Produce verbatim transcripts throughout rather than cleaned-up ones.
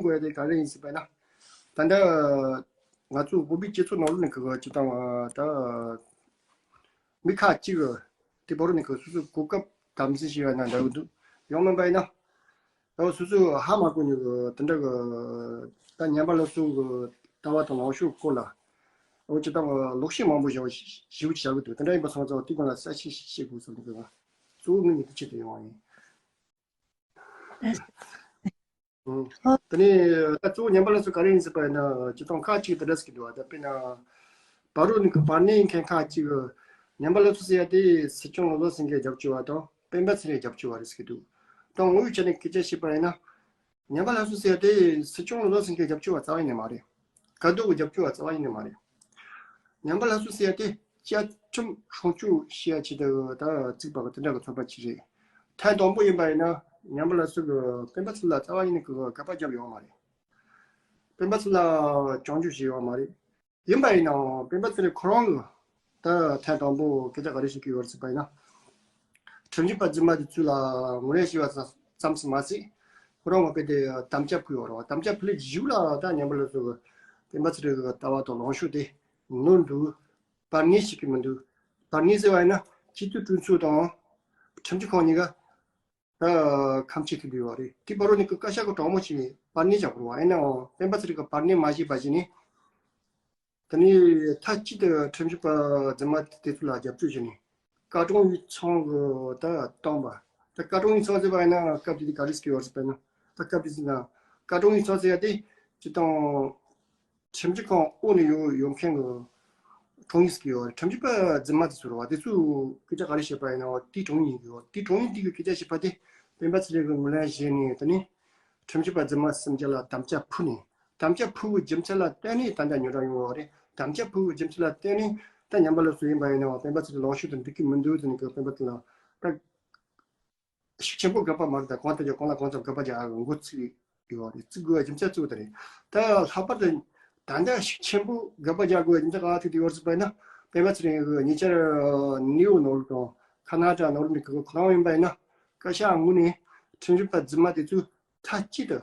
དགོས་དེ་ག་རེ་ཡིན་ཟེར་བས་ན། ད་ལྟ་ང་ཚོ་བོད་པའི་སྤྱི་ཚོགས་ནང་ལོགས་ནས་ཀྱི་སྤྱི་བཏང་བ་ད་མི་ཁག་ཅིག་གི་དེ་བར་ནས་ཀྱི་སོ་སོའི་གོ་སྐབས་དམ་འཛིན་བྱས་པ་ན་འདྲ་བོ་འདུག་ཡང་མིན་པ་ཡིན་ན། ད་སོ་སོའི་ཧ་མ་གོ་མཁན་གྱི་དེ་འདྲ་གི་ད་ཉམས་པ་སློབ་གསོ་གི་ལྟ་བ་དང་ལངས་ཕྱོགས་སྐོར་ལ་འོ་སྤྱི་བཏང་གི་ལོག་ཤེས་མང་པོ་བྱ་བ་ཞིབ་ཞིབ་བྱ་གི་འདུག་དེ་འདྲ་ཡིན་པ་སོང་ཙང་དེ་སྒང་ལ་གསལ་བཤད་ཞིག་བྱེད་དགོས་བསམ་གི་འདུག་གཙོ་བོ་དངོས་གནས་དེ་ཆེད་དུ་ཡོང་བ་ཡིན། ཨོ། དེ་ནས་ད་གཙོ་བོ་ཉམས་པ་སློབ་གསོ་ག་རེ་ཡིན་ཟེར་བ་ཡིན་ན་སྤྱི་བཏང་ཁག་ཅིག་དེ་འདྲ་ཟེར་གྱི་འདུག་བ། ད་དཔེར་ན་བར་རུ་ནི་གི་བར་གནས་མཁན་ཁག་ཅིག་གི་ཉམས་པ་སློབ་གསོ་ཟེར་ཡ་དེ་སྲིད་སྐྱོང་བློ་བཟང་སེང་གེ་རྒྱབ་སྐྱོར་བ་དང་སྤེན་པ་ཚེ་རིང་རྒྱབ་སྐྱོར་བ་རེད་ཟེར་གྱི་འདུག་ད་ངོ་བོའི་ཆ་ནས་སྐད་ཆ་བཤད་པ་ཡིན་ན། ཉམས་པ་སློབ་གསོ་ཟེར་ཡ་དེ་སྲིད་སྐྱོང་བློ་བཟང་སེང་གེ་རྒྱབ་སྐྱོར་བ་རྩ་བ་ཡིན་ནི་མ་རེད། དཀའ་སྡུག་གི་རྒྱབ་སྐྱོར་བ་རྩ་བ་ཡིན་ནི་མ་རེད། ཉམས་པ་སློབ་གསོ་ཟེར་ཡ་དེ་བཅའ་ཁྲིམས་སྲུང་སྐྱོབ་བྱེད་ཡ་ཆེད་དུ་ད་བཙུགས་པ་གི་དེ་འདྲ་གི་ཚོགས་པ་ཅིག་རེད། ཐེངས་དང་པོ་ཡིན་པ་ཡིན་ན་ཉམས་པ་སློབ་གསོ་གི་སྤེན་པ་ཚེ་རིང་ལ་རྩ་བ་ཡིན་ནི་གི་དགག་པ་བརྒྱབ་ཡོད་མ་རེད། སྤེན་པ་ཚེ་རིང་ལ་བྱང་ཆུབ་བྱས་ཡོད་མ་རེད། ཡིན་པ་ཡིན་ནའང་སྤེན་པ་ཚེ་རིང་ཁོ་རང་གི་ད་ཐེངས་དང་པོ་སྐད་ཆ་ག་རེ་བཤད་ཀྱི་ཡོད་རེད་ཟེར་བ་ཡིན་ན། ཁྲིམས་ཞིབ་པ་རྫུན་མ་དེ་ཚོ་ལ་ངོ་ལན་ཞུས་པ་ཙམ་ཙམ་ཞིག་མ་ཟད། ཁོ་རང་ངོ་སྤེལ་དེ་དམ་བཅའ་ཕུལ་ཡོད་རེད་བ། དམ་བཅའ་ཕུལ་ལས་གཞུག་ལ་ད་ཉམས་པ་སློབ་གསོ་གི་སྤེན་པ་ཚེ་རིང་གི་ལྟ་བ་དང་ལངས་ཕྱོགས་དེ་ནོར་འདུག་བར་ངན་ཞིག་གི་མི་འདུག་བར་ངན་ཟེར་བ་ཡིན་ན་སྤྱི་འཐུས་གྲོས་ཚོགས་དང་ཁྲིམས་ཞིབ་ཁང་གཉིས་ཀ་ད་ཁམས་ཆེ་ཐུབ་ཡོད་རེད། དེ་བར་རོ་ནི་ཀི་བཀའ་ཤག་གི་གྲོགས་མོ་ཞིག་བར་ངན་བཞག་དགོས་རེད་བ། ཡིན་ནའང་སྤེན་པ་ཚེ་རིང་གི་བར་ངན་མ་བཞེས་པ་བྱས་ནས། དེ་ནས་མཐའ་གཅིག་ཏུ་ཁྲིམས་ཞིབ་པ་རྫུན་མ་དེ་ཚོ་ལ་རྒྱབ་སྐྱོར་བྱས་ནས་བཀའ་དྲུང་ཡིག་ཚང་གི་ད་བཏང་བ། ད་བཀའ་དྲུང་ཡིག་ཚང་ཟེར་བ་ཡིན་ན་སྐབས་དེ་དུས་ག་རེ་ཟེར་གྱི་ཡོད་རེད་ཟེར་བ་ཡིན་ན། ད་སྐབས་དེ་ཟེར་ན་བཀའ་དྲུང་ཡིག་ཚང་ཟེར་ཡ་དེ་སྤྱི་བཏང་ཁྲིམས་ཞིབ་ཁང་འོག་ནས་ཡོད་ཡོད་མཁན་གྱི་དྲུང་ཡིག་ཟེར་གྱི་ཡོད་རེད། ཁྲིམས་ཞིབ་པ་རྫུན་མ་དེ་ཚོ་རེད་བ། དེ་ཚོས་སྐད་ཆ་ག་རེ་བཤད་པ་ཡིན་ན་དེའི་དྲུང་ཡིག་ཡིན་གྱི་ཡོད། དེའི་དྲུང་ཡིག་དེ་གི་སྐད་ཆ་བཤད་པ་དེ་སྤེན་པ་ཚེ་རིང་གིས་ངོས་ལེན་བྱས་ནས། དེ་ནས་ཁྲིམས་ཞིབ་པ་རྫུན་མ་སུམ་བརྒྱ་ལ་དམ་བཅའ་ཕུལ་ནས། དམ་བཅའ་ཕུལ་བའི་རྒྱུ་མཚན་ལ་བརྟེན་ནས་ད་ལྟ་ཉོ་སྒྲུང་ཡོང་བ་རེད། དམ་བཅའ་ཕུལ་བའི་རྒྱུ་མཚན་ལ་བརྟེན་ནས་ད་ཉམས་པ་སློབ་གསོ་ཡིན་པ་ཡིན་ནའང་སྤེན་པ་ཚེ་རིང་ལངས་ཕྱོགས་དེ་འགྲིག་གི་མི་འདུག་ཟེར་ནས་ཀྱི་སྤེན་པ་ཚེ་རིང་ལ་ད་ཤུགས་ཆེན་པོ་དགག་པ་མ་རེད། ད་གང་ལྟར་ཀྱང་གང་ལ་གང་འཚམ་དགག་པ་རྒྱག་འགོ་ཚུགས་ཡོད་རེད། བཙུགས་དགོས་པའི་རྒྱུ་མཚན་གཙོ་བོ་དེ་རེད། ད་ལྷག་པར་དུ་ད་ལྟ་ཤུགས་ཆེན་པོ་དགག་པ་རྒྱག་དགོས་པའི་རྒྱུ་མཚན་གང་ལ་ཐུག་དེ་ཡོད་རེད་ཟེར་བ་ཡིན་ན། སྤེན་པ་ཚེ་རིང་གི་ཉེ་ཆར་ནིའུ་ནོར་དང་ཁ་ན་ཌ་ནོར་ནི་གི་ཁོ་རང་ཡིན་པ་ཡིན་ན། བཀའ་ཤག་ངོས་ནས་ཁྲིམས་ཞིབ་པ་རྫུན་མ་དེ་ཚོས་མཐའ་གཅིག་ཏུ་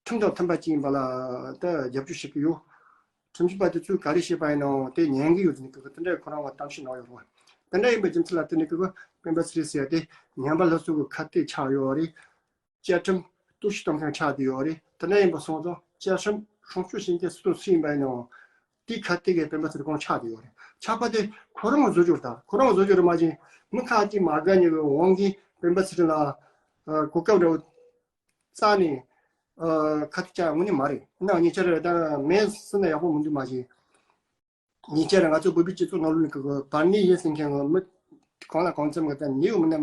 ཁྲིམས་དང་མཐུན་པ་ཅིག་ཡིན་པ་ལ་ད་རྒྱབ་སྐྱོར་བྱེད་ཀྱི་ཡོད། ཁྲིམས་ཞིབ་པ་དེ་ཚོས་ག་རེ་བཤད་པ་ཡིན་ནའང་དེ་ཉན་གྱི་ཡོད་ཟེར་ནས་ཀྱི་དེ་འདྲའི་ཁོ་རང་ལ་གཏམ་བཤད་གནང་ཡོད་རེད། དེ་འདྲ་ཡིན་པའི་རྒྱུ་མཚན་ལ་བརྟེན་ནས་ཀྱི་སྤེན་པ་ཚེ་རིང་ཟེར་ཡ་དེ་ཉམས་པ་སློབ་གསོ་གི་ཁ་གཏད་ཆགས་ཡོད་རེད། བཅའ་ཁྲིམས་གཏོར་བཤིག་གཏོང་མཁན་ཆགས་བསྡད་ཡོད་རེད། དེ་འདྲ་ཡིན་པ་སོང་ཙང་བཅའ་ཁྲིམས་སྲུང་སྐྱོབ་བྱེད་མཁན་སུ་དང་སུ་ཡིན་པ་ཡིན་ནའང་དེའི་ཁ་གཏད་ཀྱི་སྤེན་པ་ཚེ་རིང་ཁོང་ཆགས་བསྡད་ཡོད་རེད། ཆགས་པ་དེ་ཁོ་རང་བཟོ་རྒྱུ་རེད། ད་ཁོ་རང་བཟོ་རྒྱུ་རེད་མ་གཞི་མི་ཁ་གཏད་མ་དགའ་ཉེ་བའི་དབང་གིས་སྤེན་པ་ཚེ་རིང་ལ་གོ་སྐབས་འདྲ་བོ་རྩ་ནས་ཨ་ཁ་ཐུག་ཅག་དངོས་གནས་མ་རེད། ན་ཉེ་ཆར་ད་མེད་ཟེར་ན་ཡག་པོ་མི་འདུག་མ་གཞི། ཉེ་ཆར་ང་ཚོ་བོད་པའི་སྤྱི་ཚོགས་ནང་ལོགས་ནས་གི་བར་གནས་ཡིན་ཟེར་མཁན་གི་མི་གང་ལ་གང་འཚམ་གི་ད་ནེའུ་མི་ན་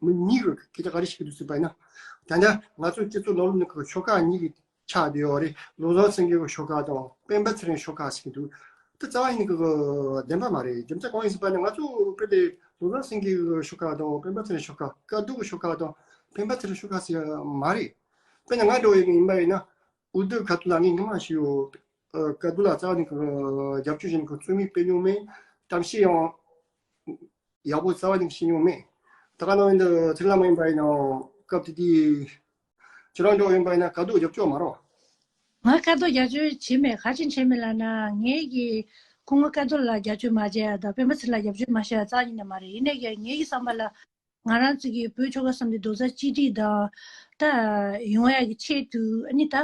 མི་གཉིས་གི་སྐད་ཆ་ག་རེ་བཤད་ཀྱི་འདུག་ཟེར་བ་ཡིན་ན། ད་ལྟ་ང་ཚོ་སྤྱི་ཚོགས་ནང་ལོགས་ནས་གི་ཤོག་ཁག་གཉིས་ཀྱི་ཆགས་བསྡད་ཡོད་རེད། བློ་བཟང་སེང་གེ་གི་ཤོག་ཁག་དང་སྤེན་པ་ཚེ་རིང་ཤོག་ཁག་ཟེར་གྱི་འདུག་ད་རྩ་བ་ཉིད་ནས་གི་བདེན་པ་མ་རེད། རྒྱུ་མཚན་གང་ཡིན་ཟེར་བ་ནི་ང་ཚོ་དཔེ་དེ་བློ་བཟང་སེང་གེ་གི་ཤོག་ཁག་དང་སྤེན་པ་ཚེ་རིང་ཤོག་ཁག། དཀའ་སྡུག་གི་ཤོག་ཁག་དང་སྤེན་པ་ཚེ་རིང་ཤོག་ཁག་ཟེར་ཡ་མ་རེད། དཔེར་ན་ང་འདྲ་བོ་ཡིན་པ་ཡིན་ན། འོས་བསྡུ་ཁ་ཐུག་ལ་ངས་སྔོན་མ་ཞུས་ཡོད། ཨ་དཀའ་སྡུག་ལ་རྩ་བ་ནས་ཀྱི་རྒྱབ་སྐྱོར་བྱས་ནས་ཀྱི་རྩོད་མེད་སྤེལ་མྱོང་མེད། གཏམ་བཤད་ཡང་ཡག་པོ་རྩ་བ་ནས་བྱེད་མྱོང་མེད། ད་ག་ནང་བཞིན་དུ་ཚེ་རིང་ལྷ་མོ་ཡིན་པ་ཡིན་ནའང་སྐབས་དེ་དུས་ཁྱེད་རང་འདྲ་བོ་ཡིན་པ་ཡིན་ན་དཀའ་སྡུག་རྒྱབ་སྐྱོར་མ་རེད། ང་དཀའ་སྡུག་རྒྱབ་སྐྱོར་བྱས་མེད། ག་ཅི་བྱས་མེད་ལབ་ན་ངས་ཀྱི་ཁོང་གི་དཀའ་སྡུག་ལ་རྒྱབ་སྐྱོར་མ་བྱས་དང་སྤེན་པ་ཚེ་རིང་ལ་རྒྱབ་སྐྱོར་མ་བྱས་རྩ་བ་ཉིད་ནས་མ་རེད། ཡིན་ནའི་ཀྱང་ངེད་ཀྱི་བསམ་པ་ལ། ང་རང་ཚོ་གི་བོད་ཆོལ་ཁ་གསུམ་དེ་རྡོག་རྩ་གཅིག་སྒྲིལ་དང་ད་ཡོང་ཡག་གི་ཆེད་དུ་ཨ་ནི་ད་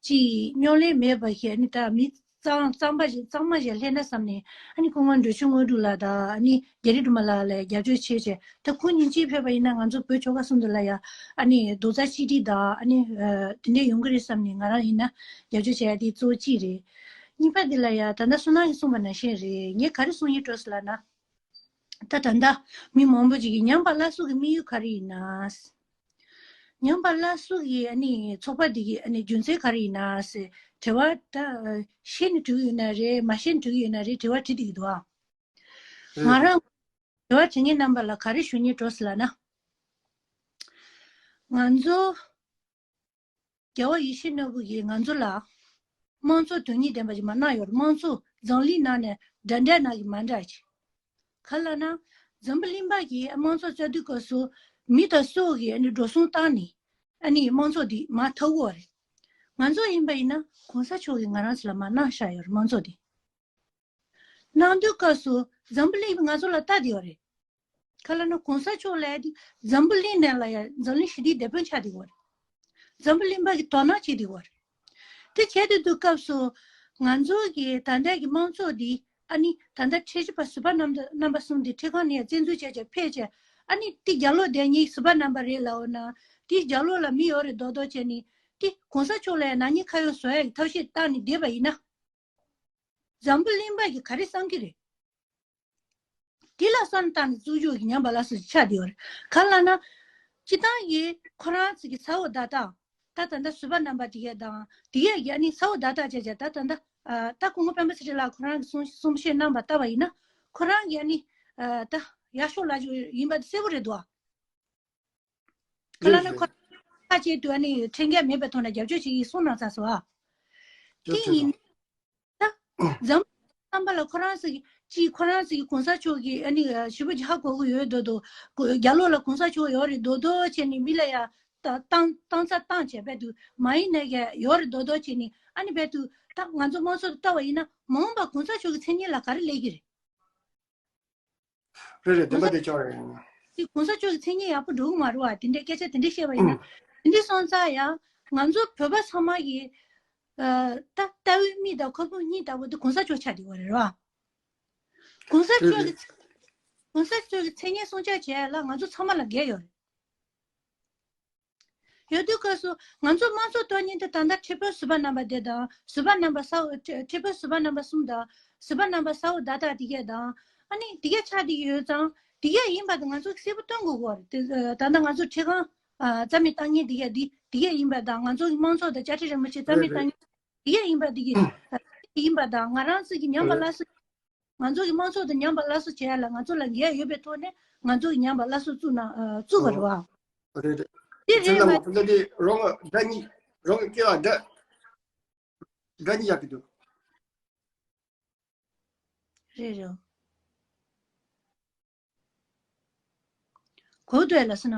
ཅིག་རྙོག་གླེང་མེད་པ་ཞིག་ཨ་ནི་ད་མི་གཙང་གཙང་པ་ཞིག་གཙང་མ་ཞིག་སླེབས་ན་བསམ་ནས་ཨ་ནི་སྐུ་ངོ་འབྲི་ཆུ་དངོས་གྲུབ་ལགས་དང་ཨ་ནི་རྒྱ་རི་སྒྲོལ་མ་ལགས་ལ་རྒྱབ་སྐྱོར་བྱས་བྱས། ད་ཁོང་ཉིན་གཅིག་ཕེབས་པ་ཡིན་ན་ང་ཚོ་བོད་ཆོལ་ཁ་གསུམ་དུ་ལ་ཡ་ཨ་ནི་རྡོག་རྩ་གཅིག་སྒྲིལ་དང་ཨ་ནི་དེ་འདྲས་ཡོང་གི་རེད་བསམ་ནས་ང་རང་ཡིན་ན་རྒྱབ་སྐྱོར་བྱས་ཡ་དེ་གཙོ་བོ་གཅིག་རེད། གཉིས་པ་དེ་ལ་ཡ་ད་ལྟ་བསོད་ནམས་ཀྱིས་གསུངས་པ་ནང་བཞིན་རེད། ངས་ག་རེ་གསུང་སྙིང་བྲོ་སོང་ལབ་ན། ད་ད་ལྟ་མི་མང་པོ་ཅིག་གིས་ཉམས་པ་སླར་གསོ་གི་དམིགས་ཡུལ་ག་རེ་ཡིན་ན། ཉམས་པ་སླར་གསོ་གི་ཨ་ནི་ཚོགས་པ་འདི་གི་ཨ་ནི་རྒྱུ་མཚན་ག་རེ་ཡིན་ན་ཟེར་དྲི་བ་ད་ཤེས་ནས་འགྲོ་གི་ཡོད་ན་རེད། མ་ཤེས་ནས་འགྲོ་གི་ཡོད་ན་རེད། དྲི་བ་དྲི་བསྡད་ཀྱི་འདུག་ཨ། ང་རང་དྲི་བ་དྲི་མཁན་རྣམ་པ་ལ་ག་རེ་ཞུ་སྙིང་བྲོ་སོང་ལབ་ན། ང་ཚོ་རྒྱལ་བ་ཡིད་བཞིན་ནོར་བུ་ཡིས་ང་ཚོ་ལ་དམངས་གཙོ་དོན་གཉིས་ལྡན་པ་ཞིག་མ་གནང་ཡོད་རེད། དམངས་གཙོ་འཛམ་གླིང་ནང་ནས་འདྲ་འདྲ་ནང་གི་མ་འདྲ་ཞིག་ག་ལབ་ན། འཛམ་བུ་གླིང་པ་གིས་དམངས་གཙོ་རྩ་དུས་སྐབས་སུ་མི་དང་སྲོག་གི་ཨ་ནི་འགྲོ་སོང་བཏང་ནས་ཨ་ནི་དམངས་གཙོ་འདི་མར་འཐབ་ཀྱི་ཡོད་རེད། ང་ཚོ་ཡིན་པ་ཡིན་ན་གོང་ས་མཆོག་གིས་ང་རང་ཚོ་ལ་མར་གནང་བཞག་ཡོད་རེད། དམངས་གཙོ་དེ་གནང་དུས་སྐབས་སུ་འཛམ་བུ་གླིང་ང་ཚོ་ལ་ལྟ་བསྡད་ཡོད་རེད། ག་ལབ་ན་གོང་ས་མཆོག་ལབ་ཡ་དེ་འཛམ་བུ་གླིང་ནང་ལ་ཡ་འཛམ་གླིང་ཞི་བདེའི་དེད་དཔོན་ཆགས་བསྡད་ཡོད་རེད། འཛམ་བུ་གླིང་པ་གིས་དོ་སྣང་བྱེད་བསྡད་ཡོད་རེད། དེ་བྱས་བསྡད་དུས་སྐབས་སུ་ང་ཚོ་གི་ད་ལྟ་གི་དམངས་གཙོ་འདི་ཨ་ནི་ད་ལྟ་ཁྲི་ཕྲུག་པ་ཟུར་པ་རྣམ་རྣམ་པ་གསུམ་འདི་ཁྲི་ཁང་ནས་བཙན་འཛུལ་བྱས་བྱས་ཕེབས་བྱས། ཨ་ནི་དེ་རྒྱ་ལོ་དེ་གཉིས་ཟུར་པ་རྣམ་པ་རེད་ལབ་ན། དེ་རྒྱ་ལོ་ལ་མི་ཡོད་རེད་མདོག་མདོག་བྱས་ནས། དེ་གོང་ས་མཆོག་ལ་ནག་ཉེས་ཁ་གཡོགས་བཟོ་ཡ་གི་ཐབས་ཤེས་བཏང་ནས་བསྡད་པ་ཡིན་ན། འཛམ་བུ་གླིང་པ་གིས་ག་རེ་བསམ་གྱི་རེད། དེ་ལ་བསམ་བཏང་ནས་བཙུགས་རྒྱུ་གི་ཉམས་པ་སླར་གསོ་ཆགས་བསྡད་ཡོད་རེད། ག་ལབ་ན། སྤྱིར་བཏང་གི་ཁོ་རང་ཚོ་གི་ཚ་བོ་བརྡ་རྟགས། ད་ད་ལྟ་ཟུར་པ་རྣམ་པ་དེ་གས་དང་དེ་གས་ཀྱི་ཨ་ནི་ཚ་བོ་བརྡ་རྟགས་བྱས་བྱས། ད་ད་ལྟ་ཨ་ད་སྐུ་ངོ་སྤེན་པ་ཚེ་རིང་ལགས་ཁོ་རང་གིས་གསུང་གསུང་བཤད་གནང་བ་ལྟ་བ་ཡིན་ན། ཁོ་རང་གི་ཨ་ནི་ཨ་ད་ཡག་ཤོས་ལབ་རྒྱུ་ཡིན་པ་དེ་གསལ་པོ་རེད་འདུག་ཨ། ག་ལབ་ན་ཁོ་རང་ཁ་ཆེ་དུས་ཨ་ནི་ཁྲིམས་འགལ་མེད་པའི་ཐོག་ནས་རྒྱབ་སྐྱོར་བྱེད་ཀྱི་གསུངས་གནང་ཚར་སོང་ཨ། དེ་ཡིན་ད། འཛམ་བསམ་པ་ལ་ཁོ་རང་ཚོ་གི་གཅིག་ཁོ་རང་ཚོ་གི་གོང་ས་མཆོག་གི་ཨ་ནི་ཞེ་པོ་ཅིག་ཧ་གོ་གི་ཡོད་མདོག་མདོག་རྒྱ་ལོ་ལ་གོང་ས་མཆོག་ཡོད་རེད་མདོག་མདོག་བྱས་ནས་མི་ལ་ཡ་ད་བཏང་བཏང་ཚ་བཏང་བྱས་པས་དུས་མ་ཡིན་ནས་ཀྱི་ཡོད་རེད་མདོག་མདོག་བྱས་ནས། ཨ་ནི་བས་དུས་ད་ང་ཚོ་དམངས་གཙོ་ལ་ལྟ་བ་ཡིན་ན་མ་འོངས་པ་གོང་ས་མཆོག་གི་མཚན་སྙན་ལ་ག་རེ་སླེབས་ཀྱི་རེད། རེད་རེད། བདེན་པ་དེ་ཅོག་རེད། དེ་གོང་ས་མཆོག་གི་མཚན་སྙན་ཡག་པོ་འགྲོ་གི་མ་རེད་བ། དེ་འདྲའི་སྐད་ཆ་དེ་འདྲ་བཤད་པ་ཡིན་ན། དེ་འདྲ་སོང་ཙང་ཡང་ང་ཚོ་བོད་པ་ཚང་མ་གི་ཨ་ད་ལྟ་བའི་མིག་དང་ཁ་སྤུ་གཉིས་ལྟ་བུ་དེ་གོང་ས་མཆོག་ཆགས་བསྡད་ཡོད་རེད་བ། གོང་ས་མཆོག་གི་གོང་ས་མཆོག་གི་མཚན་སྙན་སྲུང་སྐྱོབ་བྱས་ལ་ང་ཚོ་ཚང་མ་ལ་འགན་ཡོད་རེད། ཡོད་དུས་སྐབས་སུ་ང་ཚོ་དམངས་གཙོ་ཐོག་ནས་དེ་ད་ལྟ་ཁྲི་ཕྲུག་ཟུར་པ་རྣམ་པ་དེ་དང་ཟུར་པ་རྣམ་པ་ས་འོག་ཁྲི་ཁྲི་ཕྲུག་ཟུར་པ་རྣམ་པ་གསུམ་དང་ཟུར་པ་རྣམ་པ་ས་འོག་བརྡ་རྟགས་དེ་གས་དང་། ཨ་ནི་དེ་གས་ཆགས་བསྡད་ཡོད་ཙང་དེ་གས་ཡིན་པ་དང་ང་ཚོ་གསལ་པོ་སྟོན་དགོས་ཀྱི་ཡོད་རེད། དེ་ད་ལྟ་ང་ཚོ་ཁྲི་ཁང་ཨ་རྩ་མེད་བཏང་མཁན་དེ་གས་དེ་དེ་གས་ཡིན་པ་དང་། ང་ཚོ་གི་དམངས་གཙོ་དང་བཅའ་ཁྲིམས་རིན་པོ་ཆེ་རྩ་མེད་བཏང་མཁན་དེ་གས་ཡིན་པ་དེ་གས་ཡིན་པ་དང་། ང་རང་ཚོ་གི་ཉམས་པ་སླར་གསོ། ང་ཚོ་གི་དམངས་གཙོ་དང་ཉམས་པ་སླར་གསོ་བྱེད་ཡ་ལ་ང་ཚོ་ལ་འགན་ཡོད་པའི་ཐོག་ནས་ང་ཚོ་གི་ཉམས་པ་སླར་གསོ་བཙུགས་ན་ཨ་བཙུགས་པ་རེད་བ། རེད་རེད། དེ་རེད་བ། ཚེ་ལ་མ་ཕུ་ལ་དེ་རོང་སྒྲ་གཉིས་རོང་གི་སྐད་ལ་སྒྲ་སྒྲ་གཉིས་ཡག་གི་འདུག་རེད་རེད། གོ་འདུག་ལ་སོ་ན།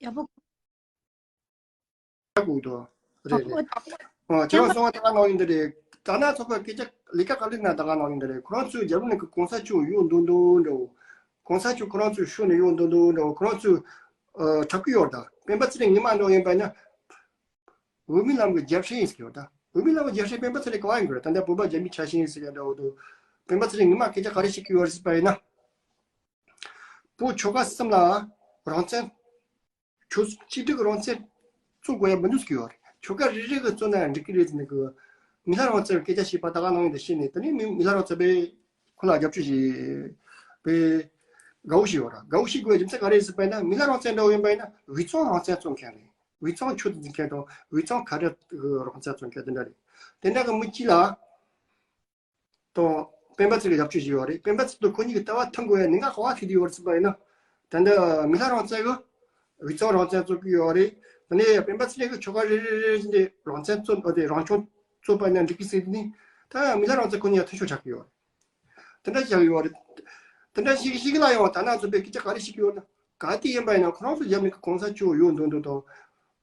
ཡག་པོ། ཡག་པོ་འདུག་རེད་རེད། ཨོ་ཁྱེད་རང་གསུང་བ་ད་ག་ནང་ཡིན་འདི་རེད། ད་ན་ཚོགས་པའི་སྐད་ཆ་ལས་ཀ་ག་ལེགས་ན་ད་ག་ནང་ཡིན་འདི་རེད། ཁོ་རང་ཚོས་རྒྱ་ལོ་ནས་གི་གོང་ས་མཆོག་ཡོང་འདུག་འདུག་འདྲ་བོ། གོང་ས་མཆོག་ཁོ་རང་ཚོའི་ཤུགས་ནས་ཡོང་འདུག་འདུག་འདྲ་བོ། ཁོ་རང་ཚོས་ཨ་འཁྲབ་གི་ཡོད་ད། སྤེན་པ་ཚེ་རིང་ཉི་མ་འདྲ་བོ་ཡིན་པ་ན། འོས་མི་རྣམས་ཀྱི་རྒྱབ་ཤེས་ཡིན་ཟེར་གྱི་ཡོད་ད། འོས་མི་རྣམས་ཀྱི་རྒྱབ་ཤེས་སྤེན་པ་ཚེ་རིང་ག་བ་ཡིན་དགོས་རེད། ད་ལྟ་བོད་པ་རྒྱ་མིའི་ཆ་ཤས་ཡིན་ཟེར་ཡ་འདྲ་བོ་འདུག་སྤེན་པ་ཚེ་རིང་ཉི་མ་སྐད་ཆ་ག་རེ་བཤད་ཀྱི་ཡོད་རེད་ཟེར་བ་ཡིན་ན། བོད་ཆོལ་ཁ་གསུམ་ལ་རང་བཙན། ཆོལ་གཅིག་སྒྲིལ་གྱི་རང་བཙན་བཙུགས་དགོས་ཡ་མི་འདུག་ཟེར་གྱི་ཡོད་རེད། ཆོལ་ཁ་རེ་རེ་གི་བཙུགས་ན་འགྲིག་གི་རེད་ཟེར་ནས་གི། མི་ལ་རང་བཙན་སྐད་ཆ་བཤད་པ་ད་ག་ནང་ཡིན་ད་བཤད་ནས། དེ་ནས་མི་མི་ལ་རང་བཙན་པས་ཁོ་ལ་རྒྱབ་སྐྱོར་བྱེད་པའི་དགའ་བོ་ཞིག་ཡོད་ར། དགའ་བོ་ཞིག་དགོས་རྒྱུ་མཚན་ག་རེ་ཟེར་བ་ཡིན་ན། མི་ལ་རང་བཙན་འདྲ་བོ་ཡིན་པ་ཡིན་ན་དབུས་གཙང་རང་བཙན་བཙུགས་མཁན་རེད། དབུས་གཙང་ཆོས་སྒྲིག་མཁན་དང་དབུས་གཙང་ཁ་བྲལ་གྱི་རང་བཙན་བཙུགས་མཁན་དེ་འདྲ་རེད། དེ་འདྲ་གི་མི་གཅིག་ལ་དང་སྤེན་པ་ཚེ་རིང་རྒྱབ་སྐྱོར་བྱས་ཡོད་རེད། སྤེན་པ་ཚེ་རིང་དང་ཁོ་གཉིས་ཀྱི་ལྟ་བ་མཐུན་དགོས་ཡ་གནད་འགག་ག་བ་ཐུག་བསྡད་ཡོད་རེད་ཟེར་བ་ཡིན་ན། ད་ལྟ་མི་ལ་རང་བཙན་གྱི་དབུས་གཙང་རང་བཙན་བཙུགས་ཀྱི་ཡོད་རེད། དེ་ནས་སྤེན་པ་ཚེ་རིང་གི་ཆོལ་ཁ་རེ་རེ་རེ་རེ་བཞིན་དེ་རང་བཙན་བཙུགས་ཨ་དེ་རང་སྐྱོང་བཙུགས་པ་ཡིན་ན་འགྲིག་གི་ཟེར་དེ་ནི། ད་མི་ལ་རང་བཙན་ཁོ་གཉིས་ལ་མཐུན་ཕྱོགས་ཆགས་ཀྱི་ཡོད་རེད། དེ་འདྲ་བྱས་ཡོད་རེད། དེ་འདྲ་ཞིག་ཞིག་ལ་ཡང་ད་ན་ཚོ་པའི་སྐད་ཆ་ག་རེ་བཤད་ཀྱི་ཡོད་ན། ག་དེ་ཡིན་པ་ཡིན་ན་ཁོ་རང་ཚོ་རྒྱབ་ནས་གོང་ས་མཆོག་ཡོད་འདུག་འདུག་དང་།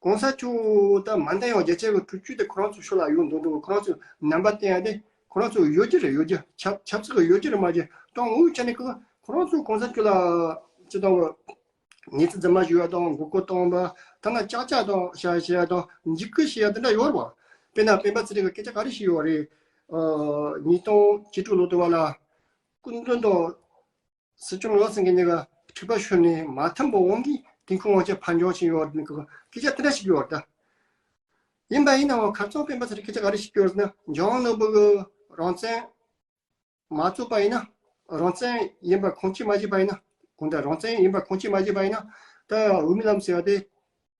གོང་ས་མཆོག་ད་མ་འདང་ཡང་བརྒྱ་ཆ་གི་དྲུག་ཅུ་དེ་ཁོ་རང་ཚོ་ཕྱོགས་ལ་ཡོད་འདུག་འདུག་ཁོ་རང་ཚོ་རྣམ་པ་བསྟན་ཡ་དེ་ཁོ་རང་ཚོ་ཡོད་རྒྱུ་རེད། ཡོད་རྒྱུ་ཆབ་ཆབ་སྲིད་ཀྱི་ཡོད་རྒྱུ་རེད་མ་གཞི། དང་འུ་ཆ་ནས་ཁོ་ཁོ་རང་ཚོ་གོང་ས་མཆོག་ལ་སྤྱི་དང་ངོས་འཛིན་མ་ཞུ་ཡ་དང་མགོ་སྐོར་གཏོང་བ། ཐ་ན་ཅག་ཅག་དང་བཤད་བཤད་ཡ་དང་འཇིགས་སྐུལ་བྱེད་ཡ་དེ་འདྲ་ཡོད་རེད་བ། དཔེར་ན་སྤེན་པ་ཚེ་རིང་གི་སྐད་ཆ་ག་རེ་བཤད་ཡོད་རེད། ཨ་ཉིས་སྟོང་བཅུ་དྲུག་ལོ་དུ་བ་ལ་སྐུ་མདུན་དང་། སྲིད་སྐྱོང་བློ་སེང་གེ་གཉིས་ཀ་འཁྲུག་པ་ཤོར་ནས་མ་ཐུམ་པའི་དབང་གིས་དེང་ཁོང་དབང་ཆ་ཕར་འགྱངས་བྱས་ཡོད་ནི་གི་སྐད་ཆ་དེ་འདྲ་ཞིག་ཡོད་རེད་ད། ཡིན་པ་ཡིན་ནའང་ཁ་རྩང་སྤེན་པ་ཚེ་རིང་སྐད་ཆ་ག་རེ་ཞིག་ཡོད་རེད་ན། འཇམ་དབྱངས་ནོར་བུ་གི་རང་བཙན་མ་བཙུགས་པ་ཡིན་ན། རང་བཙན་ཡིན་པ་ཁུངས་སྐྱེལ་མ་བྱས་པ་ཡིན་ན། གང་ལྟར་རང་བཙན་ཡིན་པ་ཁུངས་སྐྱེལ་མ་བྱས་པ་ཡིན་ན། ད་འོས་མི་ལམ་ཟེར་བ་དེ།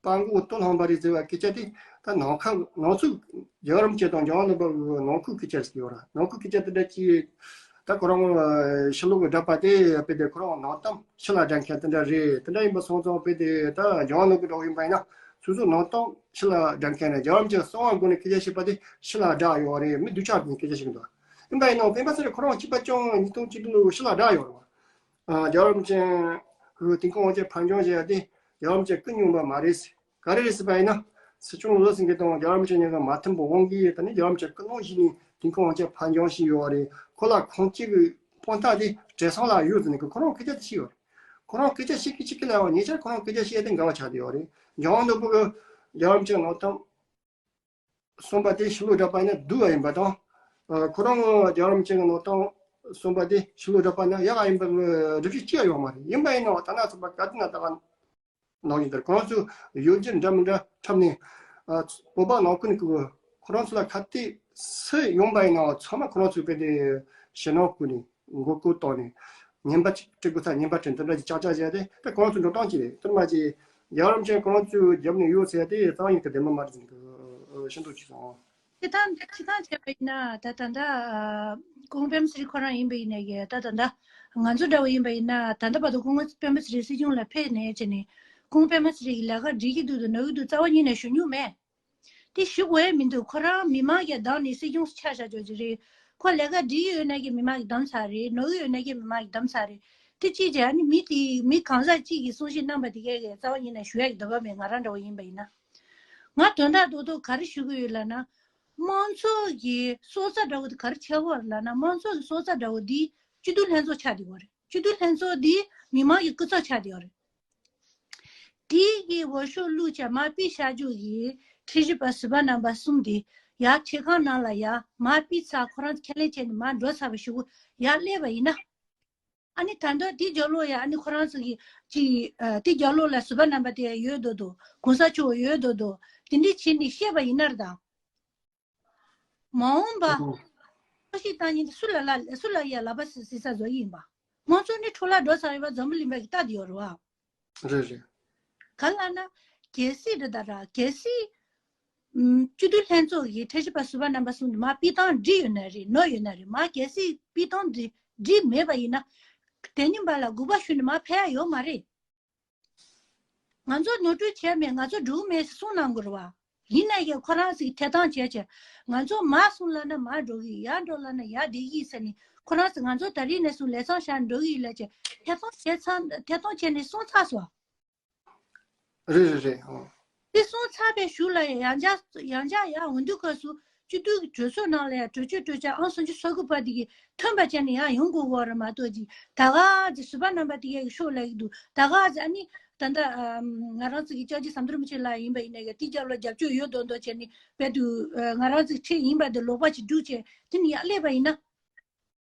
སྤྲང་པོ་ལྟོ་སློང་བ་རེད་ཟེར་བ་སྐད་ཆ་དེ་ད་ནང་ཁ་ནང་ཚུགས། རྒྱལ་བ་རིན་པོ་ཆེ་དང་འཇམ་དབྱངས་ནོར་བུ་ནང་ཁུལ་སྐད་ཆ་ཟེར་གྱི་ཡོད་ར། ནང་ཁུལ་སྐད་ཆ་དེ་འདྲ་ཅིག་ད་ཁོ་རང་ཕྱི་ལོགས་ཀྱི་བསྒྲགས་པ་དེ་དཔེ་དེ་ཁོ་རང་ནང་གཏམ་ཕྱི་ལ་བསྒྲགས་མཁན་དེ་འདྲ་རེད། དེ་འདྲ་ཡིན་པ་སོང་ཙང་དཔེ་དེ་ད་འཇམ་དབྱངས་ནོར་བུ་འདྲ་བོ་ཡིན་པ་ཡིན་ན་སོ་སོ་ནང་གཏམ་ཕྱི་ལ་བསྒྲགས་མཁན་རེད། རྒྱལ་བ་རིན་པོ་ཆེ་གསང་བ་སྒོ་ནས་སྐད་ཆ་བཤད་པ་དེ་ཕྱི་ལ་བསྒྲགས་ཡོད་རེད། མི་སྡུག་ཅག་གི་སྐད་ཆ་ཞིག་འདུག་ཡིན་པ་ཡིན་ནའང་སྤེན་པ་ཚེ་རིང་ཁོ་རང་གཅིག་པ་ཅང་ཉིས་སྟོང་གཅིག་ལོ་ཕྱི་ལ་བསྒྲགས་ཡོད་རེད་བ། རྒྱལ་བ་རིན་པོ་ཆེ་ དེང་སྐབས་དབང་ཆ་ཕར་འགྱངས་བྱས་ཏེ་རྒྱལ་བ་རིན་པོ་ཆེ་སྐུ་སྙུང་པ་མ་རེད། ག་རེ་རེད་ཟེར་བ་ཡིན་ན། སྲིད་སྐྱོང་བློ་བཟང་སེང་གེ་དང་རྒྱལ་བ་རིན་པོ་ཆེ་གཉིས་ཀ་མ་མཐུན་པའི་དབང་གིས་ད་ནི་རྒྱལ་བ་རིན་པོ་ཆེ་སྐུ་སློང་བྱས་ནས་དེང་སྐབས་དབང་ཆ་ཕར་འགྱངས་བྱས་ཡོད་རེད། ཁོ་ལ་ཁུངས་སྐྱེལ་གྱི་དཔང་རྟགས་དེ་བགྲེས་སོང་ལ་ཡོད་ཟེར་ནས་ཁོ་རང་སྐད་ཆ་དེ་བཤད་ཡོད་རེད། ཁོ་རང་སྐད་ཆ་བཤད་ཀྱི་བཤད་ཀྱི་ལབ་པ་ཉེ་ཆར་ཁོ་རང་སྐད་ཆ་བཤད་དེ་འགལ་བ་ཆགས་བསྡད་ཡོད་རེད། འཇམ་དབྱངས་ནོར་བུ་གི་རྒྱལ་བ་རིན་པོ་ཆེ་ནང་ཐང་གསུངས་པ་དེ་ཕྱི་ལོགས་བསྒྲགས་པ་ཡིན་ན་སྡུག་པ་ཡིན་པ་དང་། ཨ། ཁོ་རང་རྒྱལ་བ་རིན་པོ་ཆེ་གི་ནང་དང་གསུངས་པ་དེ་ཕྱི་ལོགས་བསྒྲགས་པ་ན་ཡག་པ་ཡིན་པའི་སྒྲུབ་བྱེད་ཅི་ཡང་ཡོད་མ་རེད། ཡིན་པ་ཡིན་ནའང་ད་ནང་ཚོགས་པ་ག་དུས་ན་ད་ག་ནང་བཞིན་དེར་ཁོ་རང་ཚོ་ཡོད་རྒྱུ་འདྲ་མི་འདྲ་འཁྲབ་ནས། ཨ། བོད་པ་ནང་ཁུལ་ནས་ཁོ་ཁོ་རང་ཚོ་ལ་ཁ་གཏད་སུ་ཡོང་པ་ཡིན་ནའང་ཚང་མ་ཁོ་རང་ཚོའི་དཔེ་དེ་ཞེད་སྣང་བསྐུལ་ནས། མགོ་སྐོར་བཏང་ནས། ཉན་པ་གཅིག་སྤྲད་དགོས་ས་ཉན་པ་སྤྲད། འདི་འདྲ་གྱི་ཅག་ཅག་བྱས་ཏེ་ད་ཁོ་རང་ཚོ་འགྲོ་སྟངས་ཅིག་རེད། དེར་མ་ཅིག་རྒྱལ་བ་རིན་པོ་ཆེ་ཁོ་རང་ཚོའི་རྒྱབ་ནས་ཡོད་ཟེར་ཏེ་རྩ་བ་ཉིད་ཀྱི་བདེན་པ་མ་རེད་ཟེར་གྱི་ཤིན་ཏུ་ཅིག་སོང་། སྤྱིར་བཏང་སྤྱིར་བཏང་བྱས་པ་ཡིན་ན་ད་ད་ལྟ་ཨ་ཁོང་པད་མ་ཚེ་རིང་ཁོ་རང་ཡིན་པ་ཡིན་ནའི་ད་ད་ལྟ་ང་ཚོ་འདྲ་བོ་ཡིན་པ་ཡིན་ན་ད་ལྟ་བར་དུ་ཁོང་པད་མ་ཚེ་རིང་སྲིད་སྐྱོང་ལ་ཕེབས་ནས་བྱས་ནས་ཁོང་པད་མ་ཚེ་རིང་གི་ལས་ཀ་འགྲིག་གི་འདུག་དང་ནོར་གི་འདུག་རྩ་བ་ཉིད་ནས་ཞུ་མྱོང་མེད། དེ་ཞུ་དགོས་ཡ་མི་འདུག་ཁོ་རང་མི་མང་གིས་བདམས་ནས་སྲིད་སྐྱོང་ཆ་བཞག་ཆོག་གི་རེད། ཁོ་ལས་ཀ་འགྲིག་ཡོད་ན་གི་མི་མང་གིས་བདམས་ཚར་རེད། ནོར་གི་ཡོད་ན་གི་མི་མང་གིས་བདམས་ཚར་རེད། དེ་ཅིག་བྱས་ཨ་ནི་མི་དེ་མི་གང་ཟག་གཅིག་གིས་གསུང་བཤད་གནང་པ་དེ་གས་གས་རྩ་བ་ཉིད་ནས་ཞུ་ཡ་གི་འདོད་པ་མེད། ང་རང་འདྲ་བོ་ཡིན་པ་ཡིན་ན། ང་དོན་དག་རྡོག་རྡོག་ག་རེ་ཞུ་གི་ཡོད་ལབ་ན། དམངས་གཙོ་གི་སྲོག་རྩ་འདྲ་བོ་དེ་ག་རེ་ཆགས་ཡོད་རེད་ལབ་ན། དམངས་གཙོ་གི་སྲོག་རྩ་འདྲ་བོ་འདི་སྤྱི་འཐུས་ལྷན་ཚོགས་ཆགས་བསྡད་ཡོད་རེད། སྤྱི་འཐུས་ལྷན་ཚོགས་འདི་མི་མང་གི་སྐུ་ཚབ་ཆགས་བསྡད་ཡོད་རེད། དེ་གི་འོས་ཤོག་བླུགས་བྱས་མར་ཕུད་བཞག་རྒྱུ་གི་ཁྲིམས་ཞིབ་པ་ཟུར་པ་རྣམ་པ་གསུམ་དེ་ཡར་ཁྲིམས་ཁང་ནང་ལ་ཡར་མར་ཕུད་ཚར། ཁོ་རང་ཚོ་ཁས་ལེན་བྱས་ནས་མར་འགྲོ་ཚར་བ་ཞིག་ཡར་སླེབས་པ་ཡིན་ན། ཨ་ནི་ད་ལྟ་དེ་རྒྱབ་ལོགས་ཡ་ཨ་ནི་ཁོ་རང་ཚོ་གི་ཅི་ཨ་དེ་རྒྱབ་ལོགས་ལ་ཟུར་པ་རྣམ་པ་དེ་ཡོད་མདོག་མདོག་གོང་ས་མཆོག་ཡོད་མདོག་མདོག་དེ་འདྲས་བྱས་ནས་བཤད་པ་ཡིན་ན་ར་ད། མ་འོངས་པ། ཨོ། ཐོ་ཤིག་བཏང་ཉིན་སུ་ལ་ལ་སུ་ལ་ཡ་ལག་པ་སི་སི་ས་བཟོ་ཡི་ཡིན་པ། དམངས་གཙོ་ནི་འཕྲོ་བརླག་འགྲོ་ཚར་ཡོད་པ་འཛམ་བུ་གླིང་པ་གི་ལྟ་དེ་ཡོད་རེད་བ། རེད་རེད། ག་ལ་ན། གལ་སྲིད་རེད་ད་ར་གལ་སྲིད། ཨུམ། སྤྱི་འཐུས་ལྷན་ཚོགས་ཀྱི་ཁྲིམས་ཞིབ་པ་ཟུར་པ་རྣམ་པ་གསུམ་དུ་མ་ཕུད་སྟངས་འགྲིག་ཡོད་ན་རེད། ནོར་ཡོད་ན་རེད། མ་གལ་སྲིད་ཕུད་སྟངས་འགྲིག་འགྲིག་མེད་པ་ཡིན་ན། དེ་ཉིན་པ་ལ་དགོངས་པ་ཞུས་ནས་མ་ཕེབས་ཡ་ཡོད་མ་རེད། ང་ཚོ་ནོར་འཁྲུལ་བྱས་མེད། ང་ཚོ་འགྲོ་གི་མེད་ཟེར་གསུང་གནང་དགོས་རེད་བ། ཡིན་ན་ཡང་ཁོ་རང་ཚོས་ཐད་གཏོང་བྱས་བྱས། ང་ཚོ་མར་སོང་ལབ་ན་མར་འགྲོ་གི་ཡིན། ཡར་འགྲོ་ལབ་ན་ཡར་བསྡད་ཀྱི་ཡིན་ཟེར་ནས་ཁོ་རང་ཚོས་ང་ཚོ་ད་རིང་ནས་བཟུང་ལས་མཚམས་བཞག་འགྲོ་གི་ཡིན་ལབ་བྱས་ཐད་གཏོང་བྱས་ཚར། ཐད་གཏོང་བྱས་ནས་སོང་ཚར་སོང་། རེད་རེད་རེད། ཨོ། དེ་སོང་ཚར་བའི་གཞུག་ལ་ཡང་ཡང་བསྐྱར་ཡང་བསྐྱར་ཡང་འོས་བསྡུ་སྐབས་སུ་སྤྱི་འཐུས་ཀྱི་གྲོས་ཚོགས་ནང་ལ་ཡང་གྲོས་ཆོད་གྲོས་འཆར་ཨང་སུམ་ཅུ་སོ་དགུ་པ་དེ་གིས་ཐོན་པ་བྱས་ནས་ཡང་ཡོང་དགོས་ཀྱི་ཡོད་རེད་མ་གཏོགས་ཅིག་ད་ག་ཟེ་ཟུར་པ་རྣམ་པ་དེ་གས་ཀྱི་ཤོག་ལབ་ཀྱི་འདུག་ད་ག་ཟེ་ཨ་ནི་ད་ལྟ་ཨམ་ང་རང་ཚོ་གི་ཅང་ཅི་ཟམ་གདོང་རིན་པོ་ཆེ་ལགས་ཡིན་པ་ཡིན་ན་ཡང་དེ་རྒྱབ་ལ་རྒྱབ་སྐྱོར་ཡོད་མདོག་མདོག་བྱས་ནས་དཔེ་དུ་ཨ་ང་རང་ཚོ་གི་ཁྲིམས་ཡིན་པ་དེ་ལོག་པ་ཅིག་བསྒྲུགས་བྱས་དེ་ནས་ཡར་སླེབས་པ་ཡིན་ན།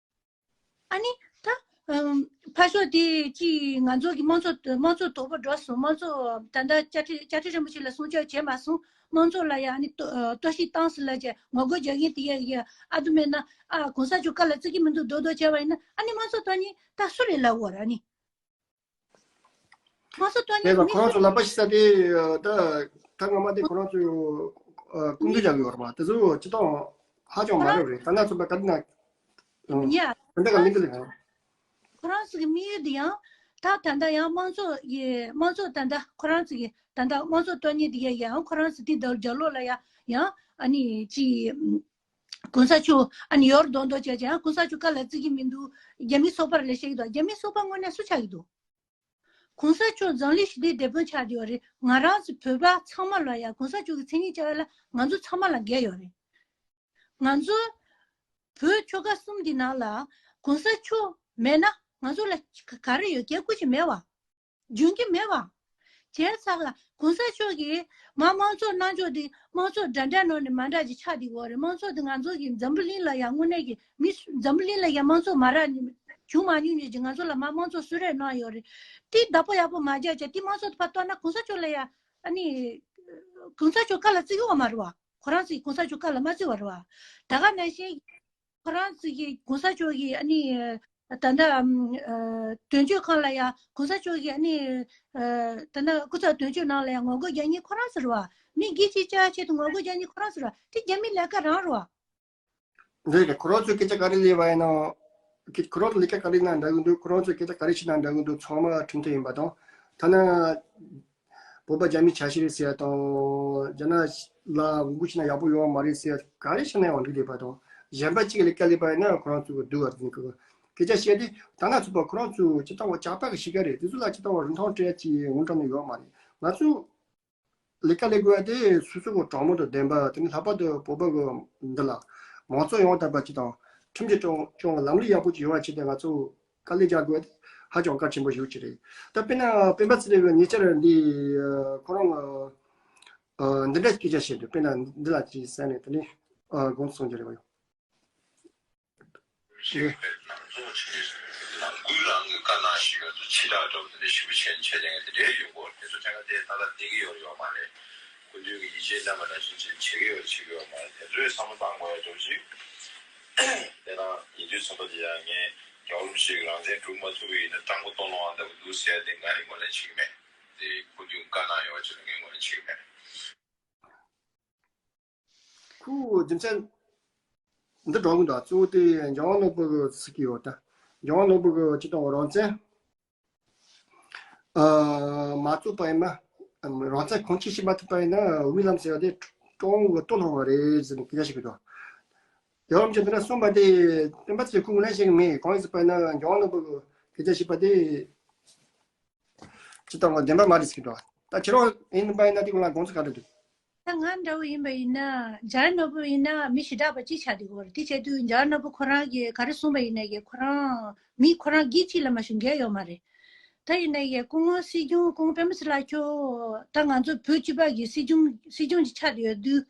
ཨ་ནི་ད་ཨམ་ཕར་ཕྱོགས་དེ་ཅི་ང་ཚོ་གི་དམངས་གཙོ་དམངས་གཙོ་དོག་པོ་འགྲོ་སོང་། དམངས་གཙོ་ད་ལྟ་བཅའ་ཁྲིམས་བཅའ་ཁྲིམས་རིན་པོ་ཆེ་ལ་སྲུང་སྐྱོབ་བྱས་མ་སོང་། དམངས་གཙོ་ལ་ཡང་ཨ་ནི་གཏོར་གཏོར་བཤིག་བཏང་ཟིན་ལབ་བྱས་ངོ་རྒོལ་རྒྱག་མཁན་དེ་གས་ཀྱིས་ཨ་དུ་མེད་ན་ཨ་གོང་ས་མཆོག་བཀའ་ལ་བརྩི་གི་མི་འདུག་མདོག་མདོག་བྱས་པ་ཡིན་ན་ཨ་ནི་དམངས་གཙོ་དོན་གཉེར་ད་སུ་རེད་ལབ་དགོས་རེད། ཨ་ནི། དམངས་གཙོ་དོན་དེ་གཉེར་ལ་མི་ཁོ་རང་ཚོ་ལག་པ་ཞིག་ས་དེ་ད་ད་སྔ་མ་དེ་ཁོ་རང་ཚོས་སྐུ་མདུན་རྒྱག་གི་ཡོད་རེད་པ། དེ་ཚོ་སྤྱི་བཏང་ཧ་ཅང་མ་རེད་རེད། ད་ང་ཚོ་པ་ག་དེ་ན་ཡ་ད་ལྟ་ག་མི་འདུག་ལ་ཡང་། ཁོ་རང་ཚོ་གི་དམིགས་ཡུལ་དེ་ཡང་ད་ད་ལྟ་ཡང་དམངས་གཙོ་ཡི་དམངས་གཙོ་ད་ལྟ་ཁོ་རང་ཚོ་གི་ད་ལྟ་དམངས་གཙོ་དོན་གཉེར་དེ་གས་ཡང་ཁོ་རང་ཚོ་དེ་ལྟར་རྒྱབ་ལོགས་ལ་ཡང་ཡང་ཨ་ནི་ཅི། གོང་ས་མཆོག་ཨ་ནི་ཡོར་མདོག་མདོག་བྱས་ཀྱང་གོང་ས་མཆོག་བཀའ་ལ་བརྩི་གི་མི་འདུག་རྒྱ་མི་ཚོགས་པ་རེད་ལབ་བཤད་ཀྱི་འདུག་རྒྱ་མི་ཚོགས་པ་དངོས་གནས་སུ་ཆགས་ཀྱི་འདུག་གོང་ས་མཆོག་འཛམ་གླིང་ཞི་བདེའི་དེད་དཔོན་ཆགས་བསྡད་པ་རེད། ང་རང་ཚོ་བོད་པ་ཚང་མ་ལ་ཡང་གོང་ས་མཆོག་གི་མཚན་སྙན་བཅར་བ་ལ་ང་ཚོ་ཚང་མ་ལ་འགན་ཡོད་རེད། ང་ཚོ་བོད་ཆོལ་ཁ་གསུམ་འདི་ནང་ལ་གོང་ས་མཆོག་མེད་ན་ང་ཚོ་ལ་ག་ག་རེ་ཡོད། སྐད་ཁུར་ཅིག་མེད་བ། འཇོན་གྱི་མེད་པ། བྱས་ཙང་ལ་གོང་ས་མཆོག་གིས་མ་དམངས་གཙོ་གནང་ཕྱོགས་འདི་དམངས་གཙོ་འདྲ་འདྲ་ནང་ནས་མ་འདྲ་ཅིག་ཆགས་བསྡད་ཡོད་རེད། དམངས་གཙོ་འདི་ང་ཚོ་གི་འཛམ་བུ་གླིང་ལ་ཡང་དངོས་གནས་ཀྱི་མི་འཛམ་བུ་གླིང་ལ་ཡང་དམངས་གཙོ་མ་རག་བྱུང་མ་མྱོང་མྱོང་ཅིག་ང་ཚོ་ལ་མ་དམངས་གཙོ་གསོལ་རས་གནང་ཡོད་རེད། དེ་བདག་པོ་ཡག་པོ་མ་རྒྱག་བྱས་དེ་དམངས་གཙོ་དེ་ཕར་གཏོར་ན་གོང་ས་མཆོག་ལ་ཡང་ཨ་ནི་གོང་ས་མཆོག་བཀའ་ལ་བརྩི་གི་ཡོད་མ་རེད་བ། ཁོ་རང་ཚོས་གོང་ས་མཆོག་བཀའ་ལ་མ་བརྩི་བ་རེད་བ། ད་ག་ནང་བཞིན། ཁོ་རང་ཚོ་གིས་གོང་ས་མཆོག་གིས་ཨ་ནི་ད་ལྟ་ཨམ་ཨ་དོན་གཅོད་ཁང་ལ་ཡ་གོང་ས་མཆོག་གིས་ཨ་ནི་ཨ་ད་ལྟ་སྐུ་ཚབ་དོན་གཅོད་ནང་ལ་ཡ་ངོ་རྒོལ་རྒྱག་མཁན་ཁོ་རང་ཚོ་རེད་བ། མི་སྒེར་གཅིག་བཅའ་ཆེད་དུ་ངོ་རྒོལ་རྒྱག་མཁན་ཁོ་རང་ཚོ་རེད་བ། དེ་རྒྱ་མིའི་ལས་ཀ་རང་རེད་བ། རེད་རེད། ཁོ་རང་ཚོས་སྐད་ཆ་ག་རེ་སླེབས་པ་ཡིན་ན། ཁོ་རང་ཚོ་ལས་ཀ་ག་རེ་གནང་འདྲ་གི་འདུག་ཁོ་རང་ཚོས་སྐད་ཆ་ག་རེ་བྱས་ན་འདྲ་གི་འདུག་ཚང་མ་ཁྲིམས་མཐུན་ཡིན་པ་དང་། ཐ་ན། བོད་པ་རྒྱ་མིའི་ཆ་ཤས་རེད་ཟེར་ཡ་དང་། རྒྱ་ནག་ལ་འོས་བསྡུ་བྱས་ན་ཡག་པོ་ཡོང་བ་མ་རེད་ཟེར་ཡ་ག་རེ་བྱས་ན་ཡང་འགྲིག་བསྡད་པ་དང་། གཞན་པ་གཅིག་ལས་ཀ་ལས་པ་ཡིན་ན་ཁོ་རང་ཚོ་གི་སྡུག་བ་དེ་ནི་ཁོ་ སྐད་ཆ་བཤད་དེ་ད་ན་ཚུགས་པ་ཁོ་རང་ཚོ་ཅི་ལྟ་བ་ཇག་པ་གི་གཤིས་ཀ་རེད། དེ་ཚོ་ལ་ཅི་ལྟ་བ་རིན་ཐང་སྤྲད་ཀྱི་འོང་གྲབས་ནི་ཡོད་མ་རེད། ང་ཚོ་ལས་ཀ་ལས་དགོས་ཡ་དེ་སོ་སོ་གི་དྲང་མོ་དང་བདེན་པ་དེ་ནི་ལྷག་པར་དུ་བོད་པ་གི་འདི་ལ་མང་གཙོ་ཡོང་ཐབས་པ་ཅི་དང་ཁྲིམས་ཀྱི་སྐྱོང་སྐྱོང་ལམ་ལུགས་ཡག་པོ་ཅིག་ཡོང་བ་ཅི་དང་ང་ཚོ་དཀའ་ལས་རྒྱག་དགོས་ཡ་དེ་ཧ་ཅང་གལ་ཆེན་པོ་ཞིག་ཅིག་རེད། ད་དཔེར་ན་སྤེན་པ་ཚེ་རིང་གི་ཉེ་ཆར་འདི་ཁོ་རང་འདི་འདྲ་སྐད་ཆ་བཤད་འདུག་དཔེར་ན་འདི་ལ་ཅིག་གསན་ནས་དེ་ནི་དགོངས་སུ་གསུང་རྒྱུ་རེད་བ་ཡོང་། ཞིག་པའི་ནང་ཚོགས་ཆེ་ནང་ཁུལ་རང་གི་དཀའ་སྣང་ཞིག་ཡོད་དུ་ཕྱི་དྲག་འགྲོ་བ་དེ་འདྲ་ཞིབ་པོ་བྱས་ནས་བྱས་ཏེ་དེ་འདྲའི་ཡོང་གོ་དེ་ཚོ་ཐད་ཀ་དེ་ད་ལྟ་བསྡད་ཀྱི་ཡོད་ཡོད་མ་རེད། སྐུ་མདུན་གྱི་ཡིད་ཆེས་རྣམ་པ་ནང་བཞིན་ཅིག་བྱེད་ཀྱི་ཡོད་བྱེད་ཀྱི་ཡོད་མ་རེད། དེ་ཚོའི་བསམ་བློ་བཏང་དགོས་ཡ་འགྲོ་ཅིག་དེ་ན་ཉེ་དུས་ཚོད་པ་དེ་ཡང་ངས་རྒྱལ་བ་རིན་པོ་ཆེ་གི་རང་བཙན་སྒྲུབ་མ་ཐུབ་པ་ཡིན་ན་སྤྲང་པོ་སྟོང་ལོང་ཨ་འདྲ་བོ་འདུག་ཟེར་ཡ་དེ་ང་རེ་ངོས་ལེན་བྱེད་ཀྱི་མེད། དེ་སྐུ་མདུན་བཀའ་གནང་ཡོད་ཅེས་ངས་ངོས་ལེན་བྱེད་ཀྱི་མེད། ཁོ་རྒྱུ་མཚན་འདི་འདྲ་གི་འདུག་གཙོ་བོ་དེ་འཇམ་དབྱངས་ནོར་བུ་གི་ཟེར་གི་ཡོད་ད། འཇམ་དབྱངས་ནོར་བུ་གི་སྤྱི་དང་རང་བཙན་ཨ་མ་རྩོད་པ་ཡིན་ན་རང་བཙན་གང་ཅི་ཞིག་མ་ཐུབ་པ་ཡིན་ན་དབུས་ལམ་ཟེར་བ་དེ་ཀྲོང་གི་ལྟོ་སློང་བ་རེད་ཟེར་ནས་སྐད་ཆ་བཤད་གི་འདུག་ཡང་རིམ་གྱིས་འདི་འདྲ་གསུངས་པ་དེ་སྤེན་པ་ཚེ་ཁོང་ངོས་ལེན་བྱེད་གི་མེད། གང་ཡིན་ཟེར་བ་ཡིན་ན་འཇམ་དབྱངས་ནོར་བུ་གི་སྐད་ཆ་བཤད་པ་དེ་སྤྱི་དང་བདེན་པ་མ་རེད་ཟེར་གི་འདུག་ད་ཁྱེད་རང་ཡིན་པ་ཡིན་ན་དེ་ཁོང་ལ་དགོངས་ཚུལ་ག་འདྲ་འདུག་ད་ང་འདྲ་བོ་ཡིན་པ་ཡིན་ན་འཇམ་དབྱངས་ནོར་བུ་ཡིན་ན་མི་ཞེ་དྲག་པ་གཅིག་ཆགས་བསྡད་ཀྱི་ཡོད་རེད། དེ་བྱས་དུས་འཇམ་དབྱངས་ནོར་བུ་ཁོ་རང་གིས་ག་རེ་གསུངས་པ་ཡིན་ན་ཡང་ཁོ་རང་མི་ཁོ་རང་སྒེར་གཅིག་ལ་མ་གཞི་འགལ་ཡོད་མ་རེད། ད་ཡིན་ན་ཡང་སྐུ་ངོ་སྲིད་སྐྱོང་སྐུ་ངོ་སྤེན་པ་ཚེ་ལགས་ཁྱོད་ད་ང་ཚོ་བོད་སྤྱི་པ་གི་སྲིད་སྐྱོང་སྲིད་སྐྱོང་གི་ཆ་དེ་ཡོད་དུས་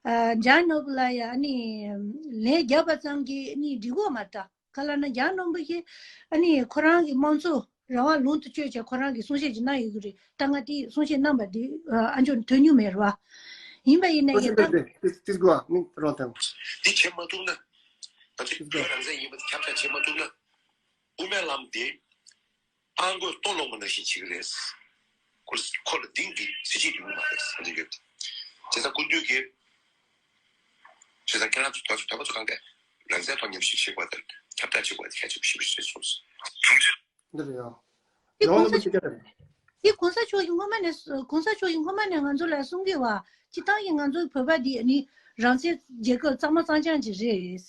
ཨ་འཇམ་དབྱངས་ནོར་བུ་ལ་ཡང་ཨ་ནི་ལན་བརྒྱབ་པ་ཙམ་གྱིས་ཨ་ནི་འགྲིག་གི་ཡོད་མ་རེད་ད། ག་ལ་ན་འཇམ་དབྱངས་ནོར་བུ་ཞིག་ཨ་ནི་ཁོ་རང་གི་དམངས་གཙོ་རང་དབང་ལུང་དུ་སྤྱོད་བྱས་ཁོ་རང་གི་གསུང་བཤད་ཅིག་གནང་ཡོད་ཀྱི་རེད། ད་ང་དེ་གསུང་བཤད་གནང་བ་དེ་ཨ་ཨ་ཅོ་ཐོས་མྱོང་མེད་རེད་བ། ཡིན་པ་ཡིན་ན་ཡང་ད་ཏིས་ཏིས་གོ་ནི་རོ་དང་། འདི་བྱེད་མ་ཐུབ་ན། ང་ཚོས་ཏིས་གོ་རང་བཙན་ཡིན་པ་ཁྱབ་བསྒྲགས་བྱེད་མ་ཐུབ་ན། དབུ་མའི་ལམ་དེ་ཨང་གོས་ལྟོ་སློང་བ་ནང་བཞིན་བྱེད་ཀྱི་རེད། ཁོ་ཁོ་ལ་གདེང་གི་གཟི་བརྗིད་ཡོང་གི་མ་རེད་ཟེར་གྱི་ཡོད། བྱས་ཙང་སྐུ་མདུན་གྱིས་བྱས་ཙང་ཁྱེད་རང་ཚོ་དོ་ཚོ་དོ་པ་ཚོ་གང་ག་རང་བཙན་ཐོག་ཉམས་ཞིབ་བྱེད་དགོས་དང་ཁྱབ་བསྒྲགས་བྱེད་དགོས་དེ་གལ་ཆེན་པོ་ཞིག་རེད་གསུངས་སོང་། འདི་རེད་ཡ། དེ་ཡང་གོང་ས་ནང་མི་ཅི་ཀ་རེད། དེ་གོང་ས་མཆོག་གིས་སྔོན་མ་ནས་གོང་ས་མཆོག་གིས་སྔོན་མ་ནས་ང་ཚོ་ལ་གསུང་གི་བ། སྤྱི་བཏང་གི་ང་ཚོའི་བོད་པ་འདི་ནི་རང་བཙན་རྒྱལ་ཁབ་གཙང་མ་གཙང་རྐྱང་ཅིག་རེད།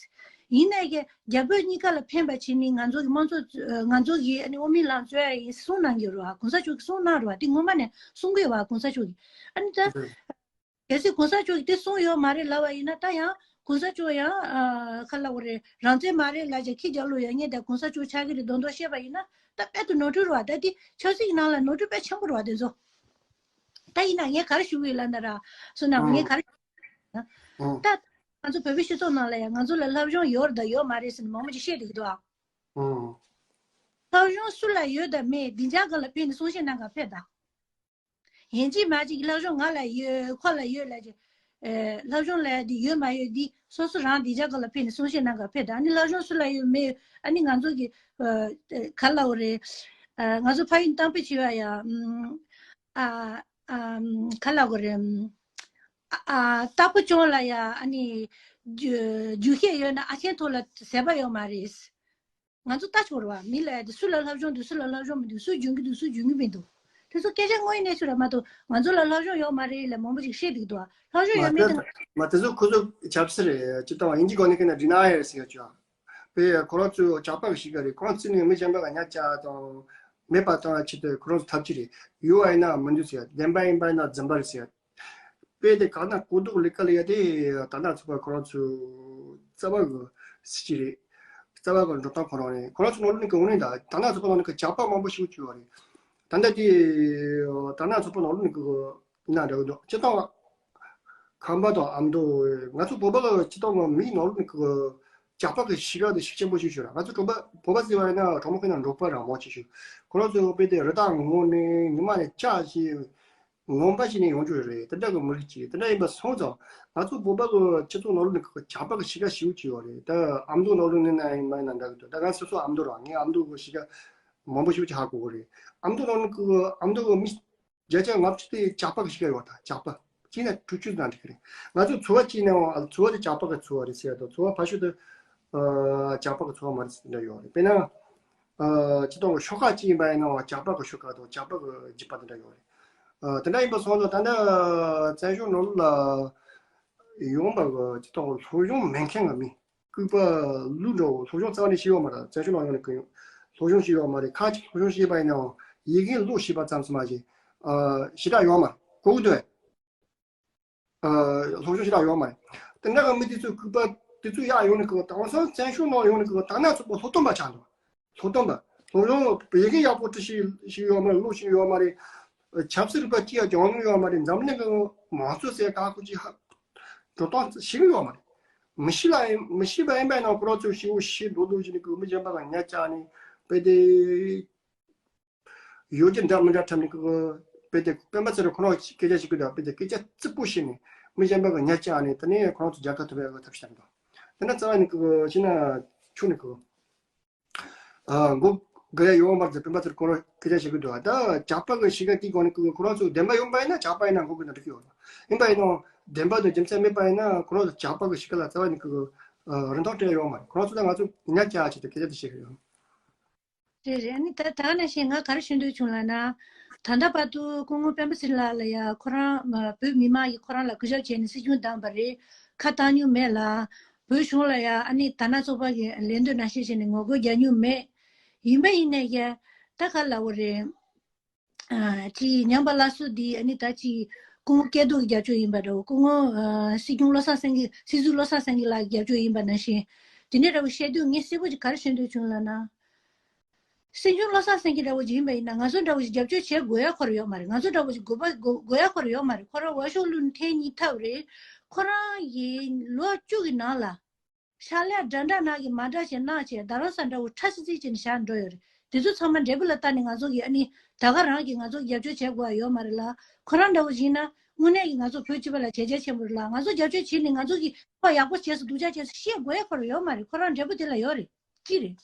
ཡིན་ནའི་རྒྱ་བོད་གཉིས་ཀ་ལ་ཕན་པ་བྱེད་ནི་ང་ཚོ་གི་དམངས་གཙོ་ང་ཚོ་གི་ཨ་ནི་དབུ་མའི་ལམ་རྩོད་ཡ་ཡིན་གསུང་གནང་གི་རེད་བ། གོང་ས་མཆོག་གིས་གསུང་གནང་རེད་བ། དེ་སྔོན་མ་ནས་གསུང་གི་བ་གོང་ས་མཆོག་གིས། ཨ་ནི་ད། གལ་སྲིད་གོང་ས་མཆོག་གིས་དེ་གསུངས་ཡོད་མ་རེད་ལབ་པ་ཡིན་ན་ད་ཡང་གོང་ས་མཆོག་ཡང་ཨ་ག་ལབ་དགོས་རེད། རང་བཙན་མ་རེད་ལབ་བྱས་ཁྱི་རྒྱབ་ལོགས་ཡོད་མཁན་དེ་གོང་ས་མཆོག་ཆགས་ཀྱི་རེད་མདོག་མདོག་བཤད་པ་ཡིན་ན་ད་དཔེ་དུ་ནོར་འཁྲུལ་རེད་བ། ད་དེ་ཆབ་སྲིད་ཀྱི་ནང་ལ་ནོར་འཁྲུལ་དཔེ་ཆེན་པོ་རེད་བ་དེ་ཚོ། ད་ཡིན་ན་ངས་ག་རེ་ཞུ་གི་ཡོད་ལབ་ན་ར་སོང་ན་ངས་ག་རེ་ཞུ་གི་ཡོད་ལབ་ན། ད་ང་ཚོ་བོད་པའི་སྤྱི་ཚོགས་ནང་ལ་ཡང་ང་ཚོ་ལ་སློབ་སྦྱོང་ཡོད་རེད་དང་ཡོད་མ་རེད་ཟེར་ནས་མང་པོ་ཅིག་བཤད་བསྡད་ཀྱི་འདུག་ཨ། སློབ་སྦྱོང་སུ་ལ་ཡོད་དང་མེད་འདི་འཇག་ག་ལ་ཕེབས་ནས་གསུང་བཤད་གནང་ག་ཕེབས་དང་། ཡིན་གཅིག་མིན་གཅིག་སློབ་སྦྱོང་ང་ལ་ཡོད་ཁོ་ལ་ཡོད་ལབ་ཀྱི། ཨེ་སློབ་སྦྱོང་ལབ་ཡ་འདི་ཡོད་མ་ཡོད་འདི་སོ་སོ་རང་འདི་ཅག་ག་ལ་ཕེབས་ནས་གསུང་བཤད་གནང་ག་ཕེབས་དང་། ཨ་ནི་སློབ་སྦྱོང་སུ་ལ་ཡོད་མེད་ཨ་ནི་ང་ཚོ་གི་ཨ་ག་ལབ་དགོས་རེད། ཨ་ང་ཚོ་ཕ་ཡུལ་གཏམ་དཔེ་བྱེད་པ་ཡ་ཨ་ཨ་ག་ལབ་དགོས་རེད། ཨ་ཨ་སྟག་པོ་སྐྱོང་ལ་ཡ་ཨ་ནི་རྒྱུ་རྒྱུ་ཤེས་ཡོད་ན་ཨ་ཆེན་ཐོག་ལ་ཟད་པ་ཡོད་མ་རེད། ང་ཚོ་ལྟ་ཆོག་རེད་བ། མི་ལ་ཡ་དེ་སུ་ལ་སློབ་སྦྱོང་འདུག་སུ་ལ་སློབ་སྦྱོང་མི་འདུག་སུ་འཇོན་གྱི་འདུག་སུ་འཇོན་གྱི་མི་འདུག་དེ་ཚོ་སྐད་ཆ་དངོས་ཡིན་གནས་ཚུལ་རེད་མ་གཏོགས་ང་ཚོ་ལ་སློབ་སྦྱོང་ཡོད་མ་རེད་ལབ་མང་པོ་ཅིག་བཤད་འདུག་འདུག་བ། སློབ་སྦྱོང་ཡོད་མེད་དེ། མ་དེ་ཚོ་ཁོ་ཚོ་ཆབ་སྲིད་རེད། སྤྱིར་བཏང་ཡིན་གྱི་གོ་ནས་ཁེ་ན་ཌི་ནའི་ཡར་ཟེར་ཡ་ཅོ། པས་ཁོ་རང་ཚོ་ཇག་པ་གི་གཤིས་ཀ་རེད། གང་བརྩིས་ནས་མི་གཞན་པ་ལ་ཉར་ཆག་དང་མེད་པ་བཏང་ཡ་ཆེད་དུ་ཁོ་རང་ཚོ་ཐབས་ཀྱི་རེད། ཡོད་པ་ཡིན་ན་མི་འདུག་ཟེར་ཡ། བདེན་པ་ཡིན་པ་ཡིན་ན་རྫུན་པ་རེད་ཟེར་ཡ། དཔེ་དེ་གང་ན་གོ་ལྡོག་ལས་ཀ་ལས་ཡ་དེ་ད་ན་ཚོགས་པ་ཁོ་རང་ཚོ་རྩ་བ་གི་སྲིད་ཇུས་རེད། རྩ་བ་གི་འགྲོ་སྟངས་ཁོ་རང་རེད། ཁོ་རང་ཚོ་ནང་ལོགས་ནས་གི་འོ་ནས་ད་ད་ན་ཚོགས་པ་ནང་ལོགས་ནས་གི་ཇག་པ་མང་པོ་ཞིག་བྱུང་བ་རེད། ད་ལྟ་དེ་ད་ན་ཚོགས་པ་ནང་ལོགས་ནས་གི་ན་འདྲ་གི་འདུག་སྤྱིར་བཏང་ཁམས་པ་དང་ཨ་མདོ་ང་ཚོ་བོད་པ་གི་སྤྱིར་བཏང་གི་མིའི་ནང་ལོགས་ནས་གི་ཇག་པ་གི་གཤིས་ཀ་དེ་ཤུགས་ཆེན་པོ་ཞིག་བྱུང་ར། ང་ཚོ་གྲོང་པ་བོད་པ་ཟེར་བ་ཡིན་ན་གྲོང་པ་ཁེ་ན་འབྲོག་པ་རང་མང་ཆེ་ཤོས། ཁོ་རང་ཚོ་དཔེ་དེ་རི་དྭགས་ངོ་ནས་ཉི་མ་ནས་ལྕགས་ཤིག་ངོམ་པ་ཞིག་ནས་ཡོང་རྒྱུ་རེད། དེ་འདྲ་གི་མི་རིགས་ཅིག་དེ་འདྲ་ཡིན་པ་སོང་ཙང་ང་ཚོ་བོད་པ་གི་སྤྱི་ཚོགས་ནང་ལོགས་ནས་ཁོ་ཇག་པ་གི་གཤིས་ཀ་ཞེ་པོ་ཅིག་ཡོད་རེད། ད་ཨ་མདོ་ནང་ལོགས་ནས་ན་ཡིན་མ་ཡིན་ན་འདྲ་གི་འདུག་ད་ང་སོ་སོ་ཨ་མདོ་རང་ངས་ཨ་མདོ་གི་གཤིས་ཀ་མང་པོ་ཞེ་པོ་ཅིག་ཧ་གོ་གི་རེད། ཨ་མདོ་ནང་ལོགས་གི་ཨ་མདོ་གི་མི་བརྒྱ་ཆ་ལྔ་བཅུ་དེ་ཇག་པ་གི་གཤིས་ཀ་ཡོད། ད་ཇག་པ་གཅིག་ན་དྲུག་ཅུ་ན་འགྲིག་གི་རེད། ང་ཚོ་ཚོ་བ་གཅིག་ནའང་ཚོ་བ་དེ་ཇག་པ་གི་ཚོ་བ་རེད་ཟེར་ཡ་དང་ཚོ་བ་ཕ་ཤུལ་དུ་ཨ་ཇག་པ་གི་ཚོ་བ་མ་རེད་ཟེར་དེ་འདྲ་ཡོད་རེད། དཔེར་ན། ཨ་སྤྱིར་བཏང་གི་ཤོག་ཁག་ཅིག་ཡིན་པ་ཡིན་ནའང་ཇག་པ་གི་ཤོག་ཁག་དང་ཇག་པ་གི་འཇིགས་པ་དེ་འདྲ་ཡོད་རེད། ཨ་དེ་འདྲ་ཡིན་པ་སོང་ཙང་ད་ལྟ་བཙན་བྱོལ་ནང་ལ་ཡོང་པ་གི་སྤྱིར་བཏང་གི་སློབ་སྦྱོང་མེད་མཁན་གི་མི་ སྐུད་པ་ལུག་འདྲ་བོ་སློབ་སྦྱོང་རྩ་བ་ནས་བྱས་ཡོད་མ་རེད། བཙན་བྱོལ་ནང་ཡོང་ནས་གང་ཡང་སློབ་སྦྱོང་བྱས་ཡོད་མ་རེད། ཁ་ཅིག་སློབ་སྦྱོང་བྱས་པ་ཡིན་ནའང་ཡི་གེ་ཀློག་ཤེས་པ་ཙམ་ཞིག་མ་ཞིག་ཞེ་དྲག་ཡོད་མ་རེད། གོ་གི་འདུག་ཨེ། སློབ་སྦྱོང་ཞེ་དྲག་ཡོད་མ་རེད། དེ་འདྲ་གི་མི་དེ་ཚོའི་སྐུད་པ་དེ་ཚོ་ཡར་ཡོང་ནས་གི་དེང་སང་བཙན་བྱོལ་ནང་ཡོང་ནས་གི་དར་ནག་ཚོགས་པ་སློབ་སྟོན་པ་ཆགས་འདུག་སློབ་སྟོན་པ། སློབ་སྦྱོང་ཡི་གེ་ཡག་པོ་འབྲི་ཤེས་ཤེས་ཡོད་མ་རེད། ཀློག་ཤེས་ཡོད་མ་རེད། ཆབ་སྲིད་རིག་པ་གཅིག་ཡང་སྦྱང་མྱོང་ཡོད་མ་རེད། འཛམ་གླིང་གི་མང་གཙོ་ཟེར་ག་ཁོ་ཅིག་ཧ་འགྲོ་སྟངས་ཤེས་ཀྱི་ཡོད་མ་རེད། མི་ཤེས་ལ་ཡིན་མི་ཤེས་པ་ཡིན་པ་ཡིན་ན་ཁོ་རང་ཚོས་ཤེས་བོ་ཤེས་འདུག་འདུག་བྱས་ནས་གི་མི་གཞན་པ་ལ་ཉེས་བཅག་ནས་དཔེ་དེ། ཡོད་ཀྱི་འདྲ་མི་འདྲ་འཁྲབ་ནས་ཀི་ཀི། དཔེ་དེ་སྤེན་པ་ཚེ་རིང་ཁོ་རང་སྐད་ཆ་བཤད་ཀྱི་འདུག་དཔེ་དེ་སྐད་ཆ་རྩིག་པོ་བཤད་ནས་མི་གཞན་པ་གི་ཉེས་བཅག་ནས་དེ་ནས་ཁོ་རང་ཚོ་རྒྱལ་ཁ་ཐོབ་ཡག་གི་ཐབས་ཤེས་བྱས་འདུག་དེ་ན་རྩ་བ་ནས་ཀི་ཀི་ཤི་ན་ཆུ་ནས་ཀི་ཀི། ཨ་མགོ་དགོས་ཡ་ཡོད་མ་རེད། སྤེན་པ་ཚེ་རིང་ཁོ་རང་སྐད་ཆ་བཤད་ཀྱི་འདུག་ད་ཇག་པ་གི་གཤིས་ཀ་དེའི་སྒོ་ནས་ཀི་ཀི་ཁོ་རང་ཚོ་བདེན་པ་ཡོང་པ་ཡིན་ན་ཇག་པ་ཡིན་ན་མགོ་དགོས་ན་འགྲིག་གི་ཡོད། ཡིན་པ་ཡིན་ནའང་བདེན་པ་དང་རྒྱུ་མཚན་མེད་པ་ཡིན་ན་ཁོ་རང་ཚོ་ཇག་པ་གི་གཤིས་ཀ་ལ་རྩ་བ་ནས་ཀི་ཀི་རིན་ཐང་སྤྲད་ཡ་ཡོད་མ་རེད། ཁོ་རང་ཚོ་ད་ང་ཚོ་ཉེས་བཅག་ཆེད་དུ་སྐད་ཆ་དེ་བཤད་ཀྱི་ཡོད། རེད་རེད། ཨ་ནི་ད་ད་ག་ནང་བཞིན་ང་ག་རེ་ཞུ་འདོད་བྱུང་ལབ་ན། ད་ལྟ་བར་དུ་སྐུ་ངོ་སྤེན་པ་ཚེ་རིང་ལགས་ལ་ཡ་ཁོ་རང་མ་བོད་མི་མང་གིས་ཁོ་རང་ལ་སྐུ་ཞབས་བྱས་ནས་སྲིད་སྐྱོང་བདམས་པ་རེད། ཁ་བཏང་མྱོང་མེད་ལ། བོད་གཞུང་ལ་ཡ་ཨ་ནི་དར་ནག་ཚོགས་པ་གི་ལས་དོན་ནང་བཞིན་བྱས་ནས་ངོ་རྒོལ་རྒྱག་མྱོང་མེད། ཡིན་པ་ཡིན་ནའི་ཡ་ད་ག་ལབ་དགོས་རེད། ཨ་ཅིག་ཉམས་པ་སླར་གསོ་འདི་ཨ་ནི་ད་ཅིག་སྐུ་ངོ་སྐལ་རྡོར་གྱི་རྒྱབ་སྐྱོར་ཡིན་པ་འདྲ་བོ། སྐུ་ངོ་ཨ་སྲིད་སྐྱོང་བློ་བཟང་སེང་གེ་སྲིད་ཟུར་བློ་བཟང་སེང་གེ་ལགས་ཀྱི་རྒྱབ་སྐྱོར་ཡིན་པ་ནང་བཞིན། དེ་འདྲ་འདྲ་བོ་བཤད་དུས་ངས་གསལ་པོ་ཅིག་ག་རེ་ཞུ་འདོད་བྱུང་ལབ་ན། སྲིད་སྐྱོང་བློ་བཟང་སེང་གེ་འདྲ་བོ་ཅིག་ཡིན་པ་ཡིན་ན་ང་ཚོ་འདྲ་བོ་ཅིག་རྒྱབ་སྐྱོར་བྱེད་དགོས་ཡ་ཁོ་རང་ཡོད་མ་རེད། ང་ཚོ་འདྲ་བོ་ཅིག་དགོས་པ་དགོས་དགོས་ཡ་ཁོ་རང་ཡོད་མ་རེད། ཁོ་རང་འོས་ཤོག་བླུགས་ནས་ཐེངས་གཉིས་ཐར་བ་རེད། ཁོ་རང་གིས་ལོ་བཅུ་གི་ནང་ལ། ཕྱག་ལས་འདྲ་འདྲ་ནང་གི་མ་འདྲ་བྱས་གནང་བྱས་རྡ་རམ་ས་འདྲ་བོ་ཁྲ་སིག་སིག་བྱས་ནས་བཞག་འགྲོ་ཡོད་རེད། དེ་ཚོ་ཚང་མ་འབྲས་བུ་ལ་ལྟ་ནས་ང་ཚོ་གི་ཨ་ནི་ད་ག་རང་གིས་ང་ཚོ་རྒྱབ་སྐྱོར་བྱེད་དགོས་ཡ་ཡོད་མ་རེད་ལ། ཁོ་རང་འདྲ་བོ་ཡིན་ན་དངོས་གནས་ཀྱི་ང་ཚོ་བོད་སྤྱི་པ་ལ་བྱས་རྗེས་ཆེན་པོ་རེད་ལ། ང་ཚོ་རྒྱབ་སྐྱོར་བྱས་ནས་ང་ཚོ་གི་ཁོ་ཡག་པོ་བྱས་སོང་སྡུག་ཅག་བྱས་སོང་བཤད་དགོས་ཡ་ཁོ་རང་ཡོད་མ་རེད། ཁོ་རང་འབྲས་བུ་དེ་ལ་ཡོད་རེད། གཅིག་རེད།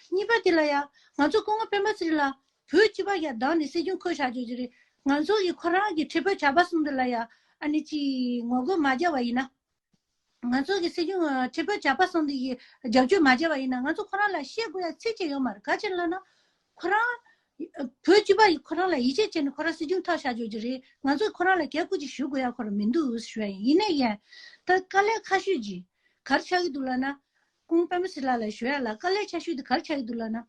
གཉིས་པ་དེ་ལ་ཡ་ང་ཚོ་སྐུ་ངོ་སྤེན་པ་ཚེ་རིང་ལགས་བོད་སྤྱི་པ་ཡ་བདམས་ནས་སྲིད་སྐྱོང་བསྐོས་བཞག་རྒྱུ་ཅིག་རེད། ང་ཚོ་གི་ཁོ་རང་གི་ཁྲི་པའི་ཇག་པ་གསུམ་དེ་ལ་ཡ་ཨ་ནི་ཅིག་ངོ་རྒོལ་མ་བརྒྱབ་པ་ཡིན་ན། ང་ཚོ་གི་སྲིད་སྐྱོང་ཁྲི་པའི་ཇག་པ་གསུམ་དེ་གི་རྒྱབ་སྐྱོར་མ་བརྒྱབ་པ་ཡིན་ན་ང་ཚོ་ཁོ་རང་ལ་བཤད་དགོས་ཡ་ཚིག་ཅིག་ཡོད་མ་རེད། ག་ཅི་ལབ་ན། ཁོ་རང་བོད་སྤྱི་པ་ཡིས་ཁོ་རང་ལ་ཡིད་ཆེས་བྱས་ནས་ཁོ་རང་སྲིད་སྐྱོང་ཐོབ་བཞག་རྒྱུ་ཅིག་རེད། ང་ཚོས་ཁོ་རང་ལ་གལ་ཁུར་ཅིག་ཞུ་དགོས་ཡ་ཁོ་རང་མི་འདུག་ཞུ་ཡ་ཡིན། ཡིན་ནའི་ཡང་ད་དཀའ་ལས་ཁག་ཤོས་ཅིག་ག་རེ་ཆགས་ཀྱི་འདུག་ལབ་ན། སྐུ་ངོ་སྤེན་པ་ཚེ་རིང་ལགས་ལ་ཞུ་ཡ་ལ་དཀའ་ལས་ཆེ་ཤོས་དེ་ག་རེ་ཆགས་ཀྱི་འདུག་ལབ་ན།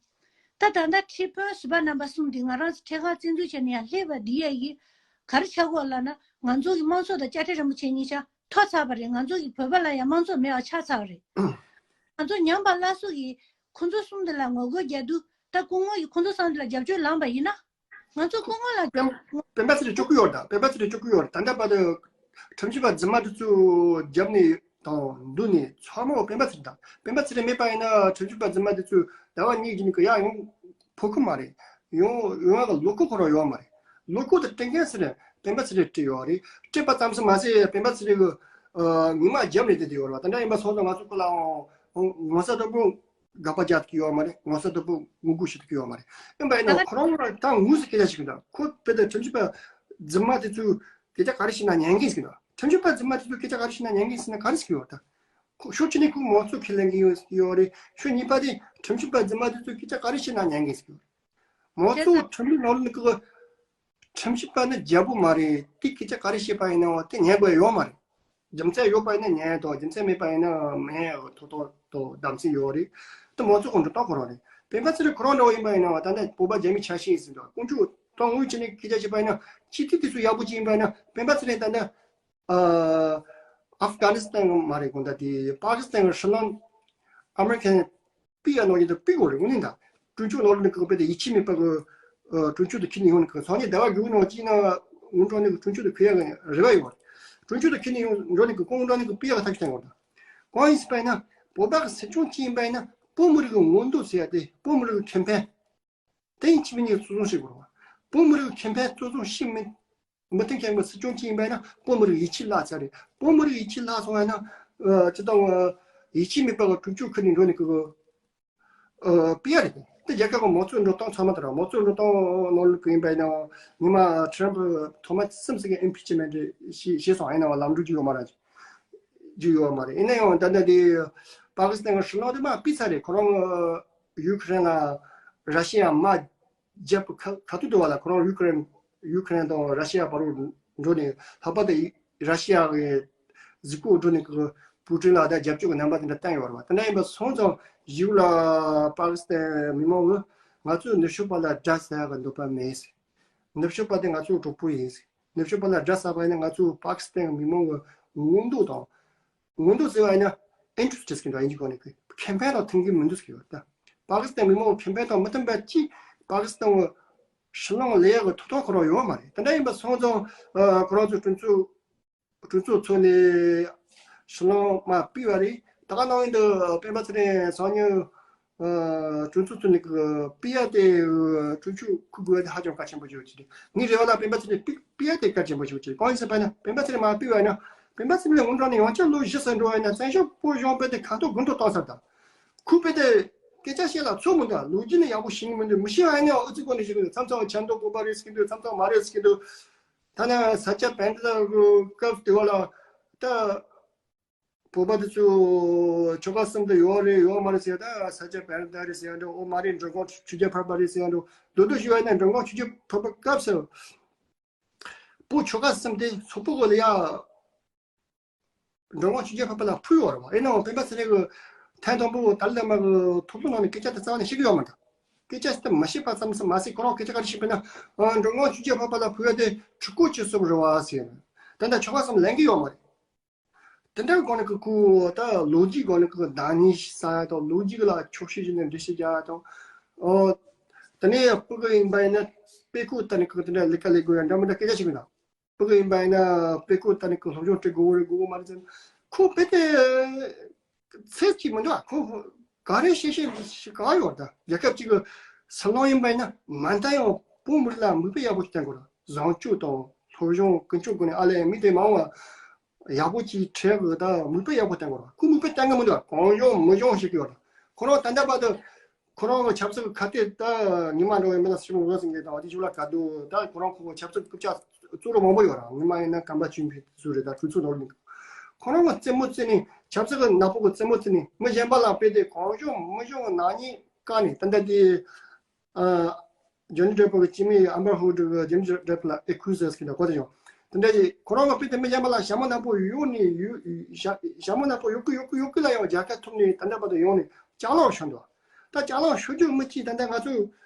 ད་ད་ལྟ་ཁྲི་དཔོན་ཟུར་པ་རྣམ་པ་གསུམ་འདི་ང་རང་ཚོ་འཕྲེད་ཁག་བཙན་འཛུལ་བྱས་ནས་ཡར་སླེབས་པ་འདི་ཡ་ཡིས་ག་རེ་ཆགས་ཀྱི་ཡོད་ལབ་ན། ང་ཚོ་གི་དམངས་གཙོ་དང་དཔྱ་ཁྲལ་རིན་པོ་ཆེ་གཉིས་ཆ་ཐོར་ཚར་བ་རེད། ང་ཚོ་གི་བོད་པ་ལ་ཡང་དམངས་གཙོ་མེད་པ་ཆགས་ཚར་བ་རེད། ང་ཚོ་ཉམས་པ་སླར་གསོ་གིས་ཁོང་ཚོ་གསུམ་འདི་ལ་ངོ་རྒོལ་རྒྱག་དུས་ད་སྐུ་ངོ་ཡིས་ཁོང་ཚོ་གསུམ་འདི་ལ་རྒྱབ་སྐྱོར་ལངས་པ་ཡིན་ན། ང་ཚོ་སྐུ་ངོ་ལ་སྤེན་སྤེན་པ་ཚེ་རིང་སྐྱོ་གི་ཡོད་རེད། ད་སྤེན་པ་ཚེ་རིང་སྐྱོ་གི་ཡོད་རེད། ད་ལྟ་བར་དུ་ཁྲིམས་ཞིབ་པ་རྫུན་མ་དེ་ཚོ་རྒྱབ་ནས་དང་འདུག་ནས་ཚང་མ་སྤེན་པ་ཚེ་རིང་དང་། སྤེན་པ་ཚེ་རིང་མེད་པ་ཡིན་ན་ཁྲིམས་ཞིབ་པ་རྫུན་མ་དེ་ཚོ་ཟླ་བ་གཉིས་ཀྱི་ནང་གི་ཡར་ཡོང་ཕོད་ཀྱི་མ་རེད། ཡོང་ཡོང་ཡག་གི་ལོ་རྒྱུས་ཁོ་རང་ཡོད་མ་རེད། ལོ་རྒྱུས་དེ་སྤྲད་མཁན་ཟེར་ནས་སྤེན་པ་ཚེ་རིང་སྤྲད་ཡོད་རེད། སྤྲད་པ་ཙམ་ཞིག་མ་ཟད་སྤེན་པ་ཚེ་རིང་གི་ཨ་མིག་དམར་རྒྱབ་ནས་བསྡད་དེ་ཡོད་རེད་བ། དེ་འདྲ་ཡིན་པ་སོང་ཙང་ང་ཚོ་ཁོ་ལ་ངོ་ཚ་དོད་པོ་དགག་པ་རྒྱག་ཐུབ་ཀྱི་ཡོད་མ་རེད། ངོ་ཚ་དོད་པོ་ངོ་རྒོལ་བྱེད་ཐུབ་ཀྱི་ཡོད་མ་རེད། ཡིན་པ་ཡིན་ན་ཁོ་རང་ལ་ད་དངོས་སུ་སྐད་ཆ་བཤད་ཀྱི་འདུག་ཁོ་དཔེ་ད་ཁྲིམས་ཞིབ་པ་རྫུན་མ་དེ་ཚོས་སྐད་ཆ་ག་རེ་བཤད་ན་ཉན་གི་ཟེར་གྱི་འདུག་ཁྲིམས་ཞིབ་པ་རྫུན་མ་དེ་ཚོས་སྐད་ཆ་ག་རེ་བཤད་ན་ཉན་གི་ཟེར་ན་ག་རེ་ཟེར་གྱི་ཡོད་ད། ཁོ་ཕྱོགས་གཅིག་ནས་ཁོ་མང་གཙོ་ཁས་ལེན་གྱི་ཡོད་ཡོད་རེད། ཕྱོགས་གཉིས་པ་དེ་ཁྲིམས་ཞིབ་པ་རྫུན་མ་དེ་ཚོས་སྐད་ཆ་ག་རེ་བཤད་ན་ཉན་གི་ཟེར་གྱི་ཡོད། མང་གཙོ་ཁྲིམས་ལུགས་ནང་ལ་ནི་ཁོ་ཁྲིམས་ཞིབ་པ་ནི་རྒྱལ་པོ་མ་རེད། དེ་སྐད་ཆ་ག་རེ་བཤད་པ་ཡིན་ནའང་དེ་ཉན་དགོས་ཡོད་མ་རེད། རྒྱུ་མཚན་ཡོད་པ་ཡིན་ན་ཉན་ཡ་དང་རྒྱུ་མཚན་མེད་པ་ཡིན་ན་མེད་ཡ་ཐོག་ཐོག་ཐོག་བདམས་ཟིན་ཡོད་རེད། དེ་མང་གཙོ་གི་འགྲོ་སྟངས་ཁོ་རང་རེད། སྤེན་པ་ཚེ་རིང་ཁོ་རང་འདྲ་བོ་ཡིན་པ་ཡིན་ན་ད་ལྟ་བོད་པ་རྒྱ་མི་ཆ་ཤས་ཟིན་འདུག་དཀོན་མཆོག་དོན་དངོས་བྱས་ནས་སྐད་ཆ་བཤད་པ་ཡིན་ན་སྤྱི་འཐུས་དེ་ཚོ་ཡག་པོ་ཅིག་ཡིན་པ་ཡིན་ན་སྤེན་པ་ཚེ་རིང་ད་ལྟ་ཨ་ཨབ་གྷ་ནི་སི་ཐན་མ་རེད། དགོངས་དག་དེ་པ་ཀི་སི་ཐན་གི་ཧྲི་ལང་ཨ་མེ་རི་ཁན་པི་ཨར་ནང་བཞིན་དུ་པི་གོ་རེ་དངོས་གནས་ད། གྲོས་ཚོགས་ནང་ལ་ནི་གི་དཔེ་དེ་ཡིད་ཆེས་མེད་པ་གི་ཨ་གྲོས་ཚོགས་དེ་ཁྱེར་ནས་ཡོང་ནི་གི་སང་ཉིན་ཟླ་བ་དགུ་ནང་གཅིག་ན་སྔོན་འགྲོ་ནི་གི་གྲོས་ཚོགས་དེ་ཁེལ་ཡག་གི་རེ་བ་ཡོད་རེད། གྲོས་ཚོགས་དེ་ཁེལ་ནས་ཡོང་འགྲོ་ནི་གི་སྔོན་འགྲོ་ནི་གི་པི་ཨར་ཐག་གཅོད་བཏང་དགོས་རེད། གང་ཡིན་ཟེར་བ་ཡིན་ན་བོད་པ་གི་སྲིད་སྐྱོང་གཅིག་ཡིན་པ་ཡིན་ན་བོད་མི་རིགས་ཀྱི་མངོན་འདོད་ཟེར་ཡ་དེ་བོད་མི་རིགས་ཀྱི་ཁེ་ཕན། དེ་ཡིན་གཅིག་མིན་གཉིས་གཙོ་བཟུང་བྱེད་དགོས་རེད་བ། བོད་མི་རིགས་ཀྱི་ཁེ་ཕན་གཙོ་བཟུང་བྱེད་མི་མུ་མཐུད་མཁན་གྱི་སྲིད་སྐྱོང་གཅིག་ཡིན་པ་ཡིན་ན་བོད་མི་རིགས་ཡིད་ཆེས་བརླག་ཚར་རེད། བོད་མི་རིགས་ཡིད་ཆེས་བརླག་སོང་བ་ཡིན་ན་ཨ་ཅི་ལྟ་བུ་ཡིད་ཆེས་མེད་པ་གི་གྲུབ་ཆོད་ཁུར་ནས་འགྲོ་ནས་ཀྱི་ཨ་པི་ཨར་རེད། དེ་རྒྱལ་ཁབ་ཀྱི་མང་གཙོའི་འགྲོ་སྟངས་ཚང་མ་དེ་རེད། མང་གཙོའི་འགྲོ་སྟངས་ནང་ལ་ཀྱི་ཡིན་པ་ཡིན་ན་ཉི་མ་ཁྲི་རམ་ཕུ་ཐོག་མ་སེམས་སི་གི་ཨིམ་པི་ཆི་མེན་ཊི་ཞེས་ཞེས་སོང་ཡིན་ན་ལམ་འགྲོ་རྒྱུ་ཡོད་མ་རེད། རྒྱུ་ཡོད་མ་རེད། ཡིན་ན་ཡང་ད་ལྟ་དེ་པ་ཀི་སི་ཐན་གྱི་ཧྲི་ལང་དེ་མ་ཕུད་ཚར་རེད། ཁོ་རང་ཡུ་ཁུ་རེན་ལ་ར་ཤི་ཡ་མ་རྒྱབ་ཁ་ཁ་ཐུག་འདུག་བ་ལ། ཁོ་རང་ཡུ་ཀེ་རེན་ཡུ་ཀེ་རེན་དང་ར་ཤི་ཡ་བར་དུ་འགྲོ་ནས་ལྷག་པར་དུ་ར་ཤི་ཡ་གི་གཟིགས་སྐོར་འགྲོ་ནས་ཀྱི་ པུ་ཊིན་ལ་ད་རྒྱབ་སྐྱོར་གྱི་རྣམ་པ་དེ་འདྲ་བསྟན་ཡོད་རེད་བ། དེ་འདྲ་ཡིན་པ་སོང་ཙང་གཞུག་ལ་པ་ཀི་སི་ཐན་མི་མང་གིས་ང་ཚོས་ནུབ་ཕྱོགས་པ་ལ་དགྲ་ཟ་ཡག་གི་འདོད་པ་མེད་ཟེར། ནུབ་ཕྱོགས་པ་དེ་ང་ཚོའི་གྲོགས་པོ་ཡིན་ཟེར། ནུབ་ཕྱོགས་པ་ལ་དགྲ་ཟ་བ་ཡིན་ན་ང་ཚོའི་པ་ཀི་སི་ཐན་གྱི་མི་མང་གི་མངོན་འདོད་དང་། མངོན་འདོད་ཟེར་བ་ཡིན་ན་ཨིན་ཊི་རེ་སི་ཊི་ཟེར་གྱི་འདུག་དབྱིན་ཇིའི་སྐོར་ནས་ཁོས་ཁེ་ཕན་དང་མཐུན་གྱི་མི་འདུག་ཟེར་གྱི་ཡོད་ད། པ་ཀི་སི་ཐན་མི་མང་གི་ཁེ་ཕན་དང་མི་མཐུན་པ་ཅིག་པ་ཀི་སི་ཐན་གྱི་ཕྱི་ནང་ལས་ཀྱི་ཐོབ་ཐང་ཁོ་རང་ཡོད་མ་རེད། དེ་འདྲ་ཡིན་པ་སོང་ཙང་ཁོ་རང་ཚོའི་གྲོས་ཚོགས་གྲོས་ཚོགས་ཚོགས་ནས་ཕྱི་ནང་མར་ཕུད་པ་རེད། ད་ག་ནང་བཞིན་དུ་སྤེན་པ་ཚེ་རིང་སང་ཉིན་གྲོས་ཚོགས་ཚོགས་ནས་ཕུད་ཡ་དེ་གྲོས་ཆོད་འཁུར་དགོས་ཡ་དེ་ཧ་ཅང་གལ་ཆེན་པོ་ཞིག་རེད། ངའི་རེ་བ་ལ་སྤེན་པ་ཚེ་རིང་ཕུད་ཕུད་ཡ་དེ་གལ་ཆེན་པོ་ཞིག་རེད། གང་ཡིན་ཟེར་བ་ན་སྤེན་པ་ཚེ་རིང་མར་ཕུད་པ་ཡིན་ན་སྤེན་པ་ཚེ་རིང་ལ་དངོས་དྲང་ནས་ཡང་བསྐྱར་ལོ་བཞི་ཙམ་འགྲོ་བ་ཡིན་ན་བཙན་བྱོལ་བོད་གཞུང་དཔེ་དེ་ཁ་ཐོར་དགུ་ཐོར་བཏང་ཚར་ད། ཁོས་དཔེ་དེ་སྐད་ཆ་བཤད་ལ་ཚོད་མི་འདུག་ལོ་རྒྱུས་ནི་ཡག་པོ་ཤེས་ཀྱི་མི་འདུག་མི་ཤེས་པ་ཡིན་ན་ཨུ་ཚུགས་སྒོ་ནས་བཤད་ཀྱི་འདུག་མཚམས་མཚམས་ཆབ་མདོ་བོད་པ་རེད་ཟེར་གྱི་འདུག་མཚམས་མཚམས་མ་རེད་ཟེར་གྱི་འདུག་ད་ནི་ས་སྐྱ་བན་དེ་སྐབས་དེ་བ་ལ་ད། བོད་པ་དེ་ཚོ་ཆོལ་ཁ་གསུམ་དུ་ཡོད་རེད་ཡོད་མ་རེད་ཟེར། ད་ས་སྐྱ་བན་དེ་རེད་ཟེར་ཡ་འདྲ། འོ་མ་རེད། མགྲོན་ཁང་ཆོས་བརྒྱུད་ཕལ་པ་རེད་ཟེར་ཡ་འདྲ། མདོར་བསྡུས་ཞུ་བ་ཡིན་ན་མགྲོན་ཁང་ཆོས་བརྒྱུད་ཕལ་པ་སྐབས་སུ་བོད་ཆོལ་ཁ་གསུམ་དེ་སོག་པོ་གི་ལ་ཡ་མགྲོན་ཁང་ཆོས་བརྒྱུད་ཕལ་པ་ལ་ཕུལ་ཡོད་རེད་བ། ཡིན་ནའང་སྤེན་པ་ཚེ་རིང་གི་ཐེངས་དང་པོ་ཏཱ་ལའི་བླ་མ་གི་ཐོག་ཐུག་ནང་ནས་སྐད་ཆ་དེ་རྩ་བ་ནས་བཤད་ཀྱི་ཡོད་མ་རེད། སྐད་ཆ་དེ་མ་བཤད་པ་ཙམ་ཙམ་མ་ཟད་ཁོ་རང་སྐད་ཆ་ག་རེ་བཤད་པ་ཡིན་ན་མགྲོན་ཁང་ཆོས་བརྒྱུད་ཕལ་པ་ལ་ཕུལ་ཡ་དེ་ཕྲུ་གུ་སྐྱེ་སྲོལ་རེད་བ་ཟེར། ད་ལྟ་ཆོལ་ཁ་གསུམ་ལེན་གྱི་ཡོད་མ་རེད། དེ་འདྲའི་སྒོ་ནས་ཁོ་ཁོ་ད་ལོ་རྒྱུས་སྒོ་ནས་ཁོ་བདག་གཉེར་ཞིག་ས་ཡ་དང་ལོ་རྒྱུས་ལ་འཁྱོག་བཤད་བྱས་ནས་འགྲེལ་བཤད་རྒྱག་ཡ་དང་། ཨོ། དེ་ནས་སྤུ་གུ་ཡིན་པ་ཡིན་ན་དཔེ་ཁུག་ལྟ་ནས་ཁོ་དེ་འདྲ་ལས་ཀ་ལས་དགོས་ཡ་འདྲ་མི་འདྲ་སྐད་ཆ་བཤད་ཀྱི་འདུག་སྤུ་གུ་ཡིན་པ་ཡིན་ན་དཔེ་ཁུག་ལྟ་ནས་ཁོ་སློབ་སྦྱོང་སྤྲད་དགོས་རེད་དགོས་མ་རེད་ཟེར། ཁོ་དཔེ་དེ་ཚད་ཅིག་མི་འདུག་ཁོ་ག་རེ་བཤད་བཤད་ཞིག་ག་ཡོད་ད། རྒྱལ་ཁབ་ཅིག་གི་སྲིད་བློན་ཡིན་པ་ཡིན་ན་མ་མཐའ་ཡང་བོད་མི་རིགས་ལ་མིག་དཔེ་ཡག་པོ་ཞིག་བསྟན་དགོས་རེད། བཟང་སྤྱོད་དང་སློབ་སྦྱོང་ཀུན་སྤྱོད་སྒོ་ནས་ཨ་ལས་མི་དེ་མང་བ། ཡག་པོ་ཅིག་ཁྲལ་དགོས་ད་མིག་དཔེ་ཡག་པོ་བསྟན་དགོས་རེད། ཁོ་མིག་དཔེ་བསྟན་གི་མི་འདུག་གང་བྱུང་མི་བྱུང་བཤད་ཀྱི་ཡོད་རེད། ཁོ་རང་ད་ལྟ་བར་དུ་ཁོ་རང་གི་ཆབ་སྲིད་ཁ་གཏད་ད་ཉི་མ་འགྲོ་བའི་མི་ལ་སྲིད་སྐྱོང་འོས་ཟིན་གྱི་དང་དེ་ཞུ་ལ་ག་དུ་ད་ཁོ་རང་ཁོ་ཆབ་སྲིད་རྐུབ་ཆ་གཙོ་བོ་མང་པོ་ཡོད་རེད། ཉི་མ་ཡིན་ན་གམ་པ་ཆུན་པའི་ཚུལ་རེད། ད་གྲོས་ཚོགས་ནང་ལ་ཁོ་རང་གི་རྩེད་མོ་རྩེ་ནས་ཆབ་སྲིད་ཀྱི་ནག་པོ་གི་རྩེད་མོ་རྩེ་ནས་མི་གཞན་པ་ལ་དཔེ་དེ་གང་བྱུང་མི་བྱུང་ནག་ཉེས་བཀག་ནས་ད་ལྟ་དེ། ཨ། ཇོ་ནི་ཌེབ་གི་སྐྱེས་དམན་ཨམ་བར་ཧར་ཌི་གི་ཇོ་ནི་ཌེབ་ལ་ཨེ་ཁུ་ཟེར་གྱི་འདུག་གོ། དེ་ཡང་དེ་འདྲ་ཡིན། ཁོ་རང་གི་དཔེ་དེ་མི་གཞན་པ་ལ་ཞྭ་མོ་ནག་པོ་གཡོགས་ནས་ཡོད། ཞྭ་ཞྭ་མོ་ནག་པོ་གཡོགས་ཀི་གཡོགས་ཀི་གཡོགས་ཀི་ལ་ཡང་རྒྱལ་ཁ་ཐོབ་ནས་ད་ལྟ་བར་དུ་ཡོང་ནས་ཅ་ལག་ཤོར་འདུག་ད་ཅ་ལག་ཤོར་རྒྱུ་མི་གཅིག་ད་ལྟ་ང་ཚོ་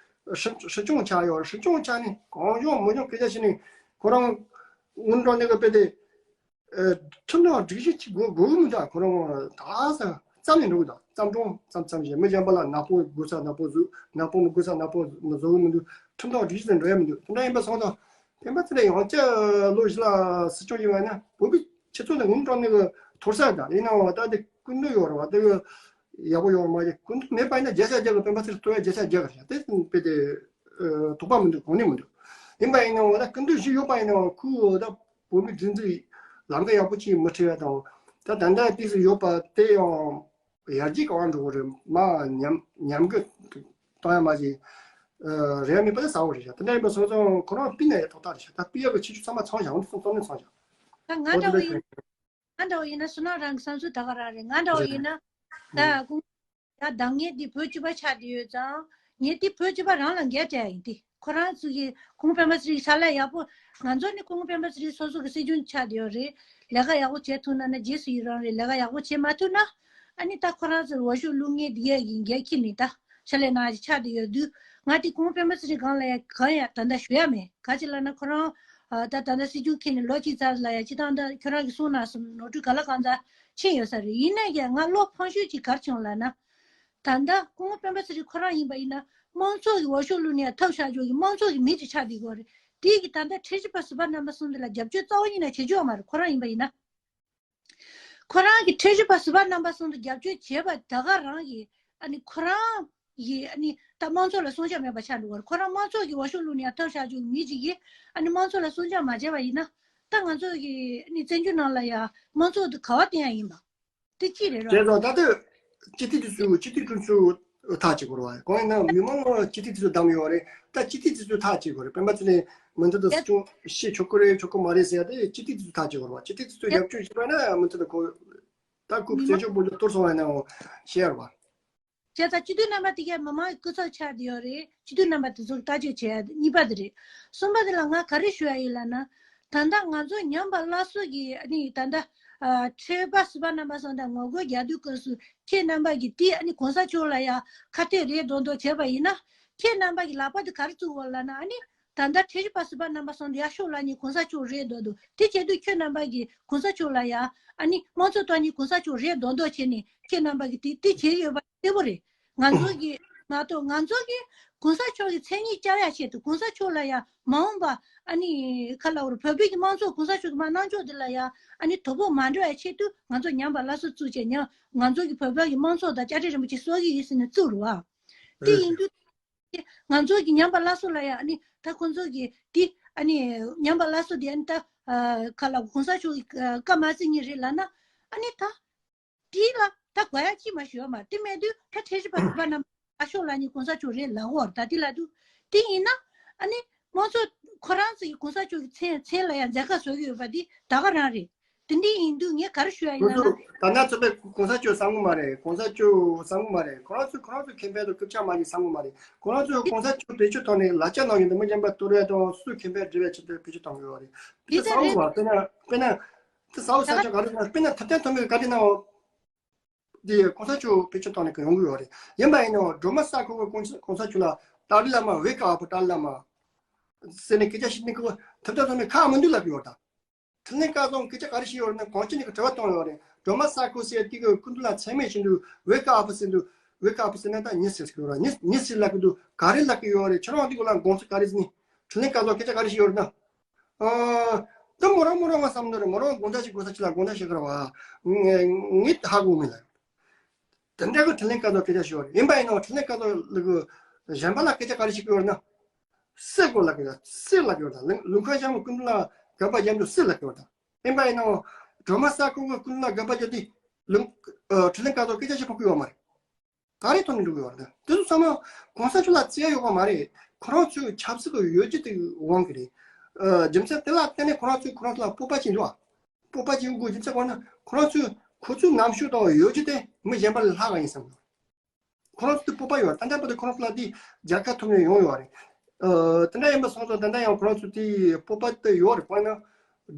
སྲིད་སྲིད་སྐྱོང་ཆགས་ཡོད། སྲིད་སྐྱོང་ཆགས་ནས་གང་བྱུང་མི་བྱུང་སྐད་ཆ་བཤད་ནས་ཁོ་རང་དངུལ་འགྲོ་ནས་གི་དཔེ་དེ། ཁྲིམས་དང་སྒྲིག་གཞི་གཅིག་དགོས་དགོས་ཀྱི་མི་འདུག་ཁོ་རང་ད་ས་བརྩམས་ནས་འགྲོ་གི་འདུག་བརྩམས་སྒྲུང་བརྩམས་བརྩམས་བྱས་མི་གཞན་པ་ལ་ནག་པོ་དགོས་ས་ནག་པོ་བཟོ། ནག་པོ་མི་དགོས་ས་ནག་པོ་མི་བཟོ་གི་མི་འདུག་ཁྲིམས་དང་སྒྲིག་གཞི་དང་འགྲོ་ཡ་མི་འདུག་དེ་འདྲ་ཡིན་པ་སོང་ཙང་སྤེན་པ་ཚེ་རིང་ཡང་བསྐྱར་ལོ་བཞི་ལ་སྲིད་སྐྱོང་ཡིན་པ་ན་བོད་པའི་སྤྱི་ཚོགས་ནས་དངུལ་གྲངས་ནས་གི་འཐོར་ས་དང་ཡིན་ནའང་ད་དེ་སྐུ་མདུན་ཡོད་རེད་བ། དེ་གི་ཡག་པོ་ཡོད་མ་རེད། སྐུ་མདུན་མེད་པ་ཡིན་ན་བརྒྱ་ཆ་བརྒྱ་གི་སྤེན་པ་ཚེ་རིང་སྟོད་ཡ་བརྒྱ་ཆ་བརྒྱ་གི་རེད། དེ་དཔེ་དེ་དོགས་པ་མི་འདུག་གོ་གནས་མི་འདུག་ཡིན་པ་ཡིན་ནའང་ད་སྐུ་མདུན་བཞི་ཡོད་པ་ཡིན་ནའང་ཁོའི་འོག་ད། བོད་མི་སྒྲིག་འཛུགས་ལམ་ཁ་ཡག་པོ་ཅིག་མི་ཁྲིད་ཡ་དང་། ད་ད་ལྟ་དུས་སུ་ཡོད་པ་དེ་ཡང་ཡར་རྒྱས་གང་འགྲོ་གི་རེད། མ་ཉམས་ཉམས་རྒུད་གཏོང་ཡ་མ་བྱས། རེད་མེད་པ་དེ་གསལ་བོ་རེད་ཤག་དེ་འདྲ་ཡིན་པ་སོང་ཙང་ཁོ་རང་སྤུན་ཟླ་ཡི་ཐོག་ཐག་རེད་ཤག་ད་སྤུན་ཡ་གི་ཁྱད་ཆོས་ཚང་མ་ཚང་ཤག་འོན་ཏེ་ཚང་ནས་ཚང་ཤག་ད་ང་འདྲ་བོ་ཡིན། ང་འདྲ་བོ་ཡིན་ན་སུ་ནང་རང་གི་བསམ་ཚུལ་ད་ག་རང་རེད། ང་འདྲ་བོ་ཡིན་ན་ད་ཀུན། ཡ་ད་ངས་འདི་བོད་སྤྱི་པ་ཆགས་བསྡད་ཡོད་ཙང་ངས་འདི་བོད་སྤྱི་པ་རང་ལ་འགན་སྤྲད་ཡིན་ཏེ། ཁོ་རང་ཚོ་གིས་ཁོང་སྤེན་པ་ཚེ་རིང་ཧྲ་ལ་ཡག་པོ། ང་ཚོ་ནི་ཁོང་སྤེན་པ་ཚེ་རིང་སོ་སོ་གི་སྲིད་སྐྱོང་ཆགས་བསྡད་ཡོད་རེད། ལས་ཀ་ཡག་པོ་བྱེད་ཐུབ་ན་ན་རྗེས་སུ་ཡི་རང་རེད། ལས་ཀ་ཡག་པོ་བྱེད་མ་ཐུབ་ན་ཨ་ནི་ད་ཁོ་རང་ཚོར་འོས་ཤོག་བླུག་མཁན་འདི་གས་ཀྱི་འགན་འཁྱེར་ནས་ད་ཧྲ་ལ་ནང་ཆགས་བསྡད་ཡོད་དུས་ང་དེ་ཁོང་སྤེན་པ་ཚེ་རིང་སྒང་ལ་ཡ་གང་ཡང་ད་ལྟ་ཞུ་ཡ་མེད། ག་ཅི་ལབ་ན་ཁོ་རང་ད་ད་ལྟ་སྲིད་སྐྱོང་འཁྱེར་ནས་ལོ་གཅིག་ཙམ་ལ་ཡ་སྤྱི་བཏང་ད་ཁྱོད་རང་གིས་གསུངས་ན་སོང་ནོར་འཁྲུལ་ག་ལ་གང་ཙམ་ཕྱིན་ཡོད་ས་རེད། ཡིན་ན་ཡང་ང་བློ་ཕངས་ཤོས་ཅིག་ག་རེ་བྱུང་ལབ་ན། ད་ལྟ་སྐུ་ངོ་སྤེན་པ་ཚེ་རིང་ཁོ་རང་ཡིན་པ་ཡིན་ན་དམངས་གཙོ་གི་འོས་ཤོག་བླུགས་ནས་ཐབས་ཤ་ཅོག་གི་དམངས་གཙོ་གི་མི་ཅིག་ཆགས་བསྡད་ཀྱི་ཡོད་རེད། དེ་གི་ད་ལྟ་ཁྲིམས་ཞིབ་པ་ཟུར་པ་རྣམ་པ་གསུམ་དེ་ལ་རྒྱབ་སྐྱོར་རྩ་བ་ཉིད་ནས་བྱེད་རྒྱུ་ཡོད་མ་རེད། ཁོ་རང་ཡིན་པ་ཡིན་ན། ཁོ་རང་གི་ཁྲིམས་ཞིབ་པ་ཟུར་པ་རྣམ་པ་གསུམ་དུ་རྒྱབ་སྐྱོར་བྱས་པ་ད་ག་རང་གི་ཨ་ནི་ཁོ་རང་གི་ཨ་ནི་ད་དམངས་གཙོ་ལ་སྲུང་སྐྱོབ་མེད་པ་ཆགས་འགྲོ་གི་ཡོད་རེད། ཁོ་རང་དམངས་གཙོ་གི་འོས་ཤོག་བླུགས་ནས་ཡང་ཐབས་ཤ་ཅོག་གི་མི་ཅིག་གིས་ཨ་ནི་དམངས་གཙོ་ལ་སྲུང་སྐྱོབ་མ་བྱས་པ་ཡིན་ན་ད་ང་ཚོ་གི་ཨ་ནི་བཙན་བྱོལ་ནང་ལ་ཡང་དམངས་གཙོ་དེ་ག་བ་བསྟན་ཡ་ཡིན་པ། དེ་ཅི་རེད་རོ། དེ་ཚོ་ད་ལྟ་སྤྱི་འཐུས་དེ་ཚོས་སྤྱི་འཐུས་དེ་ཚོས་ཐག་གཅོད་དགོས་རེད་བ། གང་ཡིན་ན་མི་མང་ལ་སྤྱི་འཐུས་དེ་ཚོ་བདམས་ཡོད་རེད། ད་སྤྱི་འཐུས་དེ་ཚོས་ཐག་གཅོད་དགོས་རེད། སྤེན་པ་ཚེ་རིང་མུ་མཐུད་དུ་སྲིད་སྐྱོང་བྱེད་ཆོག་གི་རེད་ཆོག་གི་མ་རེད་ཟེར་ཡ་དེ་སྤྱི་འཐུས་དེ་ཚོས་ཐག་གཅོད་དགོས་རེད་བ། སྤྱི་འཐུས་དེ་ཚོས་རྒྱབ་སྐྱོར་བྱས་པ་ན་མུ་མཐུད་དུ་ཁོ་ད་ཁོ་མི་བཙན་མང་བྱོལ་བོད་ལ་གཏོར་སོང་བ་ཡིན་ནའང་ཤེས་ཡ་རེད་བ། བྱས་ཙང་སྤྱི་འཐུས་རྣམ་པ་དེ་གས་མི་མང་གི་སྐུ་ཚབ་ཆགས་བསྡད་ཡོད་རེད། སྤྱི་འཐུས་རྣམ་པ་དེ་ཚོ་གི་ལྟ་དཔྱད་བྱེད་ཡ་གཉིས་པ་དེ་རེད། གསུམ་པ་དེ་ལ་ང་ག་རེ་ཞུ་ཡ་ཡིན་ལབ་ན། ད་ལྟ་ང་ཚོ་ཉམས་པ་སླར་གསོ་གི་ཨ་ནི་ད་ལྟ་ ཨ་ཁྲི་པ་ཟུར་པ་རྣམ་པ་གསུམ་དང་ངོ་རྒོལ་རྒྱག་དུས་སྐབས་སུ་ཁྱེད་རྣམ་པ་གིས་དེ་ཨ་ནི་གོང་ས་མཆོག་ལ་ཡང་ཁ་གཏད་རེ་རྡོག་རྡོག་བྱས་པ་ཡིན་ན། ཁྱེད་རྣམ་པ་གི་ལག་པ་དེ་ག་རེ་བཙུགས་ཡོད་ལབ་ན། ཨ་ནི་ད་ལྟ་ཁྲི་པ་ཟུར་པ་རྣམ་པ་གསུམ་དེ་ཡར་ཤོག་ལབ་ནས་གོང་ས་མཆོག་རེ་རྡོག་རྡོག་དེ་བྱེད་དུས། ཁྱེད་རྣམ་པ་གིས་གོང་ས་མཆོག་ལ་ཡང་ཨ་ནི་དམངས་གཙོ་ཐོག་ནས་གོང་ས་མཆོག་རེ་རྡོག་རྡོག་བྱས་ནས་ཁྱེད་རྣམ་པ་གིས་དེ་དེ་བྱས་ཡོད་པ་གསལ་པོ་རེད། ང་ཚོ་གི་མ་གཏོགས། ང་ཚོ་གི་གོང་ས་མཆོག་གི་མཚན་ཉིད་བསྐྱར་ཡག་ཆེད་དུ། གོང་ས་མཆོག་ལ་ཡང་མ་འོངས་པ་ཨ་ནི་ག་ལབ་དགོས་རེད། བོད་པའི་གི་དམངས་གཙོ་གོང་ས་མཆོག་གི་མར་གནང་ཕྱོགས་དེ་ལ་ཡང་ཨ་ནི་དོ་ཕོག་མ་འགྲོ་ཡག་ཆེད་དུ། ང་ཚོ་ཉམས་པ་སླར་གསོ་བཙུགས་བྱས་ཉམས། ང་ཚོ་གི་བོད་པ་གི་དམངས་གཙོ་དང་དཔྱ་ཁྲལ་རིན་པོ་ཆེ་གསོག་གི་ཡིན་ཟེར་ནས་བཙུགས་རེད་བ། དེ་ཡིན་དུས་ང་ཚོ་གི་ཉམས་པ་སླར་གསོ་ལ་ཡང་ཨ་ནི་ད་ཁོང་ཚོ་གི་དེ་ཨ་ནི་ཉམས་པ་སླར་གསོ་དེ་ཨ་ནི་ད་ཨ་ག་ལབ་དགོས། གོང་ས་མཆོག་གི་ཨ་བཀའ་མ་བརྩི་མཁན་རེད་ལབ་ན། ཨ་ནི་ད་དེ་ལ་ད་དགོས་ཡག་ཅིག་མ་ཞུ་བ་མ་རེད། དེ་མེད་དུས་ད་ཁྲི་པ་ཟུར་པ་རྣམ་པ་ཡར་ཤོག་ལབ་ནས་གོང་ས་མཆོག་རེད་ལབ་དགོས་རེད། ད་དེ་ལབ་དུས་དེ་ཡིན་ན་ཨ་ནི་དམངས་གཙོ་ཁོ་རང་ཚོ་གི་གོང་ས་མཆོག་གི་མཚན་མཚན་ལ་ཡང་མཛད་དཀའ་བཟོ་གི་ཡོད་པ་དེ་ད་ག་རང་རེད། དེ་འདྲ་ཡིན་དུས་ངས་ག་རེ་ཞུ་ཡ་ཡིན་ལབ་ན། ད་ལྟ་ཚོ་པས་གོང་ས་མཆོག་བསམ་གི་མ་རེད། གོང་ས་མཆོག་བསམ་གི་མ་རེད། ཁོ་རང་ཚོས་ཁོ་རང་ཚོའི་ཁེ་ཕན་དང་སྐུ་ཕྱྭ་མ་ཡིན་བསམ་གི་མ་རེད། ཁོ་རང་ཚོས་གོང་ས་མཆོག་བེད་སྤྱོད་བཏང་ནས་ལག་ཆ་ནང་བཞིན་དུ་མི་གཞན་པ་གཏོར་ཡ་དང་སོ་སོའི་ཁེ་ཕན་སྒྲུབ་ཡ་ཆེད་དུ་བེད་སྤྱོད་བཏང་གི་ཡོད་རེད། དེ་དེ་ལྟར་བསམ་གི་རེད། མ་རེད། དཔེར་ན་དཔེར་ན་དེ་ཟ་བོ་ཟ་ཆ་ག་རེ་ན། དཔེར་ན་ཐབས་ལྡན་ཐོན་མི་ག་རེ་ན། འོ། འདི་གོང་ས་མཆོག་བེད་སྤྱོད་བཏང་ནས་ཡོང་གི་ཡོད་རེད། ཡིན་པ་ཡིན་ནའང་སྒྲོལ་མ་ས་ཁུལ་གྱི་གོང་ས་གོང་ས་མཆོག་ལ་ཏཱ་ལའི་བླ་མ། ཝེ་ཀ་ཨ་པ་ཏཱ་ལའི་བླ་མ་ཟེར་ནས་སྐད་ཆ་བཤད་ནས་ཁོ་ཐབས་ལྡན་ཐོན་མི་ཁག་མི་འདུག་ལབ་ཀྱི་ཡོད་རེད། ད་དྲིན་ལན་བཀའ་ཚོགས་སྐད་ཆ་ག་རེ་བཤད་ཡོད་རེད་ན། གོང་ཆེན་གྱི་དྲི་བ་བཏང་ཡོད་རེད། སྒྲོལ་མ་ས་ཁུལ་ཟེར་དེ་གི་སྐུ་མདུན་ལ་མཚན་སྨད་བྱེད་དུས། ཝེ་ཀ་ཨ་པ་ཟེར་དུས། ཝེ་ཀ་ཨ་པ་ཟེར་ན་ད་མྱི་ཟེར་གྱི་ཡོད་རེད། མྱི་མྱི་ཟེར་ལབ་ཀྱི་འདུག་ག་རེ་ལབ་ཀྱི་ཡོད་རེད། ཁྱེད་རང་འདི་གོ་ལ་དགོངས་ཚུལ་ག་རེ་ཟེར་ནས། དྲིན་ལན་བཀའ་ཚོགས་སྐད་ཆ་ག་རེ་བཤད་ཡོད་རེད་ན། ཨ། ད་མོ་རང་མོ་རང་ང་བསམ་ནོ་རེད། མོ་རང་དགོངས་དག་ཅིག་དགོས་ས་ཅིག་ལ་དགོངས་དག་བཞེས་ཀྱི་རེད་བ། ངས་ངས་ཧ་གོ་མེད་ལ། དེ་འདྲ་གི་དྲིན་ལན་བཀའ་ཚོགས་སྐད་ཆ་ཞུ་བ་རེད། ཡིན་པ་ཡིན་ནའང་དྲིན་ལན་བཀའ་ཚོགས་ལ་གི་གཞན་པ་ལ་སྐད་ཆ་ག་རེ་བཤད་ཀྱི་ཡོད་རེད་ན། སྲིད་དགོས་ལབ་ཀྱི་ཡོད། སྲིད་ལབ་ཀྱི་ཡོད་ད། ལུང་ཁ་ཤམ་སྐུ་མདུན་ལ་དགག་པ་རྒྱབ་འདུག་སྲིད་ལབ་ཀྱི་ཡོད་ད། ཡིན་པ་ཡིན་ནའང་སྒྲོལ་མ་ས་ཁུལ་གྱི་སྐུ་མདུན་ལ་དགག་པ་རྒྱབ་དུས་ལུང་ཨ་དྲིན་ལན་བཀའ་ཚོགས་སྐད་ཆ་བཤད་ཕོད་ཀྱི་ཡོད་མ་རེད། ག་རེ་ཐོག་ནས་འགྲོ་གི་ཡོད་རེད། དེ་ཚོ་ཚང་མ་གོང་ས་མཆོག་ལ་བརྩི་ཡ་ཡོད་པ་མ་རེད། ཁོ་རང་ཚོའི་ཆབ་སྲིད་ཀྱི་ཡོ་བྱད་དེ་དབང་གིས་རེད། ཨ་རྒྱུ་མཚན་དེ་ལ་བརྟེན་ནས་ཁོ་རང་ཚོས་ཁོ་རང་ཚོ་ལ་སྤོབས་པ་ཅིག་འདུག་ཨ། སྤོབས་པ་ཅིག་ཡོད་དགོས་རྒྱུ་མཚན་གང་ན། ཁོ་རང་ཚོས་ཁོ་ཚོའི་རྣམ་དཔྱོད་དང་ཡོ་བྱད་དེ་མི་གཞན་པ་ལས་ལྷག་ག་ཡིན་བསམ་གི་འདུག་ཁོ་རང་ཚོ་དེ་སྤོབས་པ་ཡོད། ད་ལྟ་བར་དུ་ཁོ་རང་ཚོ་ལ་དེ་རྒྱལ་ཁ་ཐོབ་ནས་ཡོང་ཡོད་རེད། ཨ་དེ་འདྲ་ཡིན་པ་སོང་ཙང་ད་ལྟ་ཡང་ཁོ་རང་ཚོ་དེ་སྤོབས་པ་དེ་ཡོད་རེད། དཔེར་ན་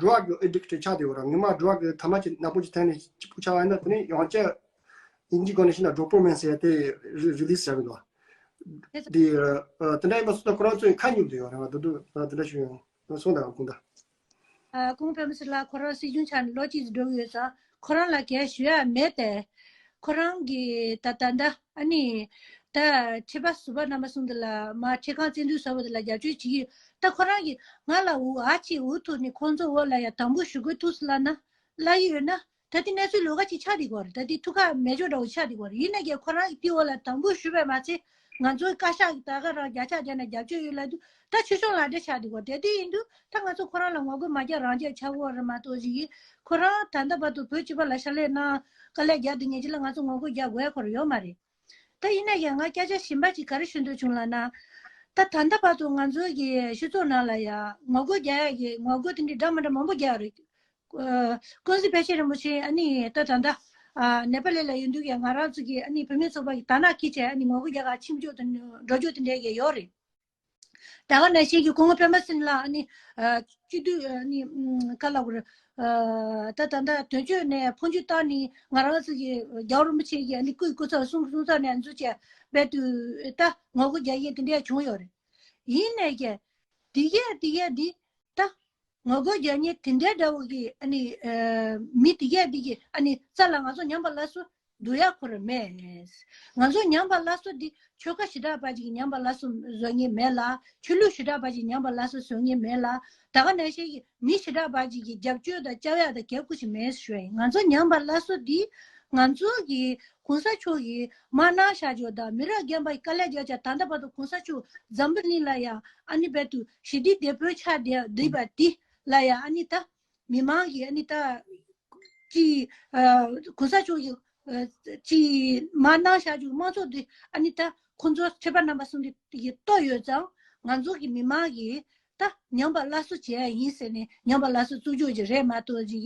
ཌྲག་ཨེ་ཌིག་ཊི་ཆགས་བསྡད་ཡོད་རེད། ཉི་མ་ཌྲག་གི་ཐ་མག་ཅིག་ནག་པོ་ཅིག་འཐེན་ནས་སྐྱིད་པོ་ཆགས་པ་ཡིན་ན། དེ་ནས་ཡང་བསྐྱར་དབྱིན་ཇིའི་སྒོ་ནས་བཤད་ན་ཌོ་པ་མིན་ཟེར་ཡ་དེ་རི་རི་ལི་སི་བྱ་གི་འདུག་དེ་ཨ་དེ་འདྲ་ཡིན་པ་སོང་ཙང་ཁོ་རང་ཚོ་ཁ་ཉོབ་བསྡད་ཡོད་རེད། ང་ད་དུང་ད་དེ་འདྲ་ཞུ་ཡོང་སོང་། ད་དགོངས་དག་ཨ་ཁོང་པད་མ་སི་ལགས་ཁོ་རང་སྲིད་སྐྱོང་ཆགས་ནས་ལོ་གཅིག་ཙམ་འགྲོ་གི་ཡོད་ཙང་། ཁོ་རང་ལ་གང་ཡང་ཞུ་ཡ་མེད་དེ། ཁོ་རང་གིས་ད་ད་ལྟ་ཨ་ནི་ད་ཁྲི་པ་ཟུར་པ་རྣམ་པ་གསུམ་དེ་ལ་མར་ཁྲི་ཁང་བཙན་འཛུལ་བཟོ་བ་དེ་ལ་རྒྱབ་སྐྱོར་བྱེད་ཀྱི་ཡོད། ད་ཁོ་རང་གིས་ང་ལ་འུ་ཨ་ཅེ་འུ་ཐུག་ནས་ཁོང་ཚོ་འོག་ལ་ཡ་དམ་པོ་ཞུ་དགོས་ཐུགས་སུ་ལ་ན་ལ་ཡི་ཡོད་ན། ད་ལྟའི་གནས་ཚུལ་ལོགས་ཀ་ཅིག་ཆགས་བསྡད་ཀྱི་ཡོད་རེད། ད་ལྟའི་ཐུགས་ཁག་མེད་ཅོག་འདྲ་བོ་ཆགས་བསྡད་ཀྱི་ཡོད་རེད། ཡིན་ནའི་ཀྱང་ཁོ་རང་གིས་དེའི་འོག་ལ་དམ་པོ་ཞུས་པས་མ་ཚད། ང་ཚོའི་བཀའ་ཤག་གིས་ད་ག་རང་བརྒྱ་ཆ་བརྒྱ་ནས་རྒྱབ་སྐྱོར་ཡོད་ལབ་དུས། ད་ཆོས་སྐྱོང་ལག་འབྲེལ་ཆགས་བསྡད་ཀྱི་ཡོད་རེད། དེ་དེ་ཡིན་དུས་ད་ང་ཚོ་ཁོ་རང་ལ་ངོ་རྒོལ་མ་རྒྱག་རང་རྒྱག་ཆགས་ཀྱི་ཡོད་རེད་མ་གཏོགས། ཅིག་ཡིན་ཁོ་རང་ད་ལྟ་བར་དུ་བོད་སྤྱི་པ་ལ་ཕྱག་ལས་གནང་། དཀའ་ལས་རྒྱག་བསྡད་མཁན་ཅིག་ལ་ང་ཚོ་ངོ་རྒོལ་རྒྱག་དགོས་ཡ་ཁོ་རང་ཡོད་མ་རེད། ད་ཡིན་ན་ཡང་ང་སྐད་ཆ་གཞན་པ་ཅིག་ག་རེ་ཞུ་འདོད་བྱུང་ལབ་ན། ད་ད་ལྟ་བར་དུ་ང་ཚོའི་གི་སྤྱི་ཚོགས་ནང་ལ་ཡ་ངོ་རྒོལ་རྒྱག་ཡ་གི་ངོ་རྒོལ་དེ་འདྲའི་འདྲ་མི་འདྲ་མང་པོ་རྒྱག་ཡོད་རེད། ཨ་ཀུན་གཟིགས་དཔལ་ཆེན་རིན་པོ་ཆེ་ཨ་ནི་ད་ད་ལྟ་ཨ་ནེ་པ་ལི་ལ་ཡོད་དུས་ཀྱི་ང་རང་ཚོ་གི་ཨ་ནི་བུད་མེད་ཚོགས་པ་གི་དར་ནག་འཁྱེར་བྱས་ཨ་ནི་ངོ་རྒོལ་རྒྱག་གར་ཕྱིན་ཕྱོགས་དེ་འགྲོ་ཕྱོགས་དེ་འདྲ་གི་ཡོད་རེད། ད་ག་ནང་བཞིན་གྱི་སྐུ་ངོ་པད་མ་སེང་ལགས་ཨ་ནི་ཨ་སྤྱི་འཐུས་ཨ་ནི་ཨ་ག་ལབ་དགོས་རེད། ཨ་ད་ད་ལྟ་དོན་གཅོད་ནས་འཕོ་འགྱུར་བཏང་ནས་ང་རང་ཚོ་གི་རྒྱལ་བ་རིན་པོ་ཆེ་གི་ཨ་ནི་སྐུའི་སྐུ་ཚབ་གསུང་གསུང་ཚབ་ནས་འཛུལ་བྱས་རྦད་དེ་ད་ངོ་རྒོལ་རྒྱག་མཁན་དེ་འདྲ་བྱུང་ཡོད་རེད། ཡིན་ནའི་ཀྱང་དེ་གས་དེ་གས་འདི་ད་ངོ་རྒོལ་རྒྱག་མཁན་དེ་འདྲའི་འདྲ་བོ་གི་ཨ་ནི་ཨ་མི་དེ་གས་དེ་གི་ཨ་ནི་རྩ་ལ་ང་ཚོ་ཉམས་པ་སླར་གསོ་འདུག་ཡ་ཁོ་རང་མེད། ང་ཚོ་ཉམས་པ་སླར་གསོ་འདི་ཆོལ་ཁ་ཞེ་དྲག་པ་ཅིག་གི་ཉམས་པ་སླར་གསོ་བཟོ་མཁན་མེད་ལ། ཆོས་ལུགས་ཞེ་དྲག་པ་ཅིག་ཉམས་པ་སླར་གསོ་བཟོ་མཁན་མེད་ལ། ད་ག་ནང་བཞིན་གྱི་མི་ཞེ་དྲག་པ་ཅིག་གི་རྒྱབ་སྐྱོར་དང་རྒྱབ་ཡ་དང་གལ་ཁུ་ཞིག་མེད་ཞུ་ཡ་ཡིན། ང་ཚོ་ཉམས་པ་སླར་གསོ་འདི་ང་ཚོ་གི་གོང་ས་མཆོག་གིས་མར་གནང་བཞག་ཆོག་དང་མི་རབས་རྒན་པ་ཡི་དཀའ་ལས་རྒྱག་ཆ། ད་ལྟ་བར་དུ་གོང་ས་མཆོག་འཛམ་བུ་གླིང་ལ་ཡང་ཨ་ནི་རྦད་དུ་ཞི་བདེའི་དེད་དཔོན་ཆགས་བསྡད་བསྡད་པ་འདི་ལ་ཡང་ཨ་ནི་ད་མི་མང་གིས་ཨ་ནི་ད་ཅི་ཨ་གོང་ས་མཆོག་གིས་ཨ་ཅི་མར་གནང་བཞག་ཆོག་དམངས་གཙོ་འདི་ཨ་ནི་ད་ཁོང་ཚོ་ཁྲི་པ་རྣམ་པ་གསུམ་འདི་ཡིས་གཏོར་ཡོད་ཙང་། ང་ཚོ་གི་མི་མང་གིས་ ད་ཉམས་པ་སླར་གསོ་བྱེད་ཡ་ཡིན་ཟེར་ནས་ཉམས་པ་སླར་གསོ་བཙུགས་ཆོག་གི་རེད་མ་གཏོགས་ཅིག་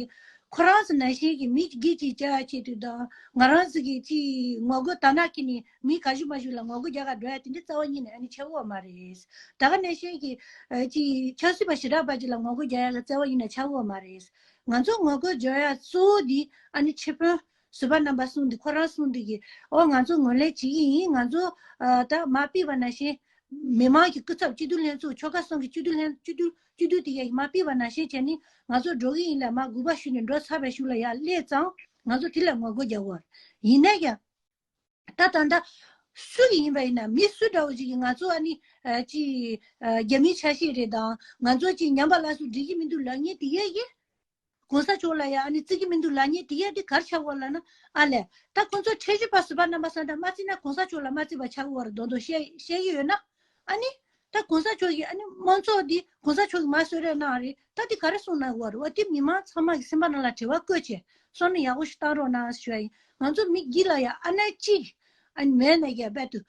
ཁོ་རང་ཚོ་ནང་བཞིན་གྱི་མི་སྒེར་གྱི་བྱ་བ་བྱེད་དུས་དང་ང་རང་ཚོ་གི་ཅིག་ངོ་རྒོལ་དར་ནག་ཁྱེར་ནས་མི་ག་ཞུ་མ་ཞུ་ལ་ངོ་རྒོལ་རྒྱག་ག་འགྲོ་ཡ་དེ་འདྲ་རྩ་བ་ཉིད་ནས་ཨ་ནི་ཆགས་ཡོད་མ་རེད། ད་ག་ནང་བཞིན་གྱི་ཨ་ཅིག་ཆབ་སྲིད་པ་ཞེ་དྲག་པ་ཅིག་ལ་ངོ་རྒོལ་རྒྱག་ཡ་གི་རྩ་བ་ཉིད་ནས་ཆགས་ཡོད་མ་རེད། ང་ཚོ་ངོ་རྒོལ་རྒྱག་ཡ་གཙོ་བོ་འདི་ཨ་ནི་ཆེ་དཔོན་ཟུར་པ་རྣམ་པ་གསུངས་འདུག་ཁོ་རང་གསུངས་འདུག་གི་ཨོ་ང་ཚོ་ངོས་ལེན་བྱེད་ཀྱི་ཡིན། ང་ཚོ་ཨ་ད་མ་ཕུད་པ་ནང་བཞིན་མི་མང་གི་སྐུ་ཚབ་སྤྱི་འཐུས་ལྷན་ཚོགས་ཆོལ་ཁ་གསུམ་གྱི་སྤྱི་འཐུས་ལྷན་སྤྱི་འཐུས་སྤྱི་འཐུས་དེ་ཡ་མ་ཕུད་པ་ནང་བཞིན་བྱས་ནས་ང་ཚོ་འགྲོ་གི་ཡིན་ལ་མ་དགོས་པ་ཞུས་ནས་འགྲོ་ཚར་བའི་གཞུག་ལ་ཡ་སླེབས་ཙང་ང་ཚོ་དེ་ལ་ངོ་རྒོལ་རྒྱག་དགོས་རེད། ཡིན་ན་ཡང་ད་ད་ལྟ་སུ་ཡིན་པ་ཡིན་ན་མི་སུ་འདྲ་བོ་ཞིག་གིས་ང་ཚོ་ཨ་ནི་ཨ་ཅི་ཨ་རྒྱ་མིའི་ཆ་ཤས་རེད་དང་ང་ཚོ་ཅི་ཉམས་པ་སླར་གསོ་འགྲིག་གི་མི་འདུག་ལབ་མཁན་དེ་ཡས་ཀྱིས་གོང་ས་མཆོག་ལ་ཡ་ཨ་ནི་བརྩི་གི་མི་འདུག་ལབ་མཁན་དེ་ཡས་དེ་ག་རེ་ཆགས་ཡོད་ལབ་ན། ཨ་ལས་ད་ཁོང་ཚོ་ཁྲིམས་ཞིབ་པ་ཟུར་པ་རྣམ་པ་ས་འདྲ་མ་བརྩིས་ན་གོང་ས་མཆོག་ལ་མ་བརྩིས་པ་ཆགས་ཡོད་རེད་མདོག་མདོག་བཤད་བཤད་ཀྱི་ཡོད་ན། ཨ་ནི་ད་གོང་ས་མཆོག་གིས་ཨ་ནི་དམངས་གཙོ་འདི་གོང་ས་མཆོག་གིས་མ་གསོལ་རས་གནང་རེད། ད་དེ་ག་རེ་གསུངས་གནང་ཡོད་རེད་བ། དེ་མི་མང་ཚང་མ་གི་སེམས་པ་ནང་ལ་དྲི་བ་བཀོད་བྱས་སོང་ན་ཡག་པོ་ཞིག་བཏང་རོགས་གནང་ཞུ་ཡ་ཡིན། ང་ཚོ་མི་སྒེར་ལ་ཡ་ཨ་ནེ་གཅིག་ཨ་ནི་མེད་ན་ཡ་རྦད་དུ་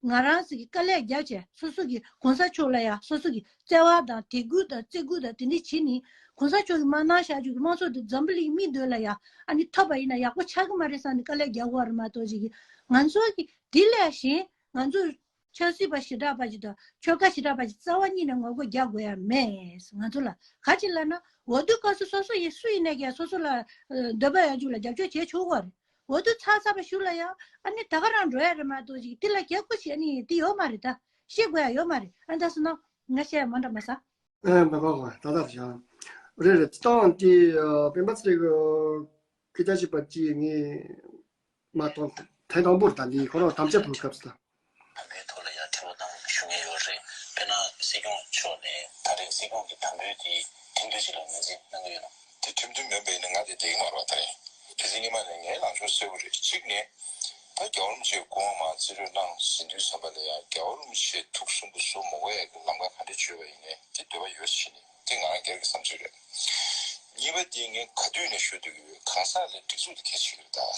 ང་རང་ཚོ་གི་དཀའ་ལས་རྒྱབ་བྱས་སོ་སོ་གི་གོང་ས་མཆོག་ལ་ཡ་སོ་སོ་གི་བརྩེ་བ་དང་དད་གུས་དང་བརྩི་བཀུར་དང་དེ་འདྲ་བྱེད་ནི་གོང་ས་མཆོག་གིས་མ་གནང་བཞག་རྒྱུ་གི་དམངས་གཙོ་དེ་འཛམ་བུ་གླིང་མིའི་མདུན་ལ་ཡ་ཨ་ནི་ཐོབ་པ་ཡིན་ན་ཡག་པོ་ཆགས་ཀྱི་མ་རེད་བསམ་ནས་དཀའ་ལས་རྒྱག་དགོས་པ་རེད་མ་གཏོགས་ཅིག་གི་ང་ཚོ་གི་དེ་ལས་གཞན་ང་ཚོ་ཆབ་སྲིད་པ་ཞེ་དྲག་པ་ཞིག་དང་ཆོལ་ཁ་ཞེ་དྲག་པ་ཞིག་རྩ་བ་ཉིད་ནས་ངོ་རྒོལ་རྒྱག་དགོས་ཡ་མེད། ང་ཚོ་ལ་ག་ཅི་ལབ་ན་འོས་བསྡུ་སྐབས་སུ་སོ་སོ་ཡིན་སུ་ཡིན་ནས་ཀྱང་སོ་སོ་ལ་འདོད་པ་ཡོད་རྒྱུ་ལ་རྒྱབ་སྐྱོར་བྱེད་ཆོག་གི་རེད། འོས་བསྡུ་ཚར་ཚར་བ་ཞུ་ལ་ཡ་ཨ་ནི་ད་ག་རང་འགྲོ་ཡ་རེད་མ་གཏོགས་ཅིག་དེ་ལ་རྒྱབ་སྐྱོར་བྱེད་ནི་དེ་ཡོད་མ་རེད། ད་ཤེས་དགོས་ཡ་ཡོད་མ་རེད། ཨ་ད་སོང་ན་ང་བཤད་ཡ་མ་འདྲ་མ་ཟ། ཨེ་མ་གོ་གོ་ད་ད་བྱ་རེད་རེད། དེ་དང་དེ་སྤེན་པ་ཚེ་རིང་གི་སྐད་ཆ་བཤད་པ་ཅིག་ངས་མ་གཏོང་ཐེངས་དང་པོར་ད་འདི་ཁོ་རང་དམ་བཅའ་ཕུལ་སྐབས་སུ་ད། བོད་པའི་ཐོག་ལ་ཡང་ཁྲིད་པ་དང་ཞུ་མཁན་ཡོད་རེད། དཔེར་ན་སྲིད་སྐྱོང་མཆོག་ནས་ད་རེས་སྲིད་སྐྱོང་གི་བམ་པོལ་དེ་ཁྲིམས་མཐུན་ཞིག་ལ་ངོས་འཛིན་གནང་གི་ཡོད་ན། དེ་ཁྲིམས་མཐུན་མིན་པ་ཡིན་ན་ང་དེ་བསྡད་ཀྱི་མ་རེད་པ། ད་རེས་ཁ་སང་ཉི་མ་ནས་ངའི་ལངས་ཕྱོགས་གསལ་པོ་རེད། གཅིག་ནས་ད་རྒྱལ་བ་རིན་པོ་ཆེའི་སྐུ་དབང་མར་རྩིས་སྤྲོད་གནང་ཟིན་དུས་ཙམ་པ་ལ་ཡང་རྒྱལ་བ་རིན་པོ་ཆེ་ཐུགས་སུན་པོ་བཟོ་མ་དགོས་ཡ་གི་ལམ་ཁ་ག་འདྲ་བྱོས་པ་ཡིན་ནའི་དེ་འདོད་པ་ཡོད་ཟེར་ནས་དེ་ང་རང་སྒེར་གྱི་བསམ་ཚུལ་རེད། གཉིས་པ་དེ་ངས་ག་དུས་ནས་ཞུ་འདོད་ཀྱི་ཡོད། གང་ཟག་ལས་སྒྲིག་འཛུགས་དེ་གལ་ཆེ་གི་རེད་ད།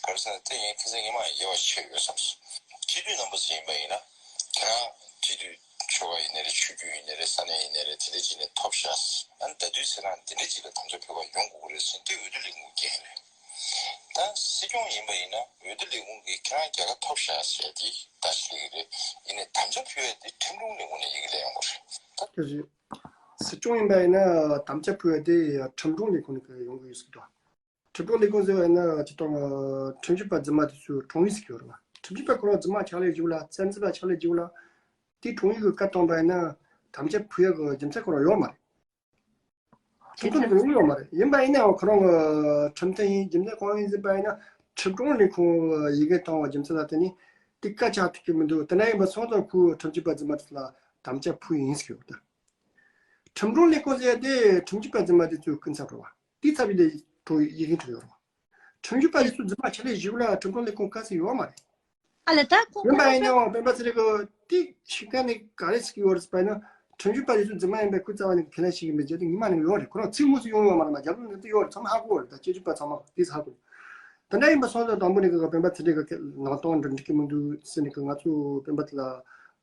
ག་རེ་ཟེར་ན་དེ་ངས་ཁ་སང་ཉི་མ་ཡང་དབྱེ་བ་ཕྱེ་ཡོད་བསམ་སོང་། སྤྱི་འཐུས་རྣམ་པ་ཚོ་ཡིན་པ་ཡིན་ན་ཁྱེད་རང་སྤྱི་འཐུས་ཆོལ་ཁ་ཡིན་ནའི་རེད། ཆོས་བརྒྱུད་ཡིན་ནའི་རེད། ས་གནས་ཡིན་ནའི་རེད། དེ་འདྲ་ཅིག་ནས་ཐོབ་ཤག་ཨ་ནི་ད་དུས་ཚེ་རིང་འདི་འདྲ་ཅིག་ལ་དམ་བཅའ་ཕུལ་བ་ཡོང་དགོས་ཀྱི་རེད་ཟེར་དུས་འོས་བསྡུ་ལས་ཁུངས་འགན་རེད། ད་སྲིད་སྐྱོང་ཡིན་པ་ཡིན་ན་འོས་བསྡུ་ལས་ཁུངས་ཀྱིས་ཁྱེད་རང་རྒྱལ་ཁ་ཐོབ་ཤག་ཟེར་དེ་ད་ཞིག་ལས་ཀྱི་རེད། ཡིན་ནའི་དམ་བཅའ་ཕུལ་ཡ་དེ་ཁྲིམས་དྲུང་ལས་ཁུངས་ནས་ཡི་གེ་སླེབས་ཡོང་གི་རེད་ད། དེ་རེད། སྲིད་སྐྱོང་ཡིན་པ་ཡིན་ན་དམ་བཅའ་ཕུལ་ཡ་དེ་ཁྲིམས་དྲུང་ལས་ཁུངས་ནས་ཡོང་གི་ཡོད་ཟེར་གི་འདུག་ཁྲིམས་དྲུང་ལས་ཁུངས་ཟེར་བ་ཡིན་ན་སྤྱིར་བཏང་ཁྲིམས་ཞིབ་པ་རྫུན་མ་དེ་ཚོའི་དྲུང་ཡིག་ཟེར་གི་ཡོད་རེད་བ། ཁྲིམས་ཞིབ་པ་ཁོ་རང་རྫུན་མ་ཆགས་ལས་བཞུགས་ལ་བཙན་འཛུལ་པ་ཆགས་ལས་བཞུགས་ལ་དེའི་དྲུང་ཡིག་གི་བཀའ་བཏང་པ་ཡིན་ན་དམ་བཅའ་ཕུལ་ཡ་གི་རྒྱུ་མཚན་ཁོ་རང་ཡོད་མ་རེད། ཁྲིམས་དྲུང་ལས་ཁུངས་ཡོད་མ་རེད། ཡིན་པ་ཡིན་ནའང་ཁོ་རང་གི་ཁྲིམས་མཐུན་ཡིན་རྒྱུ་མཚན་གང་ཡིན་ཟེར་བ་ཡིན་ན་ཁྲིམས་དྲུང་ལས་ཁུངས་ཡི་གེ་བཏང་བ་རྒྱུ་མཚན་ལ་བརྟེན་ནས་དེ་བཀའ་ཆགས་ཐུབ་ཀྱི་མི་འདུག་དེ་འདྲ་ཡིན་པ་སོང་ཙང་ཁོས་ཁྲིམས་ཞིབ་པ་རྫུན་མ་དེ་ཚོ་ལ་དམ་བཅའ་ཕུལ་ཡིན་ཟེར་གི་ཡོད་ད། ཁྲིམས་དྲུང་ལས་ཁུངས་ཟེར་ཡ་དེ་ཁྲིམས་ཞིབ་པ་རྫུན་མ་དེ་ཚོའི་སྐུ་ཚབ་རེད་བ། དེའི་ཚབ་ཡིན་ཏེ་གྲོས་ཡིག་མཁན་དེ་ཡོད་རེད་བ། ཁྲིམས་ཞིབ་པ་དེ་ཚོ་རྫུན་མ་ཆགས་ལས་བཞུགས་ལ་ཁྲིམས་དྲུང་ལས་ཁུངས་བཀའ་ཟེར་ཡོད་མ་རེད། ཨ་ལས་ད་ཁོ་ཡིན་པ་ཁོ་ཡིན་རང་ནའང་སྤེན་པ་ཚེ་རིང་གིས་དེ་ཤི་ཁ་ནས་ག་རེ་ཟེར་གི་ཡོད་རེད་ཟེར་བ་ཡིན་ན། ཁྲིམས་ཞིབ་པ་དེ་ཚོ་རྫུན་མ་ཡིན་པའི་སྐུ་རྩ་བ་ནས་ཁས་ལེན་བྱེད་ཀྱི་མེད་ཅེས་དེ་ཉི་མ་ནས་ཡོད་རེད། ཁོ་རང་ཚིག་དངོས་སུ་ཡོང་ཡོད་མ་རེད་མ། རྒྱབ་ལོགས་ནས་དེ་ཡོད་རེད། ཚང་མ་ཧ་གོ་རེད། ད་སྤྱི་ཁྱབ་པ་ཚང་མ་དེ་ཧ་གོ་རེད། དེ་འདྲ་ཡིན་པ་སོང་ཙང་དང་པོ་ནས་གི་སྤེན་པ་ཚེ་རིང་གི་ནང་དོན་འགྲིག་གི་མི་འདུག་ཟེར་ནས་གི་ང་ཚོ་སྤེན་པ་དེ་ལ་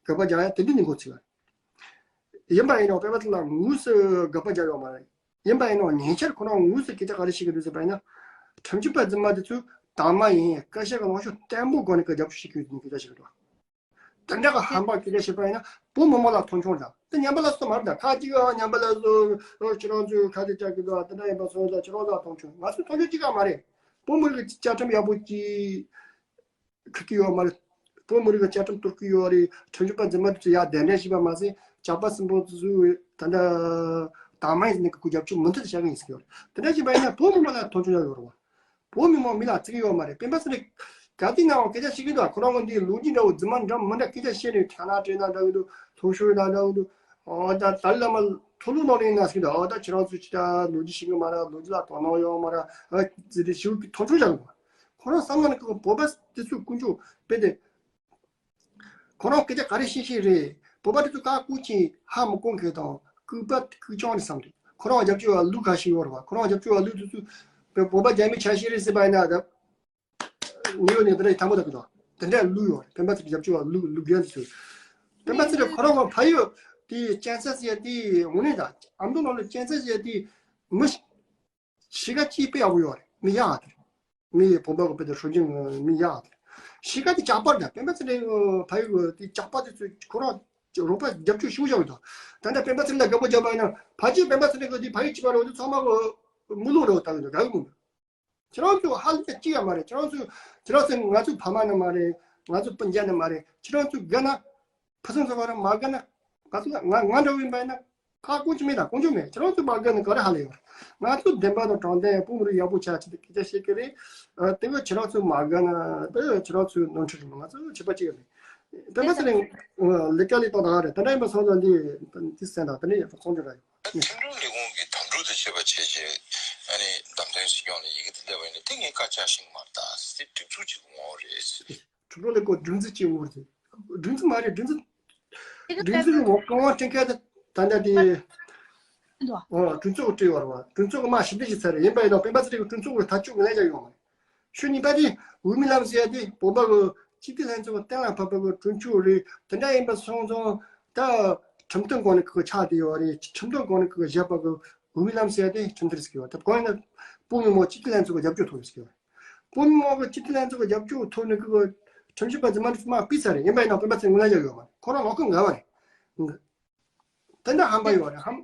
དགག་པ་རྒྱག་ཡ་དེ་འདྲ་ནས་འགོ་ཚུགས་པ་རེད། ཡིན་པ་ཡིན་ནའང་སྤེན་པ་དེ་ལ་དངོས་སུ་དགག་པ་རྒྱག་ཡོད་མ་རེད། ཡིན་པ་ཡིན་ནའང་ཉེ་ཆར་ཁོ་རང་དངོས་སུ་སྐད་ཆ་ག་རེ་བཤད་ཀྱི་འདུག་ཟེར་བ་ཡིན་ན། ཁྲིམས་ཞིབ་པ་རྫུན་མ་དེ་ཚོས་དང་མ་ཡིན་བཀའ་ཤག་གི་ལངས་ཕྱོགས་བརྟན་པོ་སྒོ་ནས་སྐད་རྒྱབ་བཤད་ཀྱི་ཡོད་ཟེར་ནས་སྐད་ཆ་བཤད་ཀྱི་འདུག་དེ་འདྲ་གི་ཧམ་པ་སྐད་ཆ་བཤད་པ་ཡིན་ན་བོད་མི་མང་ལ་མཐོང་ཆུང་རེད། དེ་ཉམས་པ་སླར་གསོ་མ་རེད། ད་ཁ་ཅིག་ཨ་ཉམས་པ་སླར་གསོ་ཁྱེད་རང་ཚོས་ཁ་ཏོན་རྒྱག་གི་འདུག་དེ་འདྲ་ཡིན་པ་སོང་ཙང་ཁྱེད་རང་ཚོ་མཐོང་ཆུང་། ང་ཚོས་མཐོང་ཆུང་ཅི་ག་མ་རེད། བོད་མི་རིགས་ཀྱི་བཅའ་ཁྲིམས་ཡག་པོ་ཅིག་ཁུར་གི་ཡོད་མ་རེད། བོད་མི་རིགས་ཀྱི་བཅའ་ཁྲིམས་གཏོར་གི་ཡོད་རེད། ཁྲིམས་ཞིབ་པ་རྫུན་མ་དེ་ཚོ་ཡར་གདན་འདྲེན་བྱས་པ་མ་ཟད་ཇག་པ་སྲིན་པོ་དེ་ཚོས་ད་ལྟ་དང་མ་ཡིན་ནས་ཀྱི་རྒྱབ་སྐྱོར་མུ་མཐུད་དུ་བྱ་གི་ཡིན་ཟེར་གི་ཡོད་རེད། དེ་འདྲ་བྱས་པ་ཡིན་ན་བོད་མི་མང་ལ་མཐོང་ཆུང་ཡག་ཡོད་རེད་བ། བོད་མི་མང་མི་ལ་བརྩི་གི་ཡོད་མ་རེད། སྤེན་པ་ཚེ་རིང་ག་དུས་ནའང་སྐད་ཆ་བཤད་གི་འདུག་ཁོ་རང་གི་འདི་ལོ་རྒྱུས་འདྲ་བོ་རྫུན་མ་འདྲ་མི་འདྲ་སྐད་ཆ་བཤད་ནས་ཁྲ་ནག་བྲེ་ནག་འདྲ་གི་འདུག་ཐོག་ཤོར་ནག་འདྲ་གི་འདུག་ཨོ་ད་ཏཱ་ལའི་བླ་མ་ཐུགས་ལུང་གནང་ནས་ཡིན་ན་ཟེར་གི་འདུག་ཨོ་ད་ཁྱེད་རང་ཚོ་ཅི་ད་ལོ་རྒྱུས་ཤེས་གི་མ་རེད། ལོ་རྒྱུས་ལ་དོ་སྣང་ཡོད་མ་རེད། ཨ་ཙི་དེ་ཞིག་གི་མཐོང་ཆུང་བྱ་གི་འདུག་ཁོ་རང་བསམ་བློ་ནས་ཁོ་བོད་པ་དེ་ཚོའི་ཀུན་སྤྱོད་དཔེ་དེ། ཁོ་རང་སྐད་ཆ་ག་རེ་བཤད་བཤད་རེད། བོད་པ་དེ་ཚོ་ཀ་ཀུ་ཅིག་ཧ་མི་གོ་མཁན་དང་ལྐུགས་པ་ལྐུགས་རྐྱང་རེད་བསམ་རེད། ཁོ་རང་རྒྱབ་སྐྱོར་བ་ལུག་ཁ་ཤས་ཡོད་རེད་བ། ཁོ་རང་རྒྱབ་སྐྱོར་བ་ལུག་དེ་ཚོས་བོད་པ་རྒྱ་མི་ཆ་ཤས་རེད་ཟེར་བ་ཡིན་ན་ད། ནིའུ་ཡོག་ནས་དེ་འདྲ་ཐང་པོ་དག་གི་དང་དེ་འདྲ་ལུག་ཡོད་རེད། སྤེན་པ་ཚེ་རིང་རྒྱབ་སྐྱོར་བ་ལུག་ལུག་རྒན་དེ་ཚོས། སྤེན་པ་ཚེ་རིང་ཁོ་རང་གི་ཕ་ཡུལ་ དེ་གཅན་ཚ་ཟེར་དེ་འོ་ནས་ད་ཨ་མདོ་ནང་ལ་གཅན་ཚ་ཟེར་དེ་མི་ཤི་ག་ཅིག་དཔེ་ཡག་པོ་ཡོད་རེད། མི་ཡག་དེ་རེད། མི་བོད་པ་གི་དཔེ་དེ་སྲོལ་རྒྱུན་མི་ཡག་དེ་རེད། ཤི་ག་དེ་ཇག་པ་རེད། སྤེན་པ་ཚེ་རིང་ཕ་ཡུལ་གི་དེ་ཇག་པ་དེ་ཚོས་ཁོ་རང་རོགས་པ་རྒྱབ་སྐྱོར་ཞུ་བཞག་གི་འདུག་ད་ལྟ་སྤེན་པ་ཚེ་རིང་ལ་དགའ་པོ་བརྒྱབ་པ་ཡིན་ན་ཕལ་ཆེར་སྤེན་པ་ཚེ་རིང་གི་དེ་ཕ་ཡུལ་གཅིག་པ་རེད། འོ་དེ་ཚང་མ་གི་མི་ལུགས་རེད། ད་གི་འདུག་ག་གི་མི་འདུག་ཁྱེད་རང་ཚོ་ཧ་ལས་ཅིག་ཡང་མ་རེད། ཁྱེད་རང་ཚོ་ཁྱེད་རང་ཚོ་ང་ཚོ་ཕ་མ་ནི་མ་རེད། ང་ཚོ་སྤུན་ཀྱག་ནི་མ་རེད། ཁྱེད་རང་ཚོ་དགའ་ན་ཕུན་སུམ་ཚོགས་པ་རེད། མ་དགའ་ན་ང་ཚོ་ང་ང་འདྲ་བོ་ཡིན་པ་ཡིན་ན་ཁ་སྐོང་གི་མེད་ད། སྐོང་རྒྱུ་མེད། ཁྱེད་རང་ཚོ་མ་དགའ་ན་ག་རེ་ཧ་ལས་ཡོད་རེད། ང་ཚོ་བདེན་པ་དང་དྲང་བདེན་དཔུང་རོགས་ཡག་པོ་ཆགས་ཆེད་དུ་སྐད་ཆ་བཤད་ཀྱི་རེད། ཨ་དེ་ག་ཁྱེད་རང་ཚོ་མ་དགའ་ན་དེ་ཁྱེད་རང་ཚོའི་ནོར་འཁྲུལ་རེད། ང་ཚོ་བྱེད་པ་གཅིག་ཡོད་མེད། སྤེན་པ་ཚེ་རིང་ལས་ཀ་ལས་སྟངས་དང་རེད། དེ་འདྲ་ཡིན་པ་སོང་ཙང་འདི་འདི་གསན་དང་དེ་ནས་ཡག་པོ་ཚོང་རྒྱུ་ར་ཡོད། མཐུན་གྲོས་ལས་ཁུངས་ཀྱི་དམ་ཕྲུག་དང་བཅས་པ་བྱས་རྗེས་ཨ་ནི་བདམས་ཐོན་སྲིད་སྐྱོང་ལ་ཡི་གེ་དེ་སླེབས་པ་ཡིན་ན་དེ་ངས་བཀའ་རྒྱ་ཤིང་མར་ད་སྲིད་སྒྲིག་འཛུགས་ཅིག་ངོ་རེད། མཐུན་གྲོས་ལས་ཁུངས་སྒྲིག་འཛུགས་ཅིག་ངོ་རེད། སྒྲིག་འཛུགས་མ་རེད། སྒྲིག་འཛུགས་སྒྲིག་འཛུགས་ངོ་རྐང་དབང་སྤྲད་མཁན་དེ་ད་ལྟ་དེ་འདུག་ཨོ་གྲོས་ཚོགས་སྤྲད་ཡོད་རེད་བ། གྲོས་ཚོགས་ཀྱི་མ་ཞིབ་འཇུག་བྱས་ཚར་རེད། ཡིན་པ་ཡིན་ན་སྤེན་པ་ཚེ་རིང་གི་གྲོས་ཚོགས་ཀྱི་ཐག་གཅོད་ངས་ལས་ཀྱང་ཡོང་བ་རེད། ཤུ་གཉིས་པ་དེ་འོས་མི་ལམ་ཟེར་ཡ་དེ་བོད་པ་གི་སྤྱི་འཐུས་ལྷན་ཚོགས་གཏན་ལ་ཕབ་པ་གི་གྲོས་ཆོད་རེད། དེ་འདྲ་ཡིན་པ་སོང་ཙང་ད་ཁྲིམས་དོན་སྐོར་ནས་ཁོ་ཆགས་བསྡད་ཡོད་རེད། ཁྲིམས་དོན་སྐོར་ནས་ཁོ་བཞག་པ་གི་འོས་མི་ལམ་ཟེར་ཡ་དེ་ཁྲིམས་མཐུན་ཟེར་གི་ཡོད། ད་གང་ཡིན་ན་བོད་མི་མང་སྤྱི་འཐུས་ལྷན་ཚོགས་ཀྱི་རྒྱབ་སྐྱོར་ཐོབ་ཟེར་གི་ཡོད་རེད། བོད་མི་མང་གི་སྤྱི་འཐུས་ལྷན་ཚོགས་ཀྱི་རྒྱབ་སྐྱོར་ཐོབ་ནས་ཁོ་ཁྲིམས་ཞིབ་པ་ཚོས་མ་མ་ཕུད་ཚར་རེད། ཡིན་པ་ཡིན་ན་སྤེན་པ་ཚེ་རིང་ངོ་ལ་ཡག་ཡོད་མ་རེད། ཁོ་རང་ལོག་ཁོ་འགལ་བ་རེད། དེ་འདྲ་ཧམ་པ་ཡོད་རེད། ཧམ་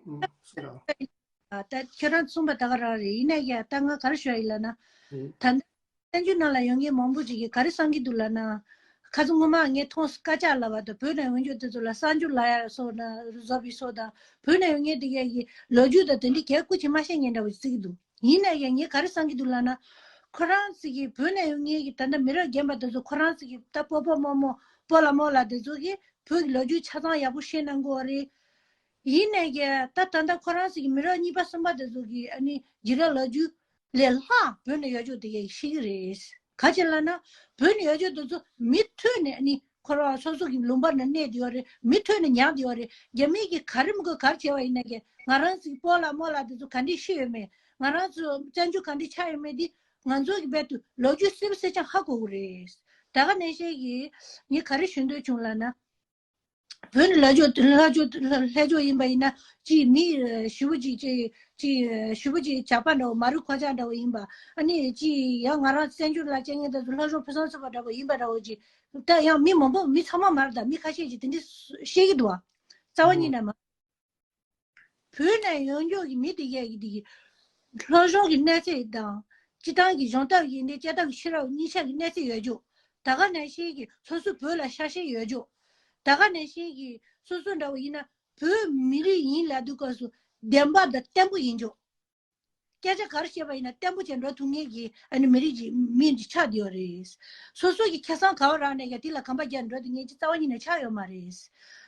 སོ་ར། ད་ཁྱེད་རང་གསུངས་པ་ད་ག་རང་རེད། ཡིན་ན་ཡང་ད་ང་ག་རེ་ཞུ་ཡ་ཡིན་ལབ་ན། ད་ལྟ་བཙན་བྱོལ་ནང་ལ་ཡོད་མཁན་མང་པོ་ཅིག་གིས་ག་རེ་བསམ་གྱི་འདུག་ལབ་ན། ཁ་སང་སྔོན་མ་ངས་མཐོང་སྐད་ཆ་ལབ་པ་དང་བོད་ནང་ཡོང་རྒྱུ་དེ་ཚོ་ལ་གསར་འགྱུར་ལབ་ཡ་སོགས་ན་བཟོ་བའི་སོགས་དང་བོད་ནང་ཡོད་མཁན་དེ་གས་ཀྱི་ལོ་རྒྱུས་དང་དེ་འདྲའི་གས་སྐུ་མཁྱེན་མ་ཤེས་མཁན་འདྲ་བོ་ཅིག་བརྩི་གི་འདུག་ཡིན་ན་ཡང་ངས་ག་རེ་བསམ་གྱི་འདུག་ལབ་ན། ཁོ་རང་ཚོ་གིས་བོད་ནང་ཡོད་མཁན་གྱི་ད་ལྟ་མི་རབས་རྒན་པ་དེ་ཚོ་ཁོ་རང་ཚོ་གིས་ད་སྤོ་སྤོ་རྨོ་རྨོ་སྤོ་ལགས་རྨོ་ལགས་དེ་ཚོ་གིས་བོད་ཀྱི་ལོ་རྒྱུས་ཆ་ཚང་ཡག་པོ་ཤེས་གནང་དགོས་རེད། ཡིན་ནའི་ཀྱང་ད་ད་ལྟ་ཁོ་རང་ཚོ་གི་མི་རབས་གཉིས་པ་གསུམ་པ་དེ་ཚོ་གི་ཨ་ནི་རྒྱུད་རབས་ལོ་རྒྱུས་ལས་ལྷག་བོད་ནས་ཡོད་ཆོག་དེ་གས་ཤེས་ཀྱི་རེད། ག་ཅི་ལབ་ན་བོད་ནས་ཡོད་ཆོག་དེ་ཚོ་མུ་མཐུད་ནས་ཨ་ནི་ཁོ་རང་སོ་སོ་གི་ལུང་པ་ནང་གནས་བསྡད་ཡོད་རེད། མུ་མཐུད་ནས་ཉར་བསྡད་ཡོད་རེད། རྒྱ་མི་གིས་ག་རེ་མི་དགོས་ག་རེ་བྱས་པ་ཡིན་ན་ཀྱང་ང་རང་ཚོའི་སྤོ་ལགས་རྨོ་ལགས་དེ་ཚོ་ག་འདྲས་ཤི་ཡོད་མེད། ང་རང་ཚོ་བཙན་བྱོལ་ག་འདྲས་ཆགས་ཡོད་མེད་དེ་ང་ཚོ་གི་རྦད་དུ་ལོ་རྒྱུས་གསལ་པོ་གསལ་རྐྱང་ཧ་གོ་གི་རེད། ད་ག་ནང་བཞིན་གྱི་ངས་ག་རེ་ཞུ་འདོད་བྱུང་ལབ་ན། བོད་ནས་ལྷ་ཆོས་ལྷ་ཆོས་ལྷ་ཆོས་ཡིན་པ་ཡིན་ན་ཅིག་མི་ཞེ་པོ་ཅིག་ཅིག་ཅིག་ཞེ་པོ་ཅིག་ཇག་པ་འདྲ་བོ་མ་རུ་ཁོ་ཅག་འདྲ་བོ་ཡིན་པ། ཨ་ནི་ཅིག་ཡང་ང་རང་བཙན་བྱོལ་ལ་སྐྱེ་མཁན་དེ་ཚོ་ལྷ་ཆོས་ཕུན་སུམ་ཚོགས་པ་འདྲ་བོ་ཡིན་པ་འདྲ་བོ་ཅིག་ད་ཡང་མི་མང་པོ་མི་ཚང་མ་མ་རེད་ད། མི་ཁ་ཤས་ཅིག་དེ་འདྲས་བཤད་ཀྱི་འདུག་བ། རྩ་བ་ཉིད་ནས་མ། བོད་ནས་ཡོང་རྒྱུ་གི་མི་དེ་གས་ཀྱི་དེ་གི་སློབ་སྦྱོང་གི་གནས་ཚད་དང་སྤྱི་བཏང་གི་སྦྱོང་ཐབས་ཡིན་ཏེ་དཔྱད་ཐབས་ཀྱི་ཤེས་རབ་གཉིས་ཆ་གི་གནས་ཚད་ཡོད་རྒྱུ། ད་ག་ནང་བཞིན་གྱི་སོ་སོ་བོད་ལ་ཤ་ཞེན་ཡོད་རྒྱུ། ད་ག་ནང་བཞིན་གྱི་སོ་སོ་འདྲ་བོ་ཡིན་ན་བོད་མི་རིགས་ཡིན་ལབ་དུས་སྐབས་སུ་བདེན་པ་དང་བརྟན་པོ་ཡིན་རྒྱུ། སྐད་ཆ་ག་རེ་བཤད་པ་ཡིན་ན་བརྟན་པོ་བྱས་འགྲོ་ཐུབ་མཁན་གྱི་ཨ་ནི་མི་རིགས་ཀྱི་མི་འདི་ཆགས་བསྡད་ཡོད་རེད། སོ་སོ་གི་ཁེ་བཟང་ག་བ་རག་ནས་ཀྱང་དེ་ལ་གོམ་པ་རྒྱག་འགྲོ་དེ་ངེད་ཀྱི་རྩ་བ་ཉིད་ནས་ཆགས་ཡོད་མ་རེད།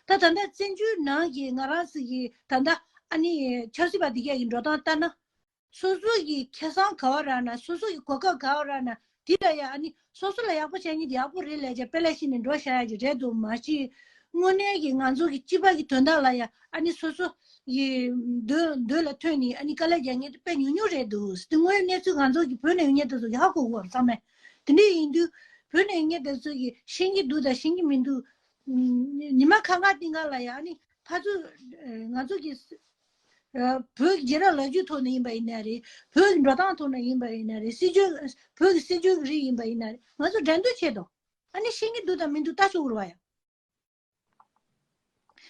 ད་ད་ལྟ་བཙན་བྱོལ་ནང་གི་ང་རང་ཚོ་གི་ད་ལྟ་ཨ་ནི་ཆབ་སྲིད་པ་འདི་གས་ཀྱི་འགྲོ་སྟངས་ལྟར་ན། སོ་སོ་གི་ཁེ་བཟང་ག་བ་རག་ན་སོ་སོ་གི་གོ་སྐབས་ག་བ་རག་ན་དེ་ལ་ཡང་ཨ་ནི་སོ་སོ་ལ་ཡག་པོ་བྱས་ཉིད་ཡག་པོ་རེད་ལས་ཀྱང་དཔེ་ལ་བྱས་ནས་འགྲོ་བཞག་ཡ་གི་རེད་འདུག་མ་གཞི། དངོས་གནས་ཀྱི་ང་ཚོ་གི་སྤྱི་པ་གི་དོན་དག་ལ་ཡང་ཨ་ནི་སོ་སོ་ཡི་འདོད་འདོད་ལ་ཐོན་ནས་ཨ་ནི་དཀའ་ལས་རྒྱག་མཁན་དེ་དཔེ་ཉུང་ཉུང་རེད་འདུག་དེ་དངོས་ཡོད་གནས་ཚུལ་ང་ཚོ་གི་བོད་ནས་ཡོང་མཁན་དེ་ཚོ་གི་ཧ་གོ་གི་ཡོད་རེད་ཚང་མས། དེ་འདྲ་ཡིན་དུས་བོད་ནས་ཡོང་མཁན་དེ་ཚོ་གི་ཤེས་ཀྱི་འདུག་དང་ཤེས་ཀྱི་མི་འདུག་ཉི་མ་ཁ་ངག་སྟེང་ག་ལ་ཡང་ཨ་ནི་ཕར་ཚུར་ང་ཚོ་གི་བོད་ཀྱི་རྒྱལ་རབས་ལོ་རྒྱུས་ཐོག་ནས་ཡིན་པ་ཡིན་ན་རེད། བོད་ཀྱི་འགྲོ་སྟངས་ཐོག་ནས་ཡིན་པ་ཡིན་ན་རེད། སྲིད་བྱུས་བོད་ཀྱི་སྲིད་བྱུས་ཀྱི་རིགས་ཡིན་པ་ཡིན་ན་རེད། ང་ཚོ་འགྲན་བསྡུར་བྱེད་དོ། ཨ་ནི་ཤེས་ཀྱི་འདུག་དང་མི་འདུག་ལྟ་ཆོག་གི་རེད་བ་ཡ།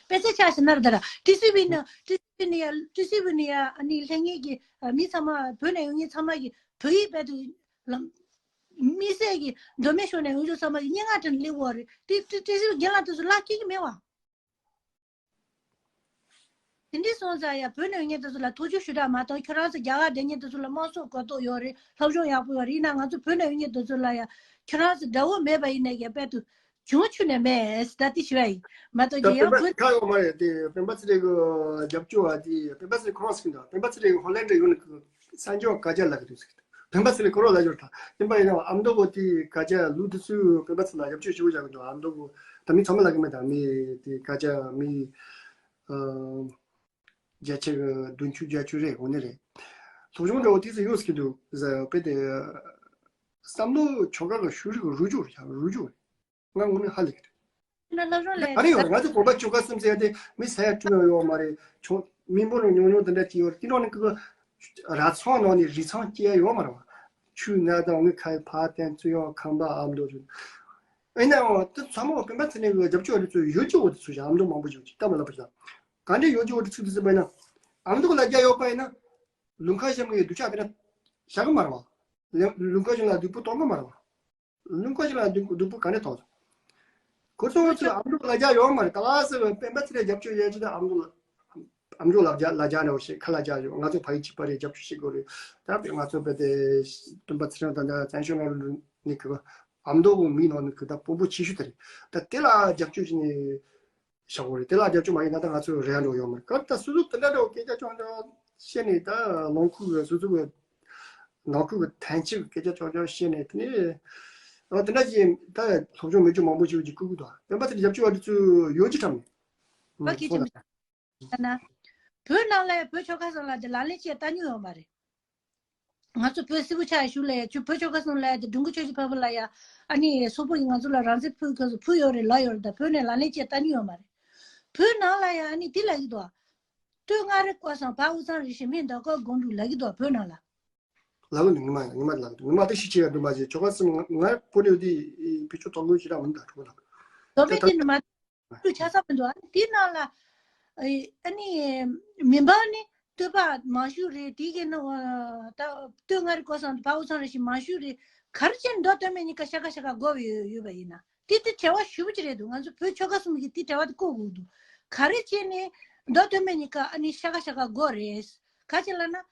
དཔེ་ཆ་ཆ་ཞིག་ན་ར་ད་ར་ཊི་སི་ཝི་ནི་ཊི་སི་ཝི་ནི་ཡ་ཊི་སི་ཝི་ནི་ཡ་ཨ་ནི་ལྷན་རྒྱས་ཀྱི་མི་ཚང་མ་བོད་ནས་ཡོང་མཁན་ཚང་མ་གི་བོད་ཡིག་དཔེ་དུ་ལམ་དམིགས་བསལ་གྱི་མདོ་སྨད་ཕྱོགས་ནས་ཡོང་རྒྱུ་ཚང་མ་གི་སྙན་ངག་དྲན་སླེབས་འོ་རེད། ཊི་ཊི་སི་ཝི་རྒན་ལགས་དེ་ཚོ་ལག་སྐྱེལ་གི་མེད་བ། དེ་འདྲ་སོང་ཙང་ཡང་བོད་ནས་ཡོང་མཁན་དེ་ཚོ་ལ་ཐུགས་རྗེ་ཞུ་དྲག་མ་གཏོགས་ཁྱོད་རང་ཚོ་རྒྱ་གར་བསྡད་མཁན་དེ་ཚོ་ལ་དམངས་གཙོ་གོ་རྟོགས་ཡོད་རེད། སློབ་སྦྱོང་ཡག་པོ་ཡོད་རེད། ཡིན་ན་ང་ཚོ་བོད་ནས་ཡོང་མཁན་དེ་ཚོ་ལ་ཡང་ཁྱོད་རང་ཚོ་དགྲ་བོ་མེད་པ་ཡིན་ནའི་ཡང་དཔལ་དུ་བྱུང་ཆུ་ནས་མེད་ད་དེ་ཞུ་ཡ་ཡིན་མ་གཏོགས་ད་ཀྱི་ཡང་སྤེན་པ་བོད་ཁ་ཡོད་མ་རེད་དེ། སྤེན་པ་ཚེ་རིང་གི་རྒྱབ་སྐྱོར་བ་དེ་སྤེན་པ་ཚེ་རིང་ཁོ་རང་ཟེར་གྱི་འདུག་སྤེན་པ་ཚེ་རིང་ཧོ་ལན་ཌར་ཡོང་ནས་གསར་འགྱུར་བ་སྐད་ཆ་ལབ་ཀྱི་འདུག་ཟེར་གྱི་འདུག་སྤེན་པ་ཚེ་རིང་ཁོ་རང་ལབ་ཡོད་ད། ཡིན་པ་ཡིན་ན་ཨ་མདོ་བོ་དེ་སྐད་ཆ་ལུགས་དེ་ཚོའི་སྤེན་པ་ཚེ་རིང་ལ་རྒྱབ་སྐྱོར་ཞུ་བ་བྱ་གི་འདུག་ཨ་མདོ་བོ་ད་མི་ཚང་མ་ལབ་ཀྱི་མེད་ད། མི་དེ་སྐད་ཆ་མི་ཨ། བརྒྱ་ཆ་བདུན་ཅུ་བརྒྱད་ཅུ་རེད། འོ་ནི་རེད། སློབ་སྦྱོང་འདྲ་བོ་དེ་ཚོ་ཡོད་ཟེར་གྱི་འདུག་ཟེར་བས་དེ། བསམ་བློ་ཆོ་ག་གི་ཤུ་རིག་རུ་ཅུ་རུ་ཅུ་རེད། ང་ངོ་ནི་ཧ་ལས་ཀྱི་རེད། ན་སློབ་སྦྱོང་ལས་ད་རེ་ཡོད་རེད། ང་ཚོ་བོད་པ་ཆོལ་ཁ་གསུམ་ཟེར་ཏེ་མི་ས་ཡ་དྲུག་ཡང་ཡོད་མ་རེད། ཆུང་མི་འབོར་ལ་ཉུང་ཉུང་དེ་འདྲ་ཅིག་ཡོད་རེད། དེ་འདྲ་ནི་ཀི་ར་ཚང་ནང་ནས་རི་ཚང་སྐྱེ་ཡ་ཡོད་མ་རེད་བ། ཆུ་ན་དང་ངི་ཁའི་ཕ་བརྟེན་ཚུ་ཡང་ཁམས་པ་ཨ་མདོ་རེད། ཨེ་ན་འོ་དེ་ཚང་མ་སྤེན་པ་ཚེ་རིང་གི་རྒྱབ་སྐྱོར་རེད་ཚུ་ཡོད་ཀྱི་འོ་དེ་ཚུ་ཞིག་ཨ་མདོ་མང་པོ་ཞིག་ཅིག་ལྟ་མ་ལབ་པ་ཞིག་ག་འདྲ་ཡོད་ཀྱི་འོ་དེ་ཚུ་དེ་ཚུ་པ་ན་ཨ་མདོ་ལ་རྒྱ་ཡོད་པ་ཡིན་ན་ལུང་ཁ་ཤམ་གི་སྡུག་ཆ་དེ་འདྲ་བཞག་གི་མ་རེད་བ། ལུང་ཁ་ཤམ་ལ་སྡུག་པོ་གཏོང་གི་མ་རེད་བ། ལུང་ཁ་ཅིག་ལ་སྡུག་སྡུག་པོ་ག་ནས་གཏོང་། ཁོ་ཚོ་ཚོས་ཨ་མདོ་ལ་རྒྱ་ཡོད་མ་རེད། ད་ལ་སེ་བའི་སྤེན་པ་ཚེ་རིང་རྒྱབ་སྐྱོར་ཡོད་ཅེས་ཨ་མདོ་ལ་ཨ་མདོ་ལ་རྒྱ་ལ་རྒྱ་འདྲ་བོ་ཞིག་ཁ་ལ་རྒྱ་ཡོད། ང་ཚོ་ཕ་ཡུལ་གཅིག་པ་རེད། རྒྱབ་སྐྱོར་བྱེད་དགོས་རེད། ད་ང་ཚོ་བལ་ཏེ་སྟོན་པ་ཚེ་རིང་དང་བཙན་བྱོལ་ནང་ལ་ནི་གི་ཨ་མདོ་གི་མི་ནང་ནི་གི་ད་དཔོན་པོ་ཆེ་ཤོས་དེ་རེད། ད་དེ་ལ་རྒྱབ་སྐྱོར་བྱས་ནས་བཞག་དགོས་རེད། དེ་ལ་རྒྱབ་སྐྱོར་མ་བྱས་ན་ད་ང་ཚོ་རེ་བ་འགྲོ་ཡོད་མ་རེད། ག་ད་སོ་སོ་དེ་འདྲ་འདྲ་བོ་སྐད་ཆ་ཆུང་ཆུང་བཤད་ནས་ད་ལུང་ཁུག་གི་སོ་སོ་གི་ནང་ཁུལ་གྱི་ཐན་ཆུ་སྐད་ཆ་ཆུང་ཆུང་བཤད་ནས་དེ་ནས་ཨ་དེ་འདྲ་ཞིག་ད་སློབ་སྦྱོང་མི་སྦྱོང་མང་པོ་ཞིག་གིས་བསྐུལ་གི་འདུག་སྤེན་པ་ཚེ་རིང་རྒྱབ་སྐྱོར་བ་དེ་ཚོ་ཡོད་ཀྱི་ཁྲམ་ནས། ཨ་ཁེ་ཅི་མི་ན། བོད་ནང་ལ་བོད་ཆོལ་ཁ་གསུམ་ལ་དེ་ལག་ལེན་བྱས་ལྟ་མྱོང་ཡོད་མ་རེད། ང་ཚོ་བོད་སིལ་བུ་ཆགས་ཞུ་ལ་ཡ་ཆུ་བོད་ཆོལ་ཁ་གསུམ་ལ་ཡ་དེ་འགྲོ་མགོན་ཆོས་ཀྱི་ཕ་བུ་ལ་ཡ་ཨ་ནི་སོག་པོ་ཡིས་ང་ཚོ་ལ་རང་བཙན་ཕུལ་ག་ཕུལ་ཡོད་རེད་ལབ་ཡོད་རེད། ད་བོད་ནས་ལག་ལེན་བྱས་ལྟ་མྱོང་ཡོད་མ་རེད། བོད་ནང་ལ་ཡ་ཨ་ནི་དེ་ལབ་ཀྱི་འདུག་སྟོད་མངའ་རིས་སྐོར་བཟང་བ་དབུས་གཙང་རེ་ཞིག་སྨན་ཟླ་སྐར་དགུང་འབྲུག་ལབ་ཀྱི་འདུག་བོད་ནང་ལ། ལ་ལུ་ནི་ངི་མ་ངི་མ་ལ་ངི་མ་དེ་ཤི་ཆེ་ཡ་འདུག་མ་ཅེ་ཆོ་ག་སེམས་ང་པོ་ནི་དེ་ཕི་ཆོ་ཏོག་ལོ་ཞི་ར་མི་འདའ་ཁྲོ་ལ། ལོ་མེད་དེ་ནི་མ་ཏུ་ཆ་ས་མི་འདུག་ཨ་ནི་དེ་ནང་ལ་ཨ་ནི་མི་འབངས་ནི་སྟོད་པ་མང་ཤོས་རེད། དེ་གི་ནི་ད་སྟོད་མངའ་རིས་སྐོར་བཟང་བ་དབུས་གཙང་རེ་ཞིག་མང་ཤོས་རེད། ག་རེ་བྱས་ནི་མདོ་སྟོད་སྨད་གཉིས་ཀ་ཤ་ཁ་ཤ་ཁ་དགོས་ཡོད་ཡོད་པ་ཡིན་ན་དེ་དེ་བྲེལ་བ་ཞུ་བ་ཅི་རེད་འདུག་ང་ཚོ་བོད་ཆོལ་ཁ་གསུམ་གྱི་དེ་བྲེལ་བ་དེ་བཀོད་དགོས་འདུག་ག་རེ་བྱས་ནི་མདོ་སྟོད་སྨད་གཉིས་ཀ་ཨ་ནི་ཤ་ཁ་ཤ་ཁ་དགོས་རེད། ག་ཅི་ལབ་ན།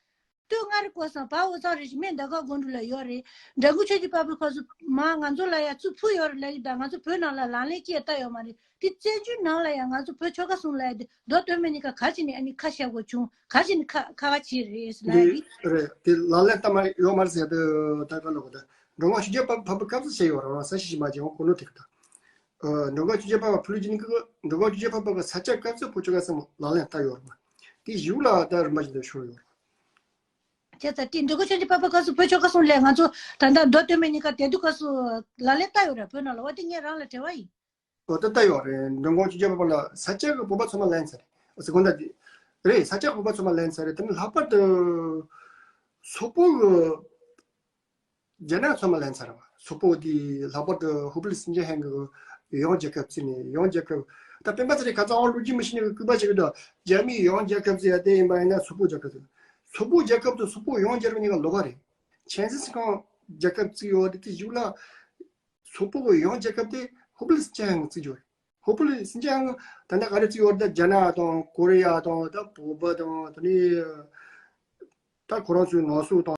སྟོད་མངའ་རིས་སྐོར་བཟང་བ་དབུས་གཙང་རེ་ཞིག་སྨན་ཟླ་སྐར་དགུང་འབྲུག་ལ་ཡོད་རེད། འགྲན་ཁུལ་ཆོས་ཀྱི་དཔལ་འབར་ཁོ་ཚོ་མ་ང་ཚོ་ལ་ཡ་ཚུར་ཕུལ་ཡོད་རེད་ལབ་ཀྱི་འདུག་ང་ཚོ་བོད་ནང་ལ་ལག་ལེན་བྱས་ལྟ་ཡོད་མ་རེད། དེ་བཙན་བྱོལ་ནང་ལ་ཡ་ང་ཚོ་བོད་ཆོལ་ཁ་གསུམ་ལ་ཡ་དེ་མདོ་སྟོད་སྨད་གཉིས་ཀ་ག་ཅི་ནས་ཨ་ནི་ཁ་བཤད་དགོས་བྱུང་། ག་ཅི་ནས་ཁ་ཁ་བ་བྱས་རེད་ལབ་ཡ་དེ། རེད་དེ་ལག་ལེན་བསྟར་མ་ཡོད་མ་རེད་ཟེར་དུས་ད་ག་ལོག་ད་འགྲོ་འོང་ཆུ་རྒྱལ་བབས་བབས་སྐབས་སུ་བྱས་ཡོད་རེད། ས་ཤི་ཤི་མ་བྱས་འོང་གོ་ནོ་དེ་ག་ད། ཨ་འགྲོ་འོང་ཆུ་རྒྱལ་བབས་ཕུ་ལུ་ཇི་ནི་ཀི་འགྲོ་འོང་ཆུ་རྒྱལ་བབས་ཀྱི་ས་ཆ་སྐབས་སུ་བོད་ཆོལ་ཁ་གསུམ་ལག་ལེན་བསྟར་ཡོད་རེད། དེ་གཞུག་ལ་ད་རིམ་པ་བཞིན་དུ་ཤོར་ཡོད་རེད། ཁྱེད་ཚ་ཏི་འགྲོ་འོང་ཆུ་རྒྱལ་བབས་སྐབས་སུ་བོད་ཆོལ་ཁ་གསུམ་ལས་ང་ཚོ་ད་ལྟ་མདོ་སྟོད་སྨད་གཉིས་ཀ་དེ་དུས་སྐབས་སུ་ལག་ལེན་བསྟར་ཡོད་རེད། བོད་ནང་ལ་བ་དེ་ངས་རང་ལ་དྲི་བ་ཡིན། ཨོ་ད་ལྟ་ཡོད་རེད། འགྲོ་འོང་ཆུ་རྒྱལ་བབས་ལ་ས་ཆ་གི་བོད་པ་ཚང་མ་ལེན་ཚར་རེད། ཨོ་སི་ཀོན་ད་དེ་རེད། ས་ཆ་གི་བོད་པ་ཚང་མ་ལེན་ཚར་རེད། དེ་ནི་ལྷག་པར་དུ་སོག་པོ་གི་རྒྱ་ནག་ཚང་མ་ལེན་ཚར་བ། སོག་པོ་དེ་ལྷག་པར་དུ་ཧུ་པི་ལི་སིན་ཅི་ཧན་གི་ཡང་རྒྱལ་ཁབ་བརྩིས་ནས་ཡང་རྒྱལ་ཁབ་ད་སྤེན་པ་ཚེ་རིང་ཁ་ཚ་དབང་ལུགས་ཀྱི་མི་ཤི་ནས་གི་སྐུད་པ་ཞིག་གི་ད་རྒྱ་མིའི་ཡང་རྒྱལ་ཁབ་བརྩིས་ཡ་དེ་ཡིན་པ་ཡིན་ན་སོག་པོ་རྒྱལ་ཁབ་བརྩིས། སོག་པོ་རྒྱལ་ཁབ་དང་སོག་པོ་ཡང་རྒྱལ་ཁབ་གཉིས་ཀ་ལོགས་ཀ་རེད། ཆན་སི་སི་ཁང་རྒྱལ་ཁབ་བརྩིས་ཡོད་དེ་དེ་གཞུག་ལ་སོག་པོ་གི་ཡང་རྒྱལ་ཁབ་དེ་ཧུ་པི་ལི་སིན་ཅི་ཧན་གི་བརྩིས་ཡོད་རེད། ཧུ་པི་ལི་སིན་ཅི་ཧན་གི་ད་ལྟ་ག་རེ་བརྩིས་ཡོད་རེད། ད་རྒྱ་ནག་དང་ཀོ་རི་ཡ་དང་ད་བོད་པ་དང་ད་ནི་ད་ཁོ་རང་ཚོའི་ནང་སོག་དང་།